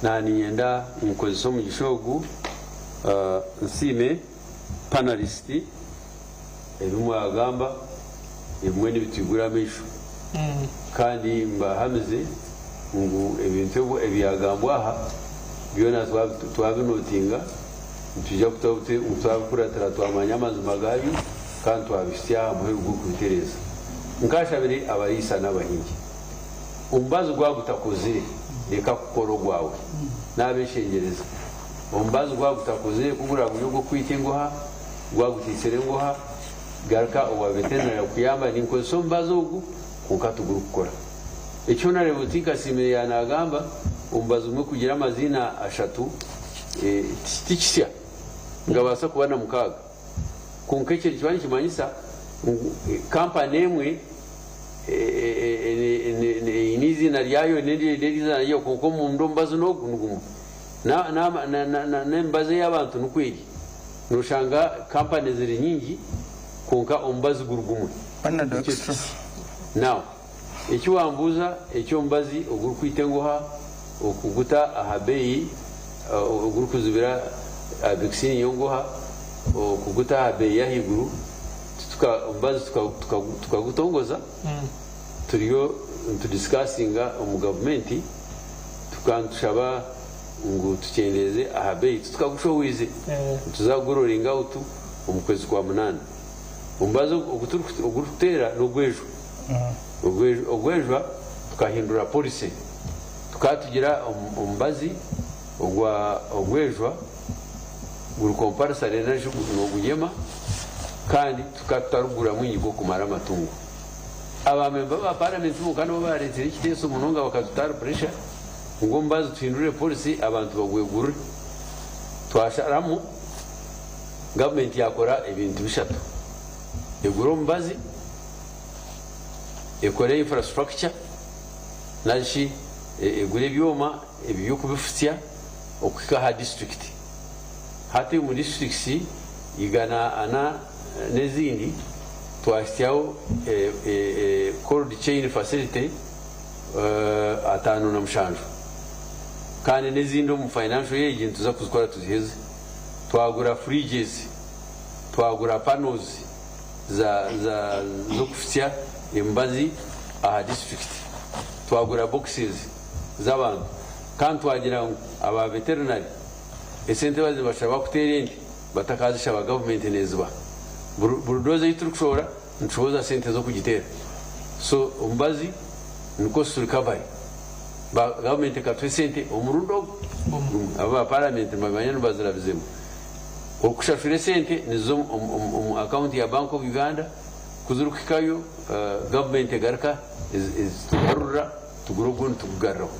Speaker 12: naaba niinyenda nkozese omugisha ogu nsiime panelist ebi mwagamba ebimwe nibitwigura amaisho kandi mbahamize ngu ebintu ebyagambwa aha byona twabinotinga nitwija twabikuratira twamanya amazima gaabyo kandi twabihitsya aha muheru gw'okubitereeza. Nkaashabire abariisa n'abahingi, omubazi gwaba gutakozire, reka kukora ogwawe. Naabeshengyereza, omubazi gwaba gutakozire, ku guraabe guri ogw'okwita engoha, gwaba gutaitsire engoha, garuka owa veterinary akuyambe. Ninkozesa omubazi ogu, kwonka tigurikukora. Eki Honourable Tinkasiimire yaanaagamba, omubazi gumwe kugira amaziina ashatu, ti kisya, nigabaasa kuba na mukaaga. Kwonka ekyo nikiba nikimanyisa ngu kampani emwe eine eiziina ryayo n'endiijo eine eiziina ryayo kwonka omunda omubazi n'ogu nigumwe. N'emibazi ey'abantu nikwo eri. Nooshanga kampani ziri nyingi kwonka omubazi guri gumwe. Now, eki wambuuza eky'omubazi ogurikwita engoha okuguta aha beeyi ogurikuzibira vaccine y'engoha okuguta aha beeyi y'ahaiguru omubazi tukagutongoza turiyo nitudiscussinga omu gavumenti tukaba nitushaba ngu tukyendeeze aha beeyi titukagushohwize nituza kuguroringa out omu kwezi kwa munaana. Omubazi ogurikuteera n'ogwejwa. Ogwejwa tukahindura policy tukaba tugira omubazi ogwa ogwejwa guri compulsory narishi nogugyema kandi tukaba tutarikugura mwingi gw'okumara amatungo. Aba member ba parliament bonka nibo bareetsire ekiteeso munonga bakatutaho pressure ngu omubazi tuhindure policy abantu bagwegurire. Twasharamu gavumenti yakora ebintu bishatu, egure omubazi, ekore infrastructure narishi egure ebyoma eby'okubifutsya okuhika aha disiturikiti. Hati omu disiturikiti 400 n'ezindi twahitsyaho cold chain facility 57 kandi n'ezindi omu financial year egi nituza kuzikora tuziheze. Twagura fridges, twagura panels z'okufutsya emibazi aha disiturikiti, twagura boxes z'abantu kandi twagira ngu aba veterinary esente bazi nibashaba kuteera ente batakazishaba gavumenti nezibaha. Buri dose ei turikushohora nitushohoza sente z'okugiteera. So omubazi ni cost recovery. Gavumenti ekatuha esente omurundi ogu gumwe. Aba ba paramenti nibamanya nibazirabizemu. Okushashura esente niziza omu akawunti ya Bank of Uganda, ku zirikuhikayo gavumenti egaruka ezitugarurira tugura ogundi tugugaruraho.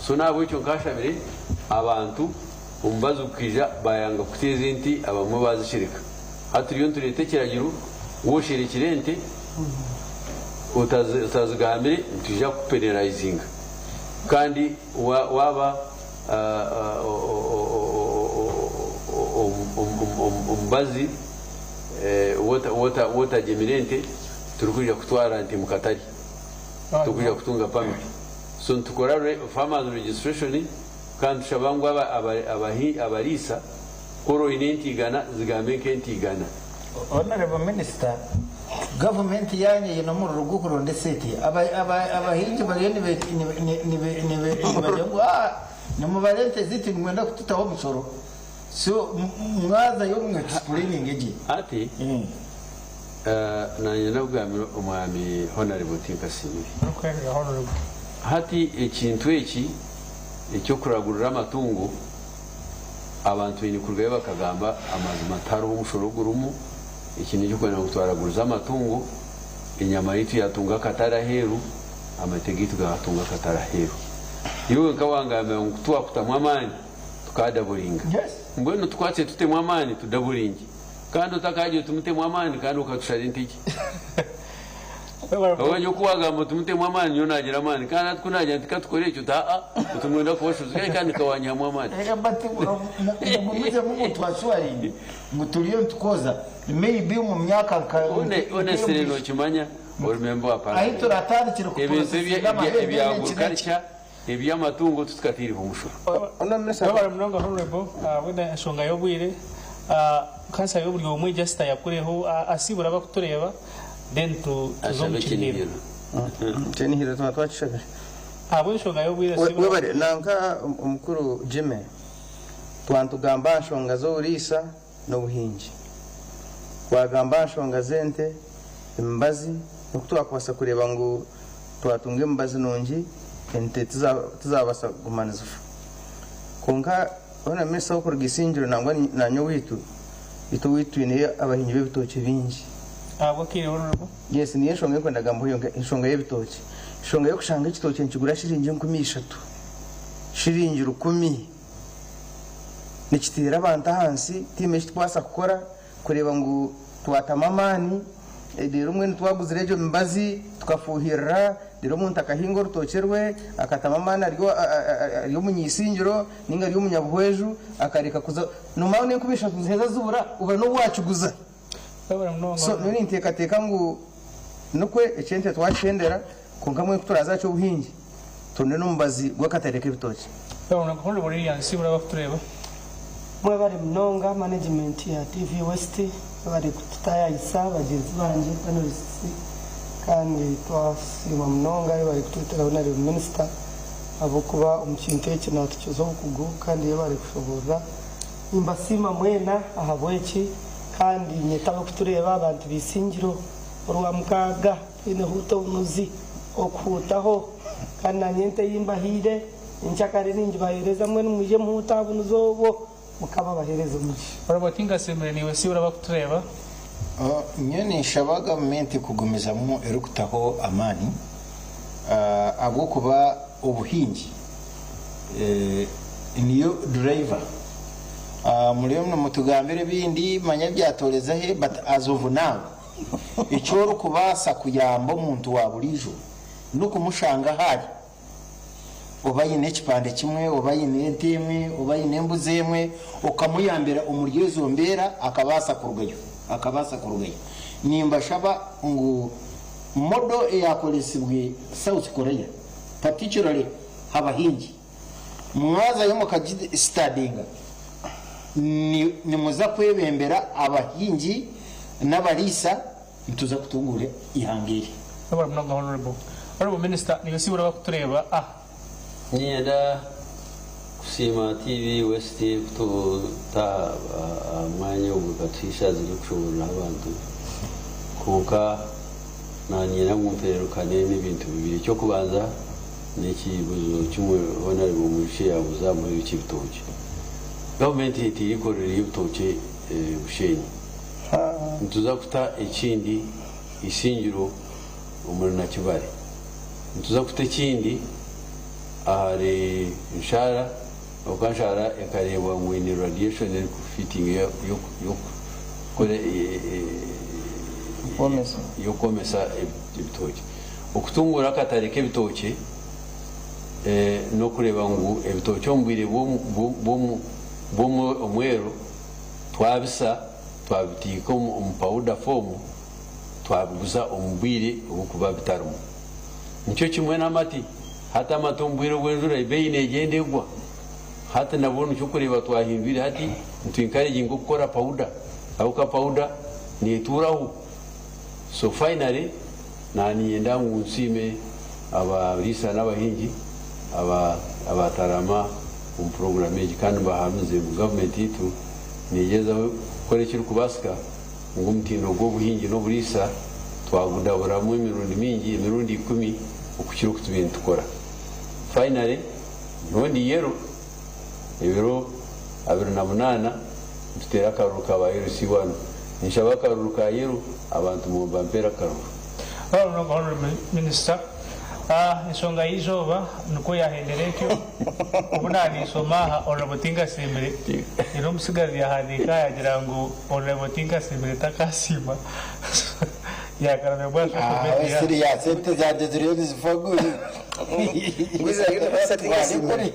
Speaker 12: So n'ahabw'ekyo nkaashabire abantu omubazi gukaija baayanga kuteeza ente abamwe baazishereka. Hati turiyo nitureeta ekiragiro waaba osherekire ente otazigambire nitwija kukupenerayizinga kandi waaba. Omubazi wotagyemire ente turikwija kutwara nte mukatare tokwija kutunga permit. So nitukora farmers registration kandi tushaba ngu abariisa ku ori oine ente igana zigambe nk'ente igana.
Speaker 10: Honorable Minister, gavumenti yanyu eine omururu gw'okuronda esente. Abahingi bariyo nibagira ngu nimubara ente zitu nimwenda kututaho omushoro. So mwazayo mu explaining gye.
Speaker 12: Hati nanye nakugambira omwami Honorable Tinkasimire. Hati ekintu eki ekyokuragurira amatungo abantu baine kurugayo bakagamba amazima tihariho omushoro ogurimu. Eki nekyokwenda ngu twaraguriza amatungo enyama yaitu yatunga akatare aheeru, amate gaitu gatunga akatare aheeru. Iwe nka wangambira ngu twakutamu amaani tukadaburinga. Mbwenu tukwatse tutemu amaani tudaburinge. Kandi otakagiire tumutemu amaani kandi okatushara entege. Obanye oku wagamba tumutemu amaani nyowe nagira amaani kandi hati ku nagira nti katukore ekyo oti aa oti mwenda kubashuza kandi kawanyihamu amaani.
Speaker 10: Reka but mugumizemu ngu twashuwaringe ngu turiyo nitukoza maybe omu myaka nka
Speaker 12: Honestly nokimanya ori member wa
Speaker 10: Ahi
Speaker 12: parliament.
Speaker 10: turatandikire ku
Speaker 12: Ebintu
Speaker 10: processinga amahembe
Speaker 12: ebya
Speaker 10: n'eki n'eki.
Speaker 12: agriculture eby'amatungo tutikataireho omushoro.
Speaker 8: Webare munonga Honorable ahabw'enda enshonga y'obwire. Kansabe buri omwe just ayakureho asiibure abakutureeba then tuze omu
Speaker 12: Ashabe
Speaker 8: kinihiro.
Speaker 7: Kinihiro tuba twakishabire.
Speaker 8: Ahabw'enshonga y'obwire asiibure.
Speaker 7: Webare nanka omukuru Jimmy twantugamba aha nshonga z'oburiisa n'obuhingi. Twagamba aha nshonga z'ente, emibazi n'oku twakubaasa kureeba ngu twatunga emibazi nungi ente tizabaasa kuguma nizifa. Kwonka hoona minisita w'okuruga Isingiro nangwa nanye owaitu, itwe owaitu twineyo abahingi b'ebitookye bingi.
Speaker 8: Ahabw'akaire Honourable.
Speaker 7: Yes, niyo enshonga ei ndikwenda kugambaho yonka, enshonga y'ebitookye. Enshonga y'okushanga ekitookye nikigura shiringi 3000, shiringi 1000, nikiteera abantu ahansi, tihaine eki turikubaasa kukora kureeba ngu twatamu amaani, reero mbwenu twaguzire egyo mibazi tukafuuhirira, reero omuntu akahinga orutookye rwe, akatamu amaani ari omunyaisingiro nainga ari omunyabuhweju, akareka kuza, noomanya n'enkumi ishatu niziheza zibura, obura n'obu waakiguza. So nyowe ninteekateeka ngu nikwo eky'ente twakishendera, kwonka mbwenu ku turaaze aha ky'obuhingi, turonde n'omubazi gw'akatare k'ebitookye.
Speaker 9: Mwebare munonga management ya TV West mwebare kututayayisa bagyenzi bangye panelists kandi twasiima munonga yebare kutwetera Honorable Minister ahabw'okuba omu kintu eki natukiza obukugu kandi yebare kushoboorora. Nimbasiima mwena ahabw'eki kandi nyeta abarikutureeba abantu b'eisingiro orwamukaaga twine huuta obunuzi okuhuutaho kandi nanye ente ei mbahaire enkyakare ningibaheereza mbwenu mwije muhuute aha bunuzi obwo. Mukama abaheereze omugisha.
Speaker 8: Honorable Tinkasimire niiwe siibura abakutureeba.
Speaker 10: Nyowe ninshaba gavumenti kugumizamu erikutaho amaani ahabw'okuba obuhingi niyo driver. Muriyo nimutugambira ebindi manya byatoreza he but as of now eki orikubaasa kuyamba omuntu wa buriijo n'okumushanga ahu ari oba aine ekipande kimwe oba aine ente emwe oba aine embuzi emwe okamuyambira omuri ezo mbeera akabaasa kurugayo akabaasa kurugayo. Nimbashaba ngu model eyakoresibwe South Korea particularly abahingi mwazayo mukagistadinga nimuza kwebembera abahingi n'abariisa nituza kutunguura eihanga eri.
Speaker 8: Webare munonga Honourable. Honourable Minister niiwe siibura abakutureeba. A.
Speaker 12: Niinyenda kusiima TV West kututa aha mwanya ogu ekatuha eishaazi ry'okushoboorora abantu. Kwonka naanye ngu mpererukane n'ebintu bibiri. Eky'okubanza n'ekibuuzo kimwe Honourable Mwishe yaabuuza aha muheru ky'ebitookye. Gavumenti etaire eikorero ry'ebitookye Bushenyi. Nituza kuta ekindi Isingiro omuri Nakivale. Nituza kuta ekindi ahari Nshaara ahabw'okuba Nshaara ekareebwa ngu eine radiation erikufitinga y'okukora y'okwomesa ebitookye. Okutunguura akatare k'ebitookye N'okureeba ngu ebitookye omu bwire bw'omweru twabisa twabiteeka omu powder form twabiguza omu bwire oburikuba bitarimu. Nikyo kimwe n'amate, hati amate omu bwire bw'enjura ebeeyi neegyenda egwa. Hati nabwo nikyo orikureeba twahindwire hati nitu encouraginga okukora powder ahabw'okuba powder neetuuraho. So finally naninyenda ngu nsiime abariisa n'abahingi aba abatarama omu puroguramu egi kandi mbahamize ngu gavumenti yaitu negyezaho kukora ekirikubaasika ngu omutindo gw'obuhingi n'oburiisa twagudaburamu emirundi mingi, emirundi ikumi okukira oku tubaire nitukora. Finally nyowe ndi Yero, ebiro 28 nituteera akaruru ka ba LC wanu. Ninshaba akaruru ka Yero abantu mubampeere akaruru.
Speaker 8: Honourable Minister, Enshonga y'eizooba nikwo yahendera etyo, obu naaba ninshoma aha Honourable Tinkasiimire, reero omutsigazi yahandiika yagira ngu Honourable Tinkasiimire takasiima yakaramya bwa social media.
Speaker 10: Serious, sente zanjye ziriyo nizifa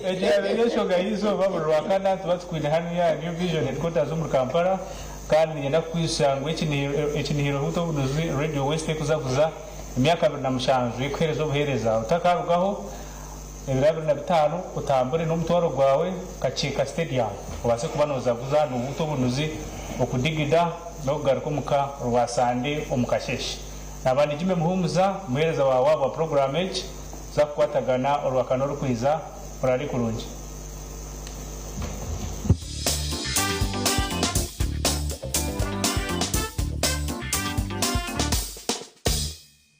Speaker 8: Egyo yabaire enshonga y'eizooba. Buri Rwakana tuba tukwine hanu ya New Vision headquarters omuri Kampala, kandi niinyenda kukwijutsya ngu ekinihiro Huuta Obunuzi Radio West ekuzaguza emyaka 27 ekuheereza obuheereza. Otakarugaho, ebiro 25 otambure n'omutwaro gwawe Kakyeka Stadium obaase kuba noozaguza n'ohuuta obunuzi, okudigida n'okugaruka omuka Rwasande omu kasheeshe. Naaba ndi Jimmy Muhumuza, muheereza waawe wa puroguraamu egi. Tuza kukwatagana Orwakana orukwiza. Muraare kurungi.